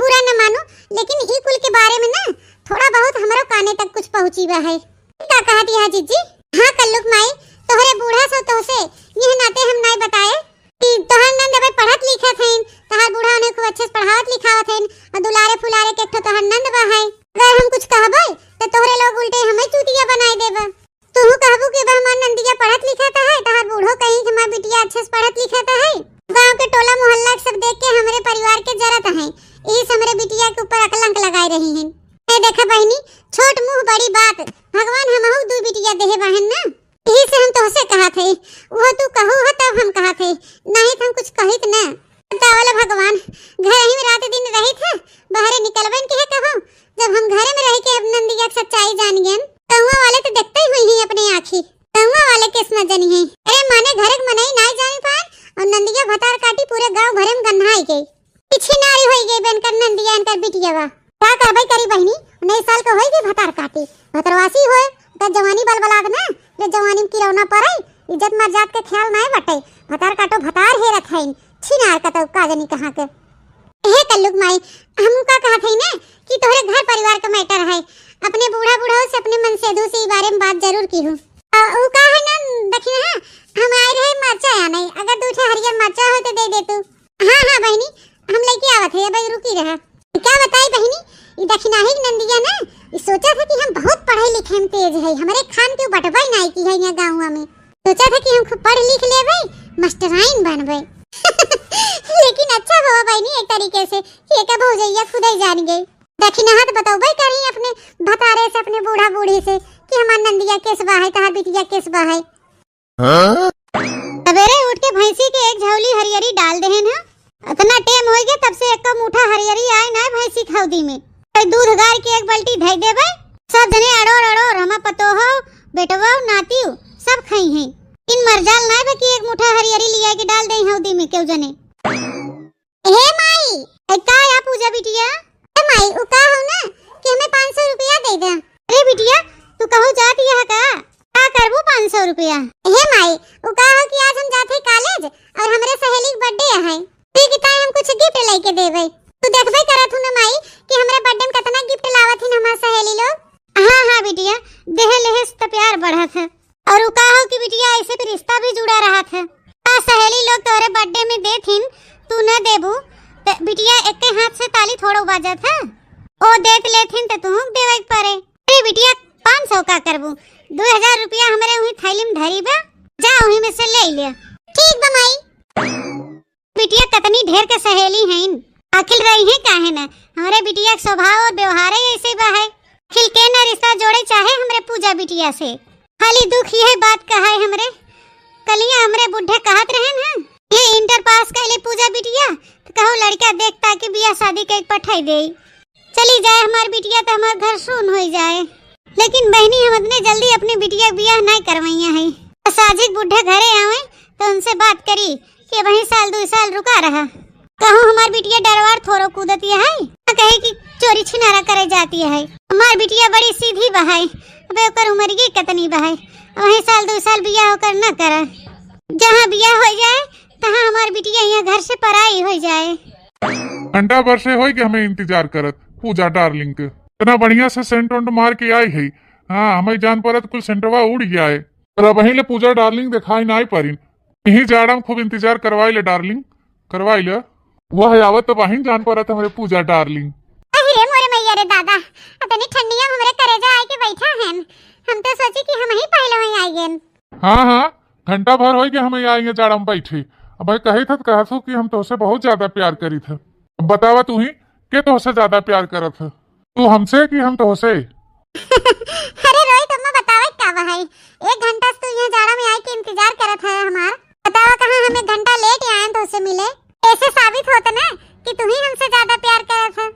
बुरा न मानो, लेकिन ई कुल के बारे में ना थोड़ा बहुत हमरो काने तक कुछ पहुँची बा है। का कहत यहाँ जिज्जी? हाँ कल्लुक माई, तोहरे बूढ़ा सो तोहसे यह नाते हम नाई बताए कि तोहर नंद अबे पढ़त लिखत हैं, तोहर बूढ़ा उन्हें खूब अच्छे से पढ़ावत लिखावत हैं और दुलारे फुलारे के एक ठो तोहर नंद बा है। अगर हम कुछ कहबे तो तोहरे लोग उल्टे हमें चूतिया बनाए देबे। तू कहबू कि बा हमार नंदिया पढ़त लिखत है, तोहर बूढ़ो कहीं कि हमार बिटिया अच्छे से पढ़त लिखत है। गांव के टोला मोहल्ला के सब देख के हमरे परिवार के जरत हैं, इस हमरे बिटिया के ऊपर अकलंक लगाए रही हैं। ए देखा बहिनी, छोट मुंह बड़ी बात, भगवान हमहू दू बिटिया देहे बाहन ना, यही से हम तोहसे कहत है, वो तू कहू है तब हम कहत है, नहीं तो हम कुछ कहित ना। बतावल भगवान, घर ही में रात दिन रहित है, बाहरे निकलबे न किहे कहूँ। जब हम घरे में रह के अब नंदिया के सच्चाई जान गए, गौवा वाले तो देखते ही हुई हैं अपने आँखी, गौवा वाले केस न जानी है। अरे माने घर के मनई नाय जान पाए और नंदिया भतार काटी पूरे गांव भरे में गन्हाई गई। पीछे नारी होई गई बे इनकर नंदिया, इनकर बिटिया बा। का करबे करी बहिनी, उन्नीस साल के होई गई भतार काटी, भतरवासी होए, ओकर जवानी बलबलात ना, रे जवानी में किरौना पड़े, इज्जत मर्याद के ख्याल नाय बटे, भतार काटो भतार हेरत है, छिनार कतौ का जानी कहाँ के। हे कल्लुक माई, हम का कहत हई ना कि तोहरे घर परिवार का matter है, अपने बूढ़ा बूढ़ा से, अपने मनसेधू से ई बारे में बात जरूर किहू। आ, उ का है ना दखिनहा, हम आए रहे मरचा आने, अगर दू ठे हरियर मरचा हो तो दे दे तू। हाँ हाँ बहिनी, हम लेके आवत है, अब रुकी रहा। का बताई बहिनी, ई दखिनाही के नंदिया ना, ई सोचत है कि हम बहुत पढ़े लिखे में तेज है, हमरे खान के बटबई नाई की है यहाँ गाँव में। सोचत है कि हम खूब पढ़ लिख लेबे, मास्टराइन बनबे। लेकिन अच्छा हुआ बहिनी, एक तरीके से कि एका भौजैया खुदे जान गई। दखिनहा तो बतौबे करी अपने भतारे से, अपने बूढ़ा बूढ़ी से कि हमार नंदिया केस बा है, तहार बिटिया केस बा है। हाँ? सवेरे उठ के भैंसी के एक झौली हरियरी डाल देहेन है। इतना टेम होइ गए, तब से एक मुठा हरियरी आए ना भैंसी के हौदी में। कोई दूध गार के एक बाल्टी धई देबे, सब जने अड़ोर अड़ोर, हमा पतोहो, बेटवा, नातियो, सब खाई हैं। इन मरजाल ना बा कि एक मुठा हरियरी लिया के डाल दे हौदी में केहू जने। हे माई, ए, का या पूजा बिटिया? हे माई, उ का हो ना कि हमें पाँच सौ रुपया दे दे। अरे बिटिया, तू कहूँ जात यह का? का करबू पाँच सौ रुपया? हे माई, उ का हो कि आज हम जात है college और हमरे सहेली के birthday है। ठीक है, ताई हम कुछ gift लेके देबे। तू देखबे करत हूँ ना माई कि हमरे birthday में कितना gift लावत हिन हमार सहेली लोग। हाँ, हाँ बिटिया, देहे लेहे से तो प्यार बढ़त है। और उ का हो कि बिटिया, ऐसे भी रिश्ता भी जुड़ा रहत है। आ सहेली लोग तोहरे birthday में देथिन, तू न देबू, त बिटिया, एके हाथ से ताली थोड़ो बाजत है। ओ देत लेथिन त तुहूँ देवे के परे। अरे बिटिया, पाँच सौ का करबू? दो हजार रुपया हमरे उही थैली में धरी बा, जा उही में से ले ले। ठीक बा माई। बिटिया कतनी ढेर के सहेली हईन, आखिर रही है काहे न? हमरे बिटिया के स्वभाव और व्यवहार ही ऐसे बा है। आखिर के न रिश्ता जोड़े चाहे हमरे पूजा बिटिया से। खाली दुख यह बात का है हमरे, कलिया हमरे बुढ़े कहत रहे न, ये inter pass कैले पूजा बिटिया, तो कहू लड़का देखता कि बियाह शादी के पठाई दे। चली जाए हमार बिटिया तो हमार घर सुन हो जाए। लेकिन बहनी, हम इतने जल्दी अपने बिटिया के बियाह नहीं करवैया है। साजिद बुढ़े घरे आवे तो उनसे बात करी कि वही साल दो साल रुका रहा। कहूँ हमार बिटिया डरवार थोरो कूदती है, ना कहे कि चोरी छिनारा करे जाती है। हमार बिटिया बड़ी सीधी बहाई, अबे ओकर उमर ये कितनी बहाई, वही साल दो साल बियाह होकर ना करा। जहाँ बियाह हो जाए तहाँ हमार बिटिया यहाँ घर से पराई हो जाए। घंटा भर से होई कि हमें इंतजार करत पूजा darling के। इतना बढ़िया से scent वेंट मार के आई है। हाँ, हमें जान परत कुल सेंटवा उड़ गया है। पर अबहीं ले पूजा darling दिखाई नाई परिन। यही जाड़ा में खूब इंतजार करवाई ले darling, करवाई ले। वह आवत तो बहिन जान परत हमरे पूजा darling। अहि रे मोरे मैया रे दादा, अतनी ठंडिया में हमरे करेजा आए के बैठा हैं। हम तो सोची कि हम ही पहले वहीं आई गए। हाँ, हाँ, घंटा भर होई कि हम यहाँ जाड़ा में बैठे। अब मैं कही था, कहत हो कि हम तोहसे बहुत ज्यादा प्यार करी था। अब बतावा तू ही, के तोहसे ज्यादा प्यार करत है, तू हमसे कि हम तोहसे? अरे रोहित, अम्मा बतावे का बा है, एक घंटा से तू यहाँ जाड़ा में आए के इंतजार करत है हमार। बतावा कहाँ हम एक घंटा लेट आए तोहसे मिले, ऐसे साबित होत ना कि तू ही हमसे ज्यादा प्यार करत है।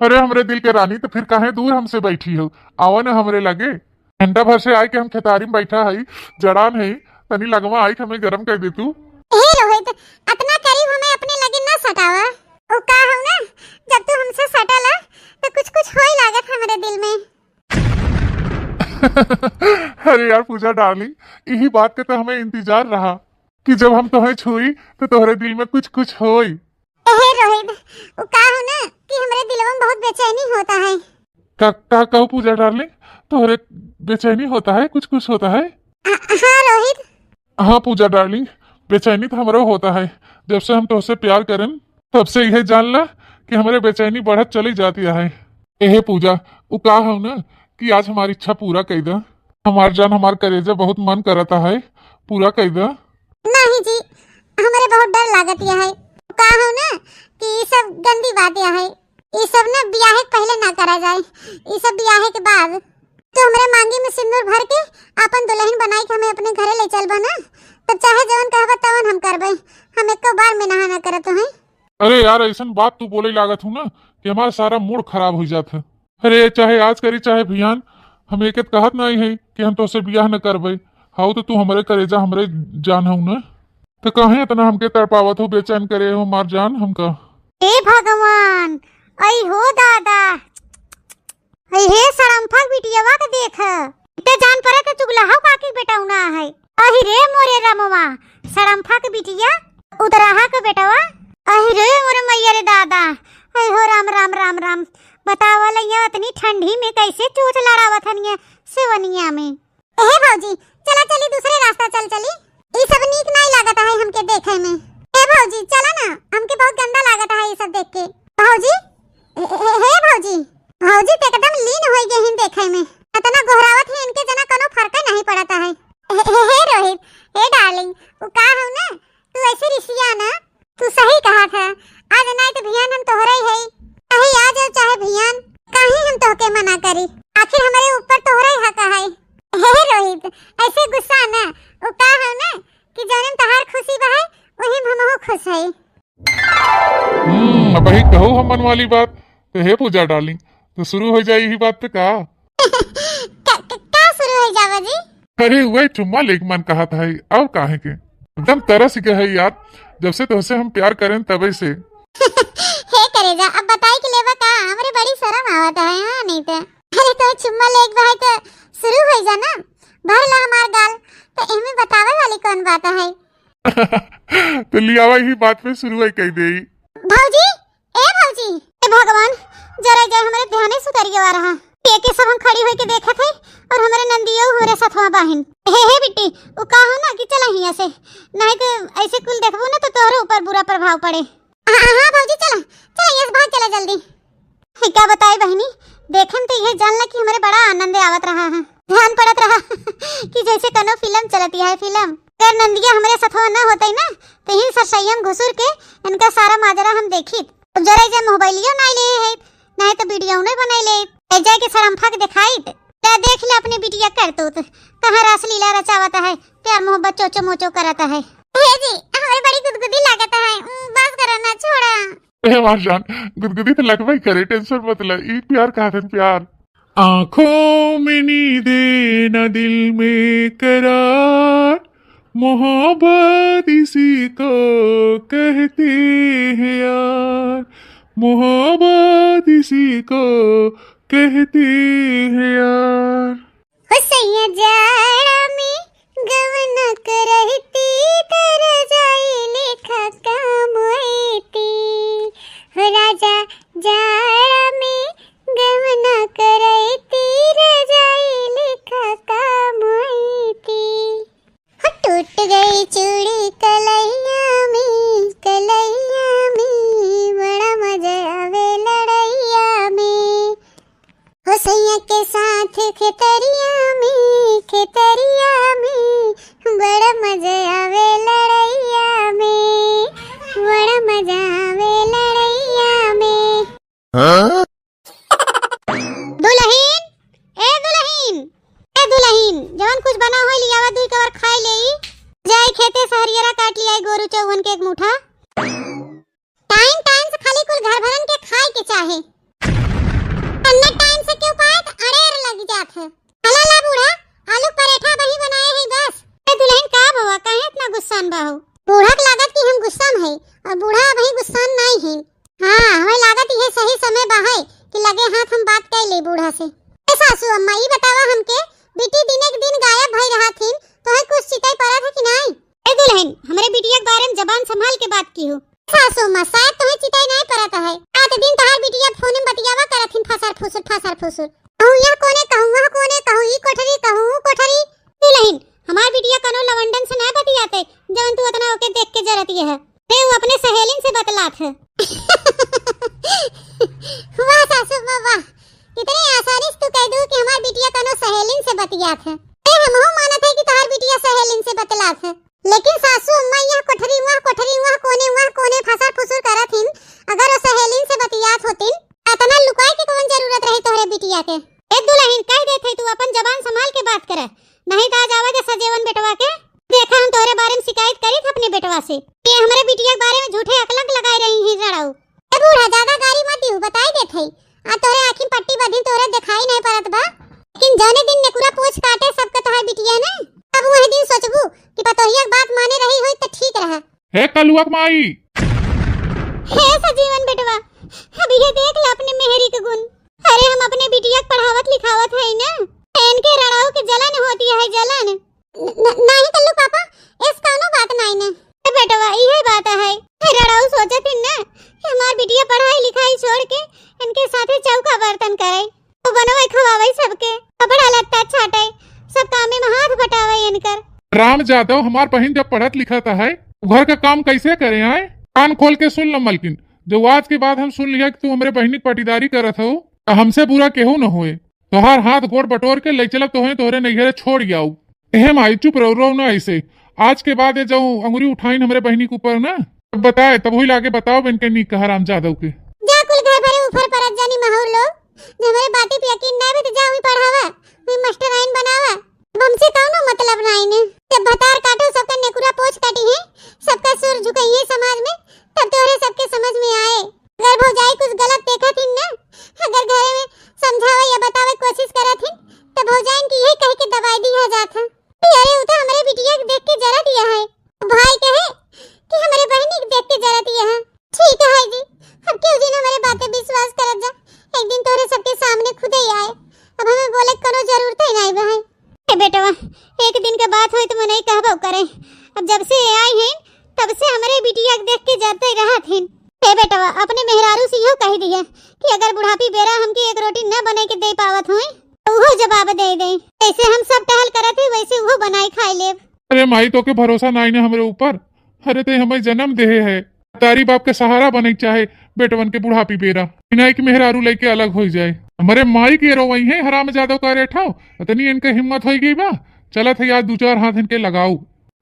अरे हमरे दिल के रानी, तो फिर काहे दूर हमसे बैठी हो, आवा ना हमरे लगे। घंटा भर से आए के हम खेतारी में बैठा हई, जड़ान हई, तनी लगवा आई के हमें गरम कर दे तू। हे रोहित, अतना करीब हमें अपने लगे ना सटावा। उ का हो ना, जब तू हमसे सटाला, तो कुछ कुछ होई लागत हमरे दिल में। अरे यार पूजा darling, यही बात के तो हमें इंतजार रहा कि जब हम तोहे छुई तो तोहरे दिल में कुछ कुछ होई। हे रोहित, उ का हो ना कि हमरे दिलवा में बहुत बेचैनी होता है। का, का कहू पूजा darling, तोहरे बेचैनी होता है, कुछ कुछ होता है? आ, हाँ रोहित। हाँ पूजा darling, बेचैनी तो हमरो होता है। जब से हम तोहसे प्यार करें, तब से यह जान ला कि हमरे बेचैनी बढ़त चली जाती है। एहे पूजा, उ का हो ना कि आज हमारी इच्छा पूरा कर दा। हमार जान, हमार करेजा, बहुत मन करता है, पूरा कर दा। नहीं जी, हमरे बहुत डर लागत यह है। का हो ना कि ई सब गंदी बात यह है। ई सब ना बियाहे के पहले ना करा जाए, ई सब बियाहे के बाद। तो हमरे मांगी में सिंदूर भर के आपन दुल्हन बनाई के हमें अपने घरे ले चलबा ना, तब चाहे जवन कहबा तवन हम करबे। हम एको बार में नहा ना करत हई। अरे यार, ऐसन बात तू बोले लागत हूँ ना कि हमारा सारा मूड खराब हो जात है। अरे, चाहे आज करी, चाहे बिहान, हम एक कहत नहीं है कि हम तोसे बियाह न करबे। हाउ तो तू हमरे करेजा, हमरे जान हऊ ना, तो काहे इतना हमके तड़पावत हो, बेचैन करे हो हमार जान हमका? हे भगवान, आई हो दादा, आई हे सड़म्फा बिटियावा के देख, इते जान परे तो चुगलाहा काकी बेटौना है। अहि रे मोरे रमवा, सड़म्फा के बिटिया, उतराहा के बेटवा। अरे रे मोरे मैया रे दादा, अरे हो राम, राम, राम, राम। बतावा लइया, इतनी ठंडी में कैसे चोंच लड़ावत हनिया सेवनिया में। ए भौजी, चला चली, दूसरे रास्ता चल चली। ई सब नीक नाई लागत है हमके देखे में। ए भौजी, चला ना, हमके बहुत गंदा लागत है ई सब देख के। भौजी, ए, ए, ए, हे भौजी, भौजी तो एकदम लीन होई गई हैं देखे में। इतना गोहरावत है, इनके जना कोनो फर्क नहीं पड़ता है। हे, हे, हे रोहित, हे डार्लिंग, वो का हो ना, तू ऐसे रिसिया ना, तू सही कहा था। आज नहीं तो भियान हम तोहरे ही है, चाहे आज और चाहे भियान, काहे हम तोहके मना करी, आखिर हमारे ऊपर तोहरे ही हक है। हे रोहित, ऐसे गुस्सा ना, वो का हो ना कि जौन में तहार खुशी बा है, वही में हमहू खुश है। हम्म, अब ही कहो हमन वाली बात। तो हे पूजा डार्लिंग, तो शुरू हो जाई ही बात पे का? का, का, का शुरू हो जावा जी? अरे वही चुम्मा लेके मन कहत है, और काहे के? एकदम तरस गए है यार, जब से तोहसे हम प्यार करें तबे से। हे करेजा, अब बताई के लेवा का? हमरे बड़ी शर्म आवत है, हाँ नहीं तो। अरे तो चुम्मा लेके भाई तो शुरू हो जा ना, भर ला हमार गाल, तो इनमें बतावे वाली कौन बात है? तो लियावा ही बात पे शुरू है कह दे। भौजी, ए भौजी, ए भगवान, जरा जाए हमरे ध्याने से उतरिए आ रहा। के के सब हम खड़ी होके देखत है और हमरे नंदियो हमरे सथवा बाहिन। हे, हे बिट्टी, उ का हो ना कि चला हिया से, नहीं तो ऐसे कुल देखबो ना तो तोहरे ऊपर बुरा प्रभाव पड़े। हाँ, हाँ, हाँ भौजी, चला, चला, यस भाग चला जल्दी। हे का बताई बहिनी, देखे में तो यह जान ला कि हमरे बड़ा आनंद आवत रहा है। ध्यान पड़त रहा कि जैसे कोनो फिल्म चलती है, फिल्म। अगर नंदिया हमरे सथवा न होतई ना, तो ही सरसैया में घुसुर के इनका सारा माजरा हम देखित। अब जरा जे मोबाइलियो नाई ले है, नाई तो वीडियो नहीं बनाई ले। ए जाए के सड़म्फा के दिखाइत। ले देख ले अपने बिटिया करतूत, कहाँ रासलीला रचावत है, प्यार मोहब्बत चोचो मोचो करत है। हे जी, हमरे बड़ी गुदगुदी लागत है। उम, बस करा ना, छोड़ा। ए हमार जान, गुदगुदी तो लगबे करे, टेंशन मत ले, ई प्यार कहा थन प्यार। आँखों में नींदे ना दिल में करार, मोहब्बत इसी को कहते हैं यार, मोहब्बत इसी को कहते हैं यार। हो सैया जाड़ा में गवना करहिती, त रजाई लेखा काम अइती। हो राजा जाड़ा में गवना करहिती, रजाई लेखा काम अइती। हो टूट गई चूड़ी कलैया में, कलैया में, बड़ा मजा आवे लड़ैया में। हो सैया के साथ खेतरिया में, खेतरिया में, बड़ा मजा आवे लड़ैया में, बड़ा मजा आवे लड़ैया में। हाँ? दुलहिन, ए दुलहिन, ए दुलहिन, जवन कुछ बना होई लियावा, दुई कवर खाई लेई। जाई खेते से हरियरा काट लियाई, गोरू चौवन के एक मुठा। टाइम टाइम से खाली कुल घर भरन के खाए के चाहे। अन्ना टाइम से क्यों पाए त अड़ेर लग जात है। हला ला बूढ़ा, आलू परेठा बही बनाए है बस। ए दुलहिन का भवा, काहे इतना गुस्सान बा हो? बूढ़ा के लागत कि हम गुस्सा में है और बूढ़ा अबही गुस्सान नाई है। हाँ, हमें लागत ये सही समय बा है कि लगे हाथ हम बात कर ले बूढ़ा से। ए सासू अम्मा, ई बतावा हमके, बिटी दिने के दिन गायब भई रहा थीन, तोहे कुछ चिताई पड़त है कि नाई? ए दुलहिन, हमरे बिटिया के बारे में जबान संभाल के बात किहो। सासू माँ, शायद तोहे चिताई नाई पड़त है। रात दिन तहार बिटिया फोन में बतियावा करत हिन फसर फुसुर, फसर फुसुर। कहूँ यह कोने, कहूँ वह कोने, कहूँ ई कोठरी, कहूँ ऊ कोठरी। दुलहिन, हमार बिटिया कनो लवंडन से ना बतियाते, जवन तू उतना ओके देख के जरती है। ते वो अपने सहेलिन से बतलात है। वाह सासू माँ, वाह। कितनी आसानी से तू कह दू कि हमार बिटिया कनो सहेलिन से बतियात है। ए, हमहू मानत है कि तहार बिटिया सहेलिन से बतलात है। लेकिन सासू अम्मा यह कोठरी, वह कोठरी, वह कोने, वह कोने फसर फुसुर करत हिन। अगर वो सहेलिन से बतियात होतिन, अतना लुकाए के कौन जरूरत रही तोहरे बिटिया के? ए दुलहिन, कह देत है तू अपन जबान संभाल के बात करे, नहीं तो आज आवा दे सजेवन बेटवा के। देखा हम तोहरे बारे में शिकायत करी थे अपने बेटवा से कि हमरे बिटिया के बारे में झूठे अकलंक लगाए रही हैं रड़ाऊ। ए बूढ़ा, ज्यादा गारी मत दिहू, बताई देत है। आ तोहरे आँखी में पट्टी बधी, तोहरे दिखाई नहीं पड़त बा। लेकिन जौने दिन नेकुरा पोछ काटे सबके तोहार बिटिया ना, तब वही दिन सोचबू कि पतोहिया के बात माने रही होई त ठीक रहा। हे कलुआ के माई। हे सजीवन बेटवा, अब ये देख ले अपने मेहरी के गुण। अरे हम अपने बिटिया के पढ़ावत लिखावत है ना, इनके रड़ाऊ के जलन होती है, जलन। न-, न-, नहीं कल्लू पापा, इस कौनो बात नहीं ने। ए बेटवा, इहे बात है। रड़ाऊ सोचत ही करे, वो बनवे खवावे सबके, कपड़ा लत्ता छाटे, सब कामे में हाथ बटावे इनकर। राम जादव, हमार बहिन जब पढ़त लिखत है, घर का काम कैसे करे आए? कान खोल के सुन ल मलकिन, जो आज के बाद हम सुन लिया कि तू हमरे बहिनी के पटीदारी करत हो, त हमसे बुरा केहू न होए। तोहार हाथ गोड़ बटोर के ले चलब तोहे तोहरे नैहरे छोड़ आऊ। एहे माई, चुप रहो, रो ना ऐसे। आज के बाद ये जो अंगुरी उठाइन हमरे बहिनी के ऊपर ना, तब बताए, तब वही लागे बताओ इनके नीक कहा राम जादव के। जा कुल घर भरे ऊपर परत जानी महू लोग, जो हमरे बाती पे यकीन ना आवे तो जा हुई पढ़ावा, हुई मास्टराइन बनावा। अब हमसे कौनो मतलब नाई ने। जब भतार काटो सबका नेकुरा पोछ काटी है, सबका सुर झुकइहे समाज में, तब तोहरे सबके समझ में आए। अगर भौजाई कुछ गलत देखत हिन ना, अगर घरे में समझावे या बतावे कोशिश करत हिन, त भौजाइन की यही कह के दबाई दिया जात है कि अरे उ तो हमरे बिटिया के देख के जरा दिया है। भाई कहे कि हमरे बहिनी के देख के जरा दिया है। ठीक है जी, अब क्यों दिन हमरे बातें विश्वास करत जा, एक दिन तोहरे सबके सामने खुदे ही आए। अब हमें बोले के कोनो जरूरत ही नहीं बा है। ए बेटवा, एक दिन के बात होई त मनई कहबो करे। अब जब से ये आई हैं, तब से हमरे बिटिया के देख के जाते रहत हैं। ए बेटवा, अपने मेहरारू से इहो कह दिया कि अगर बुढ़ापी बेरा हमके एक रोटी न बने के दे पावत होई, तो उहो जवाब दे दे। जैसे हम सब टहल करत ही, वैसे उहो बनाई खाई लेब। अरे माई, तोके भरोसा नाई ना हमरे ऊपर? अरे, ते हमें जन्म देहे है, तारी बाप के सहारा बने के चाहे बेटवन के बुढ़ापी बेरा, बिना एक मेहरारू लेके अलग हो जाए। हमरे माई के रोवई है हराम जादव का रेठाओ, इतनी इनके हिम्मत हो गई बा। चलत है आज दो चार हाथ इनके लगाऊ।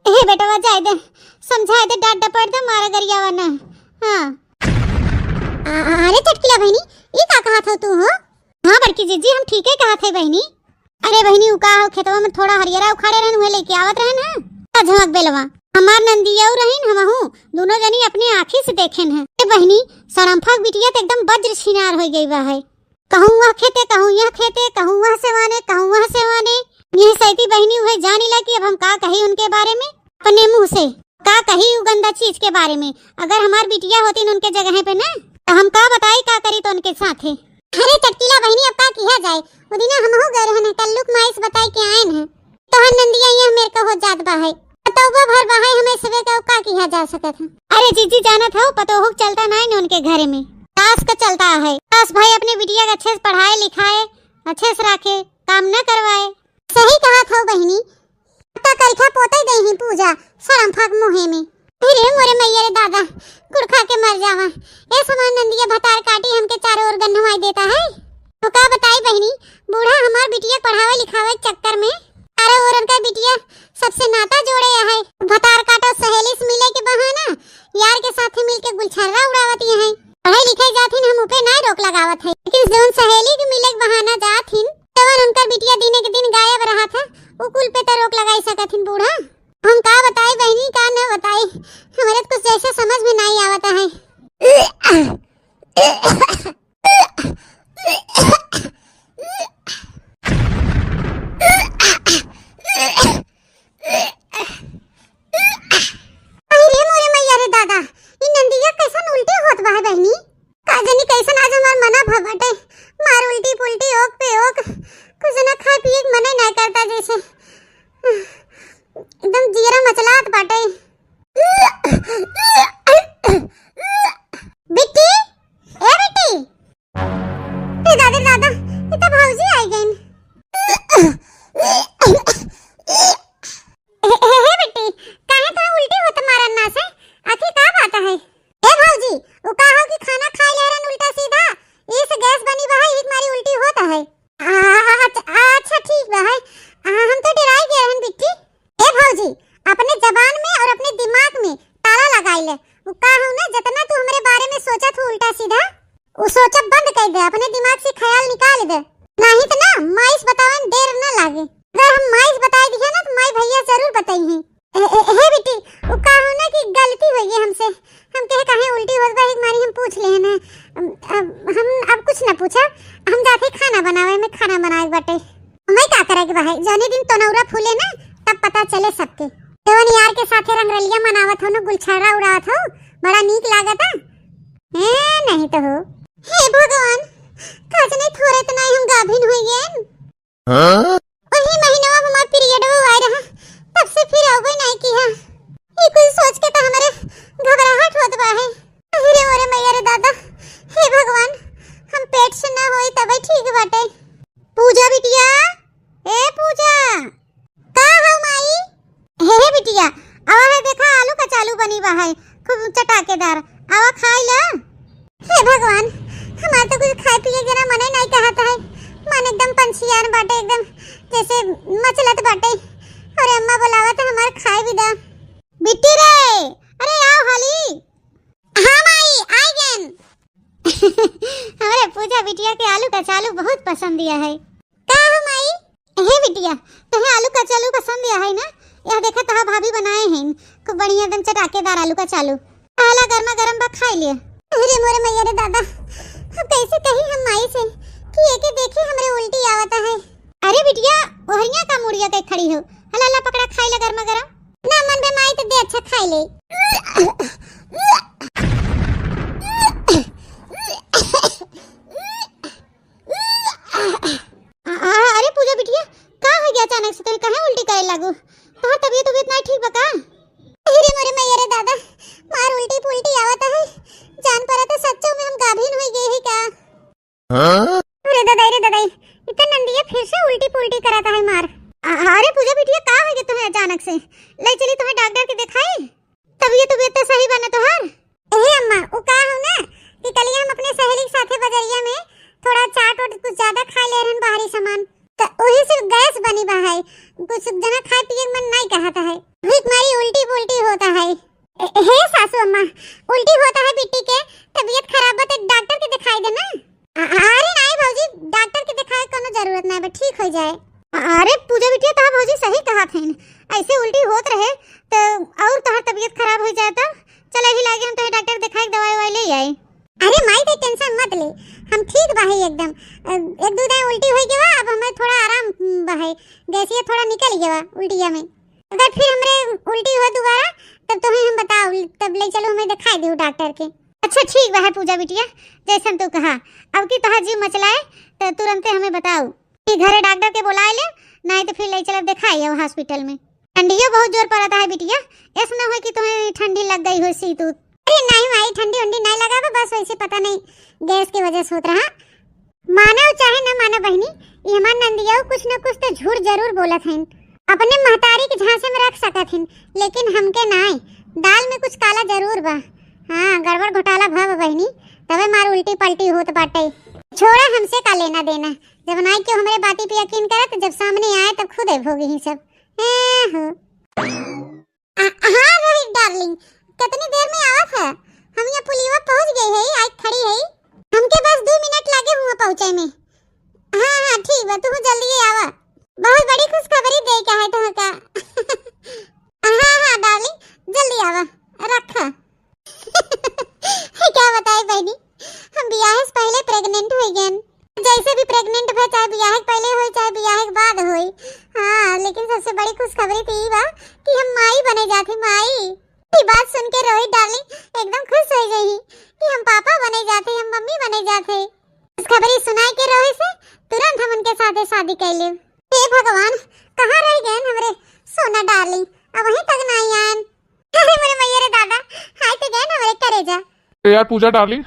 हे बेटवा, जाए दे, समझाए दे, डांट डपट दे, मारा गरियावा ना। हाँ। आ, आ, अरे चटकिला बहिनी, ई का कहत हो तू हो? हाँ बड़की जीजी, हम ठीके कहत है बहिनी। अरे बहिनी, उ का हो, खेतवा में थोड़ा हरियरा उखाड़े रहन, उहे लेके आवत रहन है। आ झमक बेलवा, हमार नंदिया रहीन, हमहू दोनों जनी अपने आँखी से देखेन है। ए बहिनी, सड़म्फा के बिटिया त एकदम वज्र छिनार हो गई बा है। कहूँ वह खेते, कहूँ यह खेते, कहूँ वह सेवाने, कहूँ वह सेवाने। यह सैती बहिनी उहे जानी ला कि अब हम का कही उनके बारे में अपने मुँह से। का कही उ गंदा चीज के बारे में? अगर हमार बिटिया होतीन उनके जगह पे ना, त हम का बताई का करी तो उनके साथे। अरे चटकीला बहिनी, अब का किहा जाए? उ दिना हमहू गए रहन है, कल्लू के माई से बताई के आएन है। तोहर नंदिया यहाँ मेर का हो जात बा है। पतोहबा भर बा है, हमें सबे का का किहा जा सकत है? अरे जीजी जानत हो, पतोहू के चलता नाई न उनके घरे में। सास का चलता है। सास भाई अपने बिटिया के अच्छे से पढ़ाए लिखाए, अच्छे से रखे, काम न करवाए। सही कहत हो बहिनी, त करिखा पोते गई ही पूजा, सड़म्फा के मुँहे में। अरे मोरे मैया रे दादा, कुड़खा के मर जावा। ए समान नंदिया भतार काटी हमके चारों ओर गन्हवाई देता है। तो का बताई बहिनी, बूढ़ा हमार बिटिया पढ़ावे लिखावे के चक्कर में चारों ओर उनका बिटिया सबसे नाता जोड़े है। भतार काटो सहेली से मिले के बहाना, यार के साथे मिल के गुलछर्रा उड़ावत है। पढ़े लिखे जाथिन हम उपे ना रोक लगावत है, लेकिन जौन सहेली के मिले के बहाना जाथिन, तवन उनकर बिटिया दिने के दिन गायब रहत है, उ कुल पे त रोक लगाई सकत हिन बूढ़ा। हम का बताई बहिनी, का न बताई, हमरे त कुछ जैसे समझ में नाई आवत है। अरे मोरे मैया रे दादा, ई नंदिया कैसन उल्टी होत बा है बहिनी? का जानी कैसन आज हमार मना भ बाटे। मार उल्टी पुल्टी, ओक पे ओक, कुछ ना खाए पिए के मने ना करता जैसे। एकदम जियरा मचलात बाटे। बिट्टी, ए बिट्टी। ए दादा, दादा, ई त भौजी आई गईन। ए, ए, हे बिट्टी, काहे तोरा उल्टी होत मारन ना से? आखिर का बात है? ए भौजी, उ का हो कि खाना खाए ले रहन उल्टा सीधा, इस गैस बनी बा है, एक मारी उल्टी होत है। आ, अच्छा, अच्छा, ठीक बा है। आ, हम तो डराई गए रहन बिट्टी। ए भौजी, अपने जबान में और अपने दिमाग में ताला लगाई ले। उ का हो ना, जितना तू हमरे बारे में सोचत हो उल्टा सीधा, उ सोचब बंद कर दे, अपने दिमाग से ख्याल निकाल दे, नहीं तो ना माई से बतावन देर ना लागे। अगर हम माई से बताई दिया ना तो माई भैया जरूर बताई हैं। ए, ए, हे बेटी, उ का हो ना कि गलती हो गई हमसे, हम कहे काहे उल्टी होत बा, एक मारी हम पूछ ले ना। अब, अब हम अब कुछ ना पूछा, हम जाते खाना बनावे में, खाना बनावे के बाटे। मैं का करे के बा है, जौने दिन तोनौरा फूले ना तब पता चले सबके। जवन यार के साथे रंगरलिया मनावत हो ना, गुलछर्रा उड़ावत हो, बड़ा नीक लागता। हैं, नहीं तो हो। हे भगवान, का जने थोरे इतना ही हम गाभिन हुई गए। हाँ? वही महीनवा में हमार पीरियडवा आए रहा, तब से फिर आवे नहीं किया। ये कुछ सोच के तो हमारे घबराहट होत बा है। अरे मोरे मैया रे दादा, हे भगवान, हम पेट से ना होई तबे ठीक बनी बा है, खूब चटाकेदार। आवा खाई ला। हे भगवान, हमार तो कुछ खाए पिए के ना मने नहीं कहत है। मन एकदम पंछियान बाटे, एकदम जैसे मचलत बाटे। अरे अम्मा बोलावत है, हमार खाए भी दा। बिट्टी रे, अरे आओ हाली। हाँ माई, आई गेन। हमरे पूजा बिटिया के आलू का चालू बहुत पसंद दिया है। का हो माई? हे बिटिया, तोहे आलू का चालू पसंद दिया है ना? यह देखा तोहार भाभी बनाए हैं, खूब बढ़िया एकदम चटाकेदार आलू का चालू। आला गर्मा गर्म बा, खाई लिया। अरे मोरे मैया रे दादा, अब कैसे कही हम माई से कि एके देखी हमरे उल्टी आवता है। अरे बिटिया, ओहरिया का मुड़िया के खड़ी हो, हला ला पकड़ा, खाई ला गर्मा गर्म। ना मन बे माई तो दे, अच्छा खाई ले। आ, आ, अरे पूजा बिटिया, का हो गया अचानक से, तोहे काहे उल्टी करे लागू? तोहार तबीयत उबीयत नहीं ठीक बा का? अरे मोरे मैया रे दादा, मार उल्टी पुल्टी आवत है, जान पड़ा तो सच्चो में हम गाभिन हो गए ही का? हाँ? अरे दादा रे दादा, इतना नंदिया फिर से उल्टी पुल्टी करत है मार। आ, अरे पूजा बिटिया, का हो गया तुम्हें अचानक से? ले चली तुम्हें डॉक्टर के दिखाई, तबीयत तबीयत तो सही बा ना तोहार? ए अम्मा, उ का हो ना कि कल हम अपने सहेली के साथे बजरिया में थोड़ा चाट ओट कुछ ज्यादा खा ले रहन बाहरी सामान, तो वही से गैस बनी बा है, कुछ जना खाए पिए के मन नहीं कहता है, वही मारी उल्टी पुल्टी होता है। ए, हे सासू अम्मा, उल्टी होता है बिट्टी के, तबीयत खराब बा तो डॉक्टर के दिखाई दे ना। अ-, अरे नाई भौजी, डॉक्टर के दिखाए कोनो जरूरत नाई बा, ठीक हो जाए। अरे पूजा बिटिया, तोहार भौजी सही कहत हईन, ऐसे उल्टी होत रहे तो और तोहार तबीयत खराब हो जाए तब। चल यही लागे हम तोहे डॉक्टर दिखाए के दवाई ववाई ले आए। अरे माई, ते टेंशन मत ले, हम ठीक बा है एकदम। अ, एक दो दिन उल्टी हो गया, अब हमें थोड़ा आराम, उम, बा है, गैसिया थोड़ा निकल गया उल्टिया में। अगर फिर हमरे उल्टी हो दोबारा तब तोहे हम बताओ, तब ले चलो हमें दिखाई दो डॉक्टर के। अच्छा ठीक बा है पूजा बिटिया, जैसन तू कहा। अब की तोहार जीव मचलाए तो तुरंते हमें बताओ कि घरे डॉक्टर के बुलाए ले, नहीं तो फिर ले चलब दिखाई आओ हॉस्पिटल में। ठंडियो बहुत जोर पड़ता है बिटिया, ऐसा ना हो कि तुम्हें ठंडी लग गई हो सी तू। अरे नहीं माई, ठंडी उंडी नहीं लगा बा, बस वैसे पता नहीं गैस के वजह से होत रहा। मानव चाहे न मानव बहिनी, ई हमार नंदिया कुछ न कुछ तो झूठ जरूर बोलत हईन। अपने महतारी के झांसे में रख सकत हईन, लेकिन हमके नाय। दाल में कुछ काला जरूर बा। हाँ, गड़बड़ घोटाला भा बा बहिनी, तबे मार उल्टी पलटी होत बाटे। छोड़ा, हमसे का लेना देना, जब नाय क्यों हमरे बाती पे यकीन करत, जब सामने आए तब खुदे भोगी ही सब। ए हो। आ, हाँ रोहित डार्लिंग, कितनी देर में आवत है? हम यहाँ पुलिया पहुँच गए है, आई खड़ी है। हमके बस दो मिनट लागे हुआ पहुँचे में। हाँ हाँ ठीक बा, तू जल्दी ही आवा। बहुत बड़ी खुशखबरी दे का है तुमका। हाँ हाँ डार्लिंग, जल्दी आवा, रखा। क्या बताए बहनी, हम बियाह से पहले प्रेग्नेंट हो गए। जैसे भी प्रेग्नेंट भे, चाहे बियाह के पहले होई चाहे बियाह के बाद होई। हाँ, लेकिन सबसे बड़ी खुशखबरी तो ई बा कि हम माई बने जाते, माई। ई बात सुन के रोहित डार्लिंग एकदम खुश हो गई कि हम पापा बने जाते, हम मम्मी बने जाते। खुशखबरी सुनाए के रोहित से तुरंत हम उनके साथे शादी कर ले। हे भगवान, कहाँ रह गए हमरे सोना डार्लिंग, अब वहीं तक नहीं आयन। अरे मोरे मैया रे दादा, हाय तो गए ना हमरे करेजा। ए यार पूजा डार्लिंग,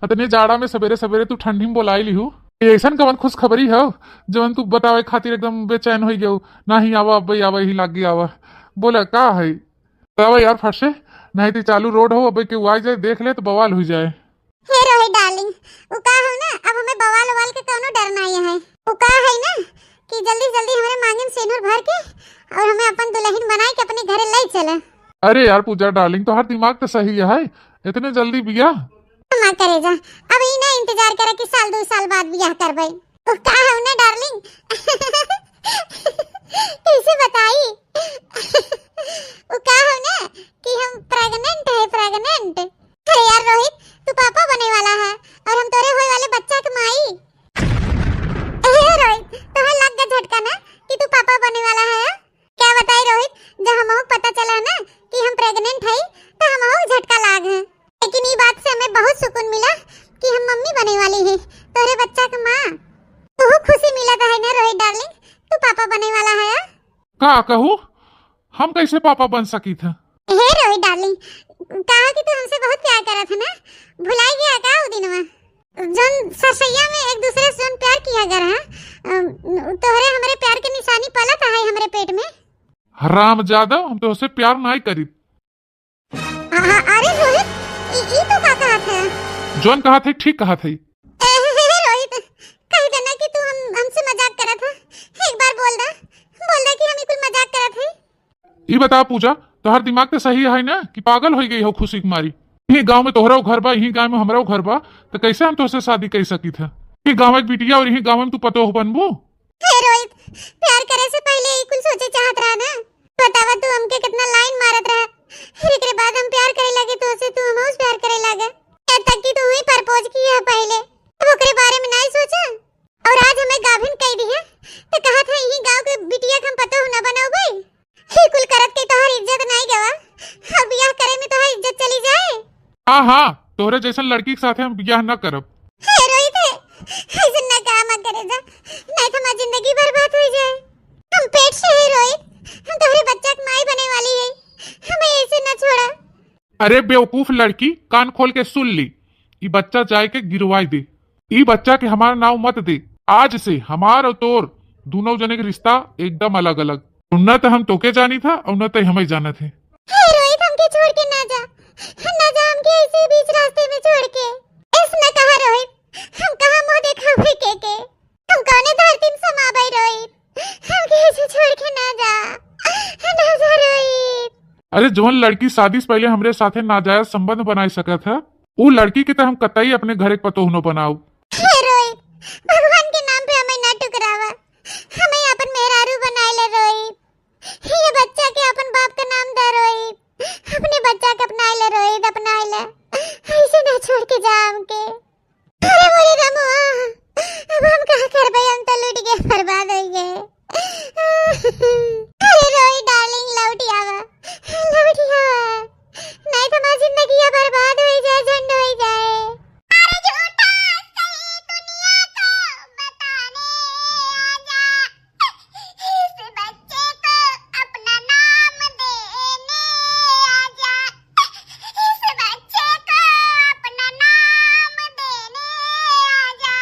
इतने जाड़ा में सवेरे सवेरे तू ठंडी में बोलाई लिहू। ये ऐसन कवन खुशखबरी है जवन तू बतावे खातिर एकदम बेचैन हो गयो? नाही आवा, अब्बे आवा, यही लागे आवा। बोला का है? आवा यार फट से, नहीं तो चालू रोड हो, अब्बे केहू आ जाए, देख ले तो बवाल हो जाए। हे रोहित डार्लिंग, उ का हो ना, अब हमें बवाल उवाल के कौनो डर नहीं है। उ का है ना कि जल्दी जल्दी हमारे मांगे में सेनुर भर के और हमें अपन दुल्हन बनाए के अपने घरे ले चले। अरे यार पूजा डार्लिंग, तोहार दिमाग तो सही है, इतने जल्दी बियाह? माँ करेजा, अब ई ना इंतजार करे कि साल दो साल बाद बियाह करबे। उ का हो ना डार्लिंग, कैसे बताई? उ का हो ना कि हम प्रेग्नेंट है, प्रेग्नेंट। अरे यार रोहित, तू पापा बने वाला है और हम तोरे होए वाले बच्चा के माई। ए रोहित, तोहे लग गया झटका ना कि तू पापा बने वाला है। क्या बताई रोहित, जब हमहू पता चला ना कि हम प्रेग्नेंट है तो हमहू झटका लाग है, लेकिन ई बात से हमें बहुत सुकून मिला कि हम मम्मी बने वाली है, तोरे बच्चा के माँ। तू खुशी मिला है ना रोहित डार्लिंग, तू पापा बने वाला है। का कहू, हम कैसे पापा बन सकी थे? हे रोहित डार्लिंग, कहा कि तू हमसे बहुत प्यार करत है ना, भुलाई गया का उ दिनवा? जौन सरसैया में एक दूसरे से जौन प्यार किया गया रहा, अम, तोहरे हमरे प्यार के निशानी पलत है हमरे पेट में। हराम जादा, हम तोहसे प्यार नाई करी। ए, रोहित, ई, ई तो का कहत है? जौन कहत है, ठीक कहत है। ए, हे, हे, रोहित, कह देना कि तू हम, हमसे मजाक करत है। एक बार बोल दे, बोल दे कि हम ई कुल मजाक करत है। ई बता पूजा, तोहर दिमाग तो सही है ना कि पागल हो गई हो खुशी के मारी? यही गांव में तोहरा घर बा, यही गांव में हमरा घर बा, तो कैसे हम तोहसे शादी कर सकित है? यही गांव के बिटिया और यही गांव में तू पतोह बनबू? हे रोहित, प्यार करे से पहले ई कुल सोचे चाहत रहा ना। बतावा तू हमके कितना लाइन मारत रहा, फिर एकरे बाद हम प्यार करे लगे तोहसे, तू हमसे प्यार करे लगे। यहाँ तक कि तू ही प्रपोज किया है पहले, अब ओकरे बारे में नहीं सोचा। और आज हमें गाभिन कह दी है, तो कहत है यही गांव के बिटिया के हम पतोह न बनौबे। ही कुल करत के तोहर इज्जत नहीं गवा, और बियाह करे में तोहर इज्जत चली जाए। हाँ, हाँ, तोहरे जैसन लड़की के साथे हम बियाह न करब। हे रोहित, हे, ऐसे न कहा मत करे जा, नहीं तो हमारी जिंदगी बर्बाद हो जाए। हम पेट से है रोहित, हम तोहरे बच्चा के माई बने वाली है, हमें ऐसे न छोड़ा। अरे बेवकूफ लड़की, कान खोल के सुन ली, ई बच्चा जाए के गिरवाई दे, ई बच्चा के हमार नाव मत दे। आज से हमार और तोर दोनों जने के रिश्ता एकदम अलग अलग। न तो हम तोके जानी था और न तो हमें जानत है। हे रोहित, हमके छोड़ के ना जा, ना जा हमके ऐसे बीच रास्ते में छोड़ के। ऐस न कहा रोहित, हम कहाँ मुँह देखावे के के? हम कौने धरती में समा गए रोहित? हमके ऐसे छोड़ के ना जा, ना जा रोहित। अरे जौन लड़की शादी से पहले हमरे साथे नाजायज संबंध बनाए सकत है, उ लड़की के तो हम कतई अपने घरे के पतोह न बनाऊ। हे रोहित, भगवान के नाम पे हमें ना टुकरावा, हमें अपन मेहरारू बनाए ले रोहित। ये बच्चा के अपन बाप का नाम दे रोहित, अपने बच्चा के अपनाए ले रोहित, अपनाए ले, ऐसे ना छोड़ के जा हमके। अरे मोरे रमुआ, अब हम का करबे, हम तो लूट के बर्बाद हो गए। अरे रोई डार्लिंग, लौट आवा, लौट आवा, नहीं तो हमारी जिंदगी बर्बाद हो जाए, झंड हो जाए। अरे झूठा सही दुनिया को बताने आजा। इस बच्चे को अपना नाम देने आजा। इस बच्चे को अपना नाम देने आजा।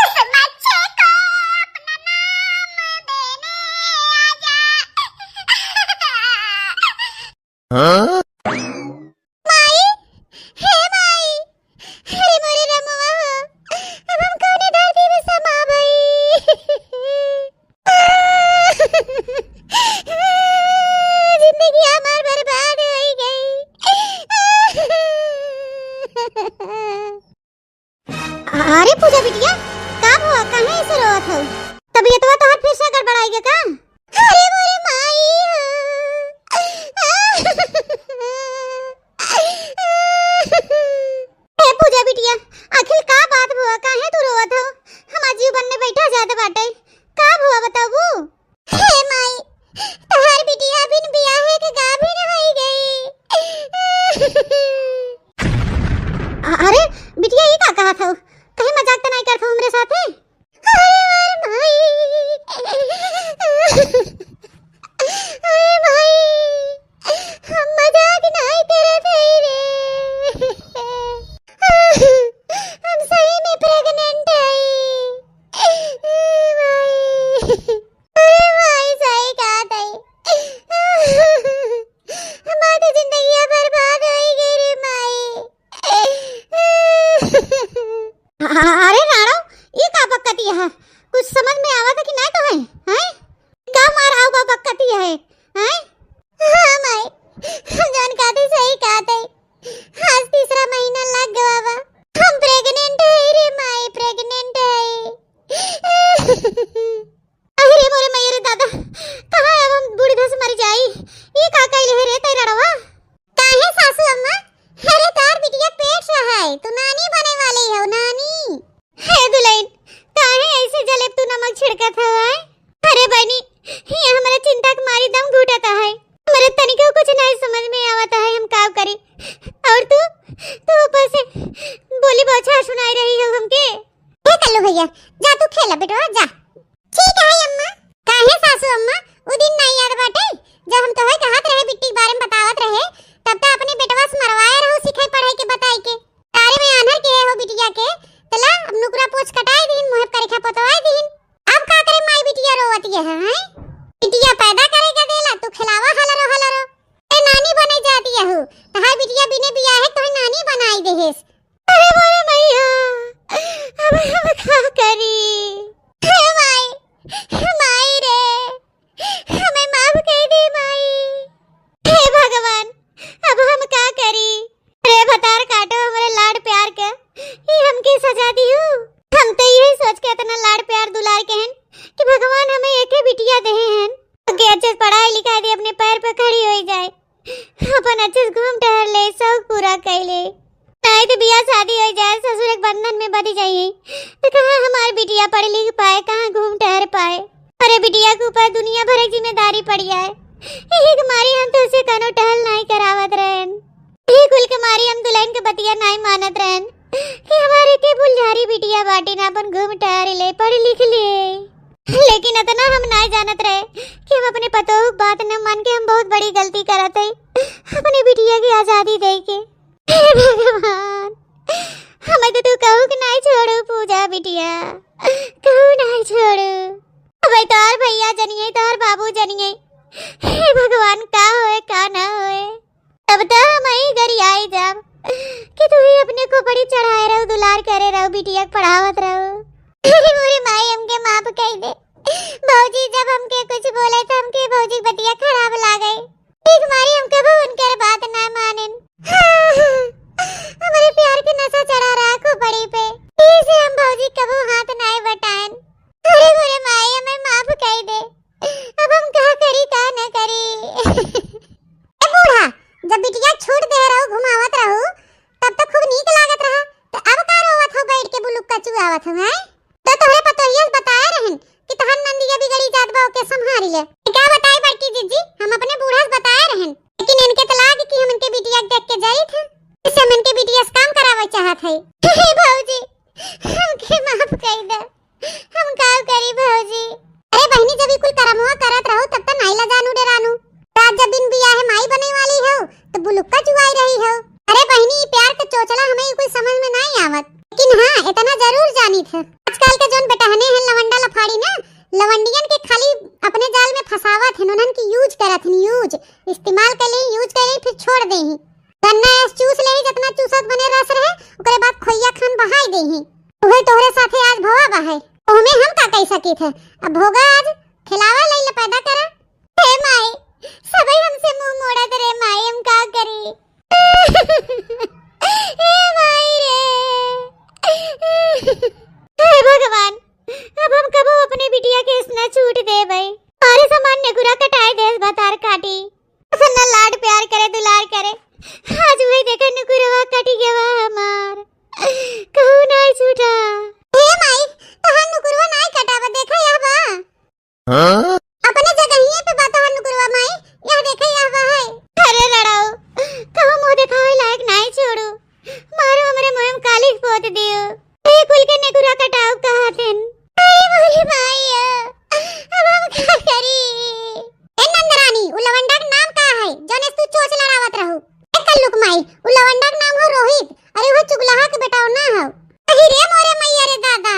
इस बच्चे को अपना नाम देने आजा। हाँ? माई, हे माई, अरे मोरे रमुआ हो, अब हम कौने धरती में समा गई? जिंदगी हमार बर्बाद हो गई। अरे पूजा बिटिया, का भवा, काहे ऐसे रोवत हो? तबीयतवा तोहर फिर से गड़बड़ाई गया का? अरे मोरे माई हो। हे पूजा बिटिया, आखिर का बात भवा, काहे तू रोवत हो? हमार जीव बनने बैठा जात बाटे, का भवा बताबू? हे माई, तोहार बिटिया बिन बियाहे के गाभिन होई गई। अ-, अरे बिटिया, ई का कहत हो? कहीं मजाक त नहीं करत हो हमरे साथे? अरे मोर माई, अरे माई, हम मजाक नहीं करत हई रे, हम सही में pregnant हई। माई, अरे माई, सही कहत हई। हमार तो जिंदगिया बर्बाद होई गई रे माई। अरे राणो, ये का बकती है? कुछ समझ में आवत है कि नहीं तो है? हैं? का मार आओ बा बकती है? हैं? हाँ माई, हम जौन कहते सही कहते। आज तीसरा महीना लग गवा बा। हम pregnant है रे माई, pregnant है। अरे मोरे मैया रे दादा, कहाँ अब हम बूढ़ी भैंस मर जाई? ये का कइले है रे तैराड़वा? काहे सासू अम्मा? अरे तोर बिटिया पेट से है, तू नानी बने वाली हो, नानी। हे दुल्हन, काहे ऐसे जले तू नमक छिड़कत हो, आय? अरे बनी, ये हमारे चिंता के मारी दम घुटत है। हमारे तनिको कुछ नहीं समझ में आवत है, हम का करी? और तू, तू ऊपर से बोली बौछार सुनाई रही हो हमके। ए कल्लू भैया, जा तू खेला बेटवा, जा। ठीक है अम्मा। काहे सासू अम्मा, उ दिन नहीं याद बाटे, जब हम तोहे कहत रहे, बिट्टी के बारे में बतावत रहे, तब तो अपने बेटवा से मरवाए रहो, सिखाई पढ़ाई के बताई के। तारे में आन्हर के हो बिटिया के, तला अब नुकरा पोछ कटाई दीन, मुँह पर रेखा पोतवाई दीन। अब का करे माई बिटिया रोवत ये है, हैं? बिटिया पैदा करे का देला, तू खिलावा हलरो हलरो। ए नानी बने जाती है हो, तहार बिटिया बिने अपने पैर पे खड़ी होइ जाए, अपन अच्छे से घूम टहर ले, शौक पूरा कइ ले। नाहीं तो बियाह शादी होइ जाए, ससुर के बंधन में बंध जाइए, तो कहाँ हमार बिटिया पढ़ लिख पाए, कहाँ घूम टहर पाए। अरे बिटिया के ऊपर दुनिया भर के जिम्मेदारी पड़ जाए, यही के मारी हम तोसे कौनो टहल नाहीं करावत रहेन। यही कुल के मारी हम दुल्हन के बतिया नाहीं मानत रहेन कि हमारे के फुलझारी बिटिया बाटी ना, अपन घूम टहर ले, पढ़ लिख ले। लेकिन इतना हम नाहीं जानत रहे कि हम अपने पतोह के बात न मान के हम बहुत बड़ी गलती करत है, अपने बिटिया की आजादी दे के। हे भगवान, हमें तो तू कहू कि नाहीं छोड़ू पूजा बिटिया, कहू नाहीं छोड़ू। अबे तोहर भैया जनिए, तोहर बाबू जनिए। हे भगवान, का होए, का ना होए। तब तो हम ही गरियाई जाब कि तू ही अपने खोपड़ी चढ़ाए रहू, दुलार करे रहू, बिटिया के पढ़ावत रहू। अरे मोरे माई, हमके माफ कइ दे। भौजी जब हमके कुछ बोले तो हमके भौजी बतिया खराब लागे। ठीक मारी हम कबो उनकर बात ना मानेन। हाँ, हाँ, हमरे प्यार के नशा चढ़ा रहा खोपड़ी पे, इसे हम भौजी कबो हाथ ना बटाएन। अरे मोरे माई, हमें माफ कइ दे। अब हम का करी, का न करी। ए बूढ़ा, जब बिटिया छूट दे रहू, घुमावत रहू, तब तो खूब नीक लागत रहा, तो अब का रोवत हो बैठ के, बुलुक्का चुआवत हो, हैं? तो तोहरे पतोहिया से बताए रहन कि तहन नंदिया बिगड़ी जात बा, ओके संभारी ले। का बताई बड़की जिज्जी, हम अपने बूढ़ा से बताए रहन, लेकिन इनके तो लाग कि हम इनके बिटिया के देख के जाई थे, इससे हम इनके बिटिया से काम करावे चाहत है। हे भौजी, हमके माफ कइ दे। हम का करी भौजी? अरे बहिनी, जब ई कुल करमवा करत रहू तब त नाई लजानू डेरानू। त आज जब बिन बियाहे माई बने वाली हो त बुलुक्का चुआई रही हो। अरे बहिनी, ई प्यार के चोचला हमें ई कुल समझ में नाई आवत, लेकिन हाँ, इतना जरूर जानित है, आजकल के जोन बेटहने हैं लवंडा लफाड़ी ना, लवंडियन के खाली अपने जाल में फंसावत हैं, उन्हन की यूज करत हैं, यूज, इस्तेमाल कर ले, यूज कर ले, फिर छोड़ दे ही। गन्ना ऐस चूस लेही, जतना चूसत बने रस रहे, ओकरे बाद खोइया खान बहाई देही। उहे तोहरे साथे आज भवा बा है, ओहमे हम का कह सकी थे? अब भोगा आज, खिलावा लइले पैदा करा। हे माई, सबई हमसे मुंह मोड़त रे माई, हम का करी? हे माई रे, हे भगवान, अब हम कबो अपने बिटिया के इसना छूट देबे। अरे सामान्य कुरा कटाए देस भतार काटी। सन्ना लाड प्यार करे, दुलार करे। आज वही देखे नुकुरवा कटी गवा हमार। कहू नाई छूटा। हे माई, तहार नुकुरवा नाई कटावा, देखा यह बा। हाँ? अपने जगहिए पे बा तहार नुकुरवा माई, यह देखा यह बा है। अरे लड़ाऊ, कहू मुंह देखावे लायक नाई छोड़ू। मारो हमरे मुंह में कालिख पोत दियो। ए कुल के नेकुरा कटाऊ कहा थे। अरे मोरी माई, अब हम का करी? ए नंदरानी, उ लवंडा के नाम का है, जौने से तू चोंच लड़ावत रहू? ए कल्लुक माई, उ लवंडा के नाम हो रोहित। अरे वो चुगलहा के बेटा ना हो। अही रे मोरे मैया रे दादा,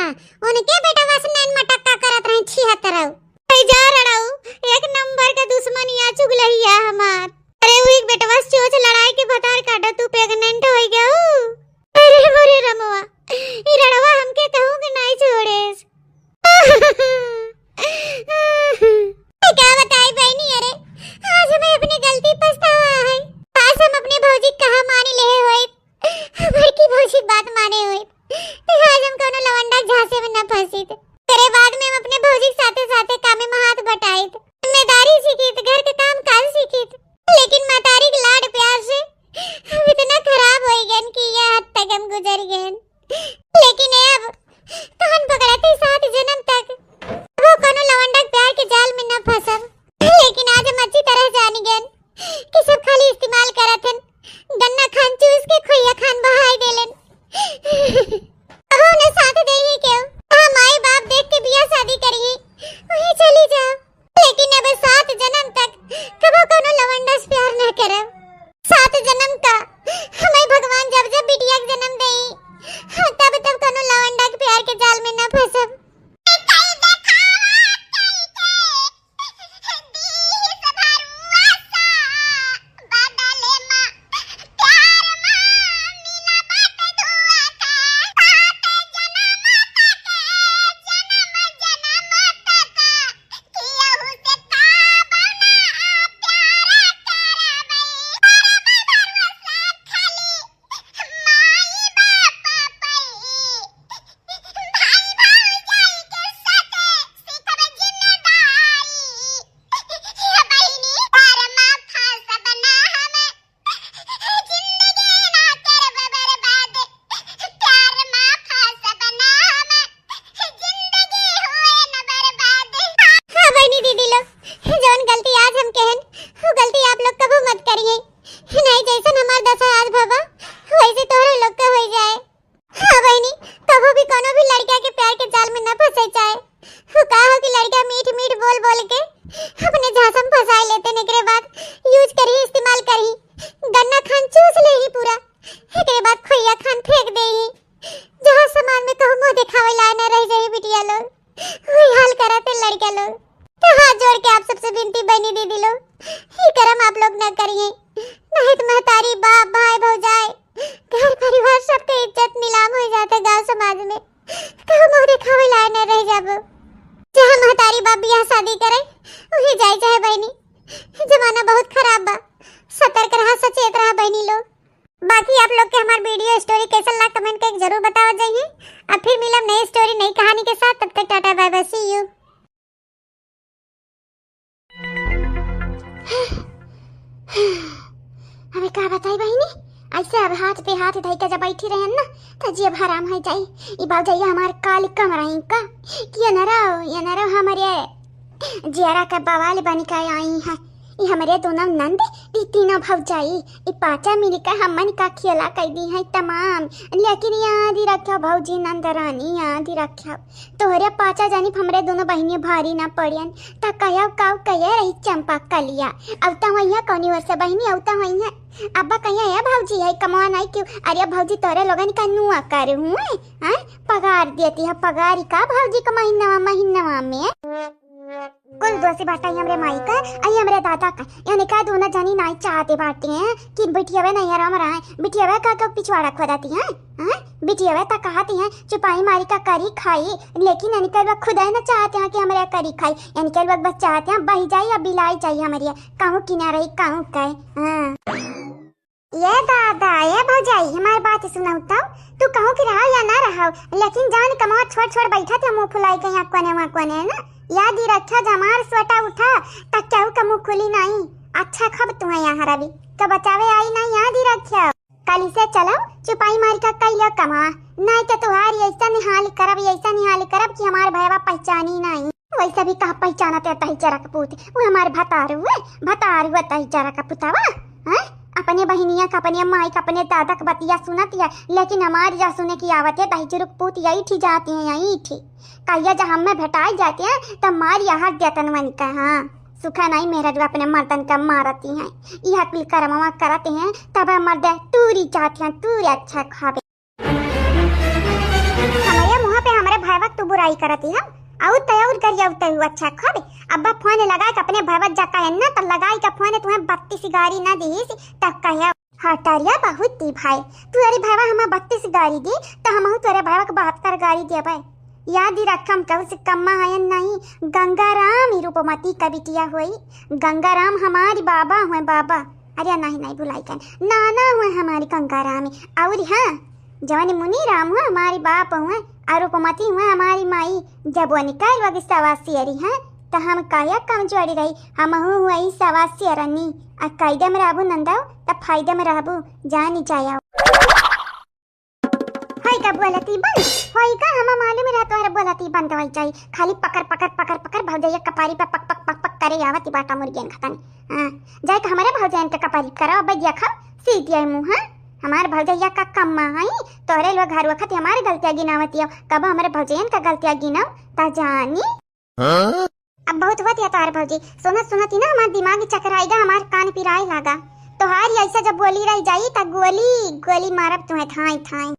उनके बेटवा से नैन मटक्का करत रहे छिहत्तरऊ। ए जा रड़ाऊ, एक नंबर का दुश्मन या चुगलहिया हमार। अरे वो एक बेटवा से चोंच लड़ाई के भतार काटा तू pregnant होई गऊ। अरे मोरे रमवा, ई रड़वा हमके कहूँ के नाई छोड़ेस। का बताई बहिनी, अरे आज हमें अपनी गलती पछतावा है। आज हम अपने भौजी कहाँ मानी ले होइत, बड़की भौजी बात माने होइत, तो आज हम कोनो लवंडा झांसे में न फंसीत। तेरे बाद में हम अपने भौजी के साथे साथे कामे में हाथ बटाइत, जिम्मेदारी सीखित, घर के काम काज सीखित। लेकिन मतारी के लाड प्यार से हम इतना खराब हो गए कि यह हद तक हम गुजर गए। लेकिन ए अब कान पकड़ते सात जन्म तक वो कोनो लवंडा के प्यार के जाल में न फंसब। लेकिन आज हम अच्छी तरह जान गए कि सब खाली इस्तेमाल करत हन, गन्ना खान चूस के खोइया खान बहाई देलन। अब उन्हें साथ दे ही क्यों? हाँ, माई बाप देख के बियाह शादी करिए, वहीं चली जाओ। लेकिन अब सात जन्म तक कबो कोनो लवंडा से प्यार न करब। सात जन्म का हमें भगवान जब जब बिटिया के जन्म देई, हाँ, तब तब कोनो लवंडा के प्यार के जाल में न फंसब। गलती आप लोग कबो मत करिए, नहीं जैसन हमार दशा आज भवा, वैसे तोहरे लोग का होई जाए। हाँ बहिनी, कबो भी कोनो भी लड़का के प्यार के जाल में न फंसे चाहे। वो का हो कि लड़का मीठ मीठ बोल बोल के अपने झांसा में फंसाए लेते, एकरे बाद use करी, इस्तेमाल करी, गन्ना खान चूस ले ही पूरा, एकरे बाद खोइया खान फेंक दे ही। जहाँ समाज में कहूँ मुँह दिखावे लायक न रह जाए बिटिया लोग, वही हाल करत है लड़का लोग। तो हाथ जोड़ के आप सबसे विनती बहिनी दीदी लोग, ही करम आप लोग न करिए, नहीं तो महतारी, बाप, भाई, भौजाई, घर परिवार सबके इज्जत नीलाम हो जाते गांव समाज में। कहूँ मुँह दिखावे लायक न रह जाबो। जहाँ महतारी बाप बियाह शादी करे, वही जाए चाहे बहिनी। जमाना बहुत खराब बा, सतर्क रहा, सचेत रहा बहिनी लोग। बाकी आप लोग के हमार video story कैसन लाग, comment करके जरूर बतावा जाइए। अब फिर मिलब नई story, नई कहानी के साथ। तब तक Tata, bye bye, see you। अबे का बताई बहिनी, ऐसे अब हाथ पे हाथ धई के जब बैठी रहन ना, त जियब हराम हो जाई। ई भौजैया हमार काली कमरा इनका, कि ये न रहो, ये न रहो, हमरे जियरा के बवाल बन के आई है। ई हमरे दोनों नंद, ई तीनों भौजाई, ई पाँचा मिल के हमन का खेला कई दी है तमाम। लेकिन याद ही रखियो भौजी नंद रानी, याद ही रखियो, तोहरे पाँचा जानी हमरे दोनों बहिनी भारी ना पड़ियन। त कहो काऊ कहे रही चंपा कलिया, अब त वही कौनी वर्ष बहिनी, अब त वही। अब्बा कहिया, "ए भौजी, है कमवा नहीं क्यों?" अरे भौजी, तोरे लोगन का नुआ कर हुए, हैं? पगार देती है, पगारी का भौजी का महीनवा, महीनवा में? कुल दोषी बाटा ही हमरे माई का, आई हमरे दादा का। यानी का दोनों जनी नाई चाहते बाटे हैं कि बिटियावे नहीं आराम रहा है, बिटियावे का, का पिछवाड़ा खोदाती हैं, हैं? बिटियावे त कहती हैं, चुपाई मारी का करी खाई, लेकिन यानी का लोग खुदा ही ना चाहते हैं कि हमरे करी खाई, यानी का लोग बस चाहते हैं बही जाई या बिलाई जाई हमरे, कहूँ कि ना रही, कहूँ कहे, हाँ। ये दादा, ये भौजाई, हमार बात सुनाऊ तो। तू कहूँ कि रहो या ना रहो, लेकिन जान कमवा छोड़ छोड़ बैठा थे मुँह फुलाई के यहाँ कोने वहाँ कोने ना। याद ही रखा, जमार सोटा उठा, तब केहू का मुँह खुली नहीं। अच्छा खब तुम्हें यहाँ रवि, तो बचावे आई नहीं, याद ही रखा। कल से चलो, चुपाई मार के कई लो कमवा, नहीं तो तुहार ऐसा निहाल करब, ऐसा निहाल करब कि हमार भैया पहचानी नहीं। वैसे भी कहाँ पहचानत है तही जरा के पूत, वो हमार भतारू है, भतारू है तही जरा के पुतवा, हैं? अपने बहिनिया का, अपने माई का, अपने दादा का बतिया सुनत है, लेकिन हमार जा सुने की आवत है तही जुरुक पूत यही ठी जाती है, यही ठी। कहिया जा हम में भेटाई जाते हैं, तब मार यहाँ देतन वन का, हाँ। सुखा नहीं मेहरा जो अपने मर्दन का मारती हैं, यह कुल करमवा करते हैं, तब मर्द तूरी जाते हैं, तूरी अच्छा खावे। हमरे मुँह पे हमरे भैवक तू बुराई करती हम, आउर तय आउर गरिया उतर हुआ अच्छा खबे। अब्बा फोन लगाए के अपने भैवक जा कहे ना, त लगाई का फोन तुम्हें बत्तीस गारी ना दीस, तब कहे, "हटरिया बहुत दी भाई, तू अरे भैवा हमें बत्तीस गारी दी, त हमहू तोरे भैवक बहत्तर गारी देबे।" याद ही रखम कहू से कम्मा हयन नहीं, गंगाराम ही रूपमती का बिटिया होई। गंगाराम हमारी बाबा हुए, बाबा। अरे नहीं, नहीं भुलाई कन, नाना हुए हमारी गंगाराम। और हाँ, जवन मुनी राम हुए हमारी बाप हुए, और रूपमती हुए हमारी माई। जब वो निकाल वगी सवा सियरी हैं, त हम काया कमजोरी रही, हमहू हुए ही सवा सियरनी। आ कायदे में रहबू नंदव, त फायदे में रहबू, जानी जाया। होई का बोलती बंद? होई का? हमा मालूम रहा तोहरे बोलती बंद होई जाई। खाली पकड़, पकड़, पकड़, पकड़ भौजैया कपारी पे पक, पक, पक, पक करे आवत बाटा मुर्गियन खतन। हाँ, जाए के हमारे भौजैन के कपारी करो, अब देखा सीधी आई मुँह। हाँ? हमार भौजैया का कम्मा आई, तोहरे लोग हर वक्त हमारे गलतियाँ गिनावती हो। कब हमारे भौजैन का गलतियाँ गिनाओ, ता जानी। हाँ? अब बहुत हुआ था तोहार भौजी, सुनत सुनत ही ना हमार दिमाग चकराएगा, हमार कान पिराए लागा। तोहार ऐसा जब बोली रह जाई त गोली गोली मारब तुम्हें थाई थाई।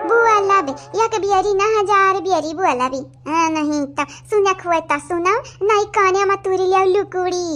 बुआ लाबे, एक बियरी ना हजार बियरी बुआ लाबे। हाँ, नहीं त सुनक हुए त सुनाओ, नहीं काने में तुरी लिया लुकुड़ी।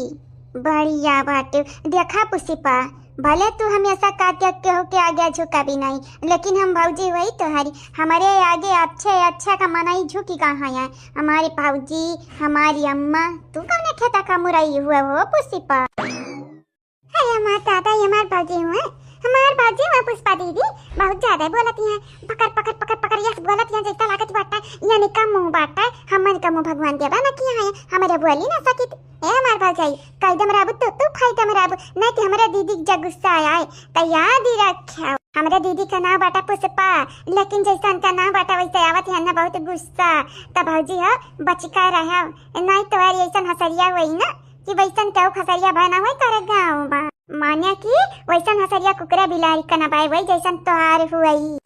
बढ़िया बाटे, देखा पुष्पा, भले तू हमेशा कातिया केहू के आगे झुका भी नहीं, लेकिन हम भौजी वही तोहरी, हमारे आगे अच्छे अच्छा का मनई झुकी कहाँ है? हमारी भौजी, हमारी अम्मा, तू कौन खेता का मुरई हुआ हो पुष्पा? अरे हमार दादा, ये हमार भौजी हुए, हमार भौजी हुए पुष्पा दीदी, बहुत ज्यादा बोलती हैं, पकड़ पकड़ पकड़ पकड़ यस बोलती हैं, जैसा लागत बाटा, यानी का मुँह बाटा, हमन का मुँह भगवान देवा न किया है, हमारे बोली ना सकित। ए हमार भौजाई, कायदे में रहबू तो तू फायदे में रहबू, नहीं तो हमारे दीदी के जब गुस्सा आए, तो याद ही रखे। हमरे दीदी का नाम बाटा पुष्पा, लेकिन जैसा उनका नाम बाटा वैसे आवत है ना बहुत गुस्सा। तब भौजी हो बचिका रहो, नहीं तो यार ऐसा हसरिया हुई ना, कि वैसन केहू खसरिया भय ना होई तोरे गाँव मा। माने कि वैसन हसरिया कुकुरा बिलारी का ना बाय, वही जैसन तोहार हुई।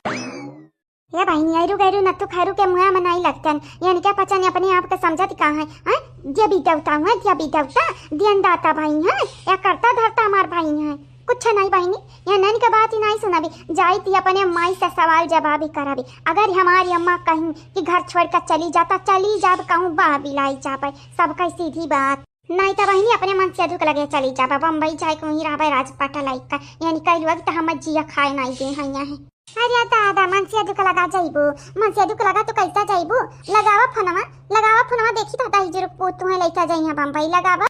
हे बहिनी, ऐरू गैरू नत्थू खैरू के मुँह मा नाई लगतन। यानी क्या पचन अपने आप के समझत का है, हैं? देवी देवता हुए, देवी देवता, देन दाता भाई हैं, या करता धरता हमार भाई हैं। कुछ नहीं बहिनी, या नन के बात ही नहीं सुनबी। जाई थी अपने माई से सवाल जवाब ही करबी। अगर हमारी अम्मा कहीं कि घर छोड़ कर चली जाता, चली जाब कहूँ बह बिलाई जाबे, सबका सीधी बात। नहीं तो बहिनी अपने मनसेधू के लगे चली जाबा, बम्बई जाए के वहीं रहबे राजपाटा लाइक का। यानी कई लोग तो हम जिया खाए नहीं दे हैं यहाँ। अरे दादा, मनसेधू के लगा जाइबू, मनसेधू के लगा तो कैसा जाइबू? लगावा फोनवा, लगावा फोनवा, देखी तो दाई जी रुक तुम्हें लेके जाई है बम्बई, लगावा।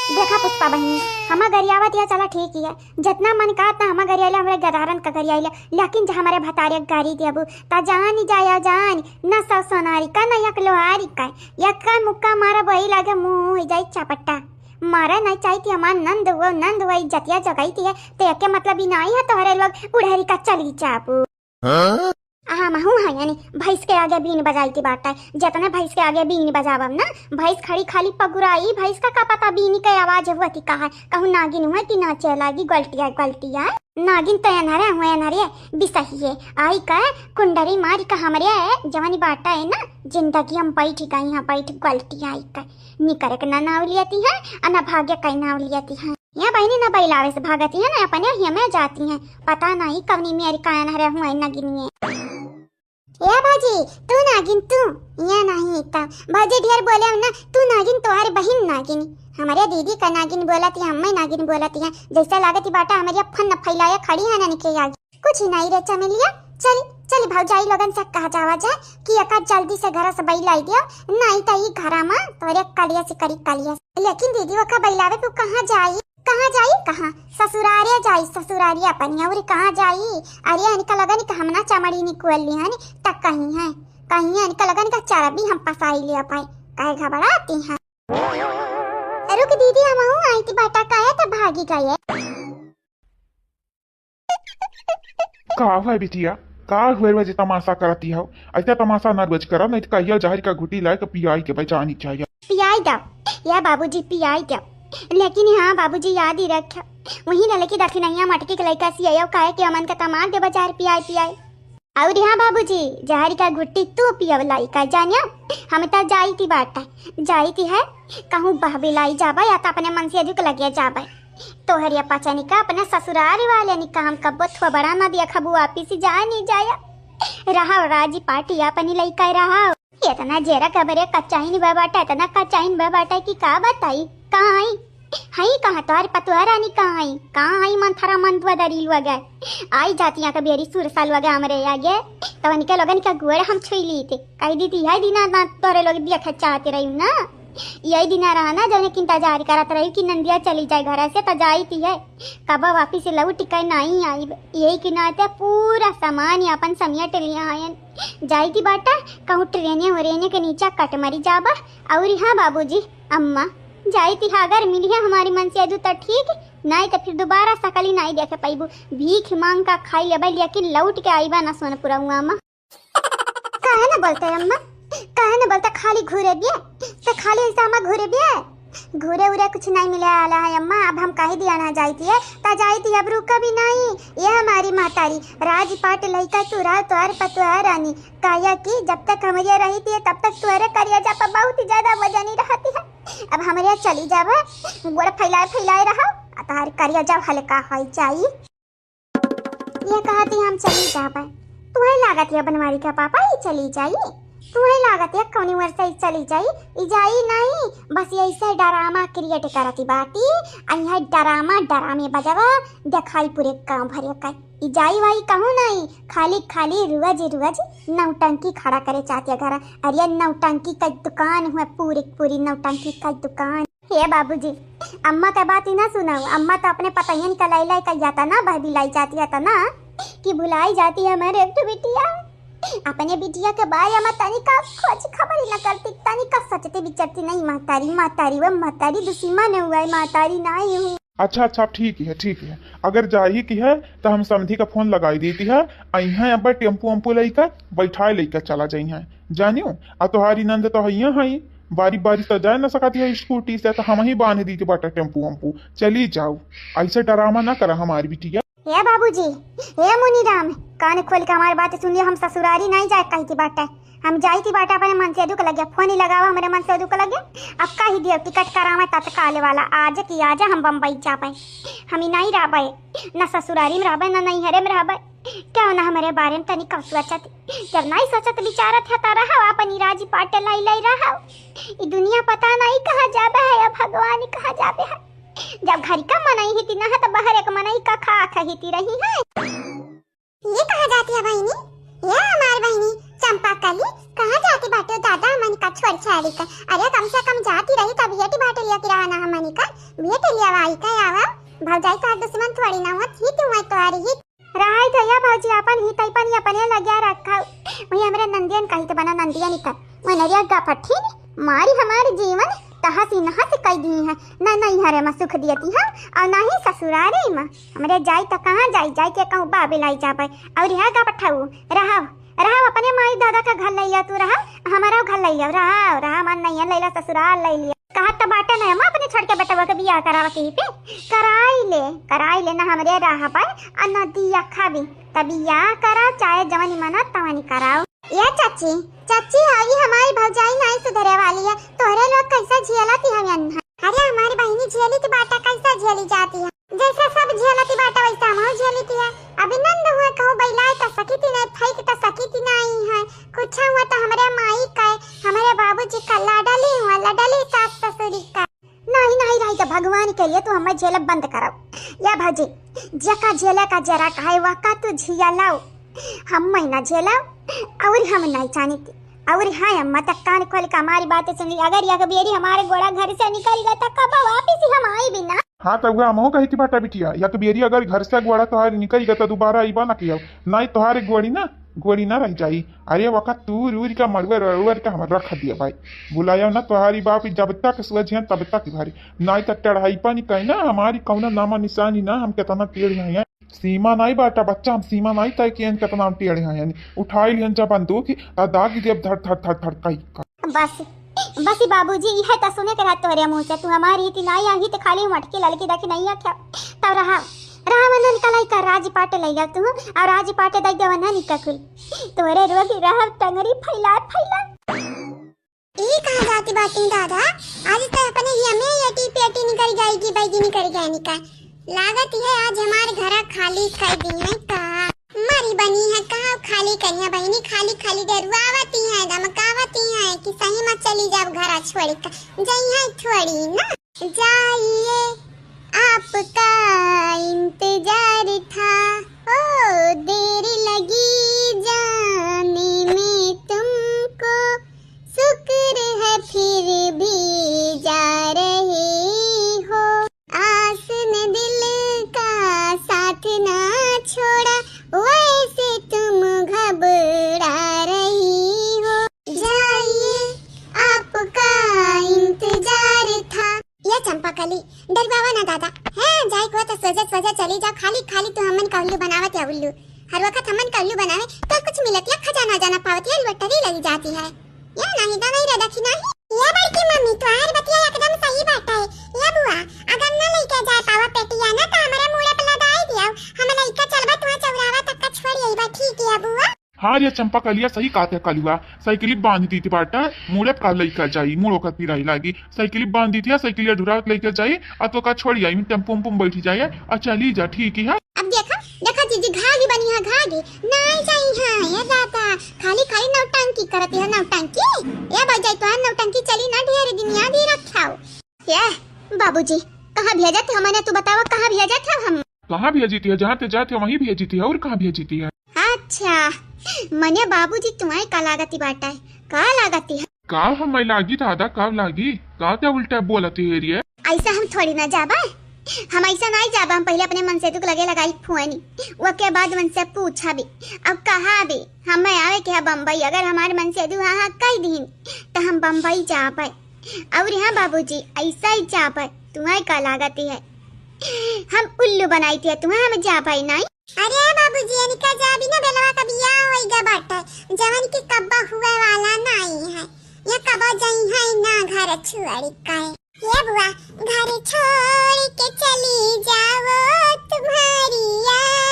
देखा पुष्पा बहिनी, हमा गरियावत या चला ठीक ही है, जितना मन कहत ना हमा गरियाइले, हमरे गदारन का गरियाइले, लेकिन जहाँ हमारे भतारे गारी देबू, ता जान ही जाया जान, न सौ सोनारी का, न एक लोहारी का, एक का मुक्का मारा वही लागे मुँह हो जाई चपट्टा। मारा नहीं चाहिए थी हमार नंद वो, नंद वो इज्जतिया जगाई थी है, तो एके मतलब ही नहीं है तोहरे लोग उड़हरी का चली जाबू। हाँ? आ, महू है यानी भैंस के आगे बीन बजाई थी बात है, जितने भैंस के आगे बीन बजावब ना, भैंस खड़ी खाली पगुराई, भैंस का का पता बीन के आवाज हुआ थी कहा, कहूँ नागिन हुआ कि नाचे लागी, गलतिया, गलतिया। नागिन तो एनहरे हुए, एनहरे बिसहिए। आई का कुंडरी मारी का हमरे जवानी बाटा है ना, जिंदगी हम बैठ गई यहाँ, बैठ गलती आई का। निकरे के ना नाव लियती है, आ ना भाग्य का नाव लियती है। या बहिनी ना बैलावे से भागती है, ना अपने ही में जाती है। पता नहीं कवनी मेरी का एनहरे हुए नगिनिए। ए भौजी, तू नागिन तू, ये नहीं तो। भौजी ढेर बोले ना, तू नागिन, तोहार बहिन नागिन। हमरे दीदी का नागिन बोलत है, हमें नागिन बोलत है। जैसे लागत ही बाटा हमरे फन फैलाए खड़ी है ना के आगे। कुछ ही नहीं रे चमेलिया, चल, चल भौजाई लोगन से कहा जावा जाए कि एका जल्दी से घर से बैलाई दियो, नहीं तो ई घरा मा तोरे कलिया से करी कलिया। लेकिन दीदी ओका बैलावे तू कहाँ जाई? कहाँ जाई, कहाँ? ससुरारे जाई, ससुरारे अपनी। और कहाँ जाई? अरे इनका लगन कि हम ना चमड़ी निकुअल ली हन, त कहीं है, कहीं है इनका लगन का चरबी हम पसाई लिया पाए, काहे घबराती हैं? रुक दीदी, हम हूँ आई थी बाटा, काहे तो भागी गए। का हुआ बिटिया, का हुए रोज तमाशा करती हो? ऐसा तमाशा ना रोज करा, नहीं तो कहिया जहर का घुटी लाए के पियाई के बचानी चाहिए। पियाई दो, या बाबूजी पियाई दो। लेकिन हाँ बाबूजी याद ही रख, वही ललकी दखिनैया मटकी के लइका सियायो काहे के अमन के तमार दे बाजार पियाई पियाई। और हाँ बाबूजी, जहर का घुट्टी तू पियव लइका जानियो, हम तो जाई थी बाटा, जाई थी है, कहूँ बहबिलाई जाबा या तो अपने मन से अजुक लगे जाबा। तोहरे पचनी का अपने ससुराल वाले निका हम कब्बो थोबड़ा ना देखबू, वापिस जाए नहीं जाया। रहा राजी पार्टी अपनी लइका रहा। इतना जेरा कबरे कच्चाइन बा बाटा, इतना कच्चाइन बा बाटा कि का बताई। कहाँ आई? हई कहाँ तोहरे पतुआ रानी, कहाँ आई? कहाँ आई मंथरा मंदुआ दरी लुआ गए? आई जातियाँ का बेरी सुरसा लुआ गए हमरे आगे, तो उनके लोगन का गोड़ हम छुई ली थे। कह दी थी, "है दीना ना तोहरे लोग देखे चाहते रही ना।" यही दिना रहा ना, जौने के इंतजार करत रही कि नंदिया चली जाए घर से, तो जाई थी है। कब वापिस लौट के नहीं आई, यही के नाते पूरा सामान अपन समेट लिया आयन। जाई थी बाटा, कहूँ ट्रेने व्रेने के नीचे कट मरी जाबा। और हाँ बाबूजी, अम्मा, जाई थी अगर मिली है हमारी मन से अजू तो ठीक, नहीं तो फिर दोबारा सकली नहीं देखे पैबू। भीख मांग का खाई लेबे, लेकिन लौट के आईबा ना सोनपुरवा मा। काहे न बोलते अम्मा, काहे न बोलते, खाली घूरे बिया, तो खाली ऐसा अम्मा घूरे बिया, घूरे उरे कुछ नहीं मिले आला है अम्मा। अब हम कही दिया ना जाई थी, ता जाई थी, अब रुका भी नहीं। ये हमारी महतारी, राजपाट लइका तू रहा, तोहर पतोह रानी, काया कि जब तक हमरे रही थी तब तक तोहरे करिया जा पर बहुत ही ज्यादा वजनी रहती है। अब हमरे चली जाबे, गोड़ फैलाए फैलाए रहो, आ तोहर करिया जा हल्का हो जाई। ये कहती हम चली जाबे। तुम्हें लागत है बनवारी का पापा ही चली जाई? तुम्हें लागत है कौनी वर्षा ही चली जाई? ई जाई नहीं, बस यही से ड्रामा क्रिएट करती बाटी। आ यह ड्रामा ड्रामे बजावा दिखाई पूरे गांव भर का। ई जाई वाई कहूँ नहीं, खाली खाली रुआ जी रुआ जी नौटंकी खड़ा करे चाहती है घर। अरे नौटंकी का दुकान हुआ, पूरी पूरी नौटंकी का दुकान। हे बाबूजी, अम्मा के बात ही ना सुनाओ। अम्मा तो अपने पतैयन का लाई लाई का या तना बहबिलाई जाती है तना कि भुलाई जाती है हमारे एक ठो बिटिया। अपने बिटिया के बारे में तनिका खोज खबर ही ना करती, तनिका सोचती विचरती नहीं। महतारी, महतारी, वो महतारी दुश्मन हुआ है, महतारी नहीं हूँ। अच्छा अच्छा, ठीक है, ठीक है। अगर जाही की है तो हम समधी का फोन लगाई देती है, आई हैं अब टेम्पू वेम्पू लेकर बैठाए लेकर चला जाई हैं, जानियो। आ तोहारी नंद तो हइया हई, बारी बारी त जाए न सकत है स्कूटी से, त हमही बांध दीत बाटा टेम्पू वम्पू। चली जाओ, ऐसे डरामा न करा हमारी बिटिया। ए बाबूजी, ए मुनीराम, कान खोल के हमारी बात सुनियो, हम ससुरारी नहीं जाए कहित बाटे। हम जाइत बाटे अपने मनसेदू के लगे, फोन ही लगावा हमरे मनसेदू के लगे। अब कहि दियो टिकट करावे तत्काल वाला, आज की आज हम बम्बई जाबे। हम ही नहीं रहबे, न ससुरारी में रहबे, न नैहरे में रहबे। क्यों ना हमरे बारे में तनिक सोचत, जब नहीं सोचत विचारत है त रहो, अपनी राजी पाटे लाई लाई रहो। ई दुनिया पता नहीं कहाँ जाबे है, या भगवान कहाँ जाबे है। जब घर का मनई ही ती ना है, त बाहर एक मनई का खा खहिती रही है। ये कहाँ जाती है बहिनी? ये हमार बहिनी चंपा कली, कहाँ जाती बाटे दादा हमनी का छोड़ छाड़ी का? अरे कम से कम जाती रही तब भेट बाटे लिया की रहा ना हमनी का, भेट लिया आई का आवा। भौजाई का दुश्मन थोड़ी ना होत ही, तू है तोहारी ही। रहाई तो या भौजी अपन ही तैपन ही अपने लगिया रखा। वही हमरे नंदियन कही तो बना नंदियन ही कर। वही नरिया गा पट्ठी मारी हमार जीवन तहस ही नहस कई दी है। ना नैहरे में सुख दियती है और ना ही ससुरारी में। हमरे जाई त कहाँ जाई, जाई के कहूँ बाबे लाई जाबे। और यहाँ का पठाऊ, रहाव, रहाव अपने माई दादा का घर लैया तू रहाव, हमारा घर लैया रहाव, रहा मन नहीं है लैला ससुराल लै लिया। कहत त बाटे नहीं हम अपने छोड़ के बेटवा के बियाह करावा के ही पे। कराई ले, कराई ले ना हमरे रहबे और न दिया खाबी। त बियाह करा चाहे जवानी मना तवानी कराओ। ए चाची, चाची, हाँ, ई हमारी भौजाई नाई सुधरे वाली है। तोहरे लोग कैसा झेलत ही हवन है? अरे हमारी बहिनी झेलित बाटा, कैसा झेली जाती है? जैसा सब झेलत ही बाटा वैसा हम झेलित है। अभी नंद हुए कहूँ बैलाए त सकित नहीं, फैक त सकित नहीं है। कुछ हुआ त हमरे माई का, हमरे बाबूजी का लाडली हुआ, लाडली सास ससुरी का। नहीं, नहीं रही तो भगवान के लिए तू हमें झेलब बंद करो। या भौजी, जेका झेले का जरा काहे वह का तू झिया लाओ, हम महीना झेलाओ। और हम नहीं जानित। और हाँ अम्मा, तक कान खोल के हमारी बातें सुन ली। अगर यक बेरी हमारे गोड़ा घर से निकल गया तो कब वापिस ही हम आई भी ना। हाँ, तो वह हमहू कही थी बाटा बिटिया, यक बेरी अगर घर से गोड़ा तोहार निकल गया तो दोबारा आईबा ना किया। नहीं तोहार गोड़ी ना, गोड़ी ना रह जाई। अरे वका तूर ऊर का मड़ुआ रड़ुआ का हमर रख दिया भाई। बुलाया ना तोहारी बाप, जब तक सुअझियन तब तक भारी। नाई त टढ़ाई पानी कहे ना, हमारी कौनो नामा निशानी ना, हम केतना टेढ़ हैं। सीमा नाई बाटा बच्चा, हम सीमा नाई तय कियन केतना हम टेढ़ हैं। उठाई लियन जब बंदूक, आ दागी देब धड़ धड़ धड़ धड़ कई का। बस, बस बाबूजी, इहे त सुने के रहत तोहरे मुँह से। तू हमारी हित नाई आही त खाली मटकी ललकी देखी नहीं आख्या। तब रहा, रहा वनन कलाई का राज पाटे लैया तू, और राज पाटे दई दे वनन का कुल। तोरे रोगी रहब टंगरी फैला फैला। ई कहाँ जाती बाटी दादा? आज तो अपने ही हमें ये टी पेटी निकल जाएगी, बैगी निकल जाए निका। लागत है आज हमार घर खाली कर दी है का? मरी बनी है का खाली करिया बहिनी, खाली खाली डरुआवती है, धमकावती है कि सही मत चली जाओ घर छोड़ के। जइहे थोड़ी ना। जाइए, आपका इंतजार था, ओ देर लगी जाने में तुमको, शुक्र है फिर भी जा रहे हो। आस ने दिल का साथ ना छोड़ा, वैसे तुम घबरा रही हो। जाइए, आपका इंतजार था। या चंपा कली, डरवावा ना दादा। हैं, जाए को तो सोझे सोझे चली जाओ, खाली खाली तू हमन का उल्लू बनावत या उल्लू। हर वक्त हमन का उल्लू बनावे, तो कुछ मिलत या खजाना जाना पावत या लॉटरी लगी जाती है। या नहीं तो नहीं रे दखी नहीं। ये बड़की मम्मी, तुम्हारी बतिया एकदम सही बात है। ये बुआ, अगर ना लेके जाए पावा पेटिया ना, तो हमारे मूड़े पे लदाई दियो। हम लइका चलबा तुम्हारा चौरावा तक का छोड़ यही बा, ठीक है बुआ? हाँ रे चंपा कलिया, सही कहते कलुआ, साइकिल बांध दी थी बाटा, मूड़े का लइका जाई, मूड़ो का पिराई लागी। साइकिल बांध दी थी, साइकिल ढुरा के लेके जाई, आ तो का छोड़ आई, टेम्पो उम्पो में बैठी जाए, आ चली जा, ठीक है। अब देखा, देखा जीजी, घाघी बनी है, घाघी। नाई जाई है, ये दादा, खाली खाली नौटंकी करती है, नौटंकी। ये बजाई तो नौटंकी चली ना, ढेर दिन याद ही रखाओ। ये बाबूजी, कहाँ भेजत है मने, तू बतावा, कहाँ भेजत है हम? कहाँ भेजी थी? जहाँ ते जाते वहीं भेजी थी, और कहाँ भेजी थी? अच्छा, मने बाबूजी तुम्हारे का लागती बाटा है, का लागती है? का हम लागी दादा, का लागी? का ते उल्टा बोलती है रे? ऐसा हम थोड़ी ना जाबा, हम ऐसा नहीं जाबा। हम पहले अपने मनसेदू के लगे लगाई फोनी, ओके बाद उनसे पूछा भी, अब कहा भी हमें आवे के है बम्बई। अगर हमारे मनसेदू हाँ हाँ कह दीन तो हम बम्बई जाबे। और हाँ बाबूजी, ऐसा ही जाबे, तुम्हें का लागती है? हम उल्लू बनाई थी तुम्हें, हम जाबे नहीं। अरे बाबूजी, इनका जाबी ना बेलवा का बियाह होई गा बाटे, जवन की कब्बा हुए वाला नहीं है। या अब जइहैं ना घर छोड़ि के। ए बुआ, घर छोड़ि के चली जाओ तुम्हारी यार।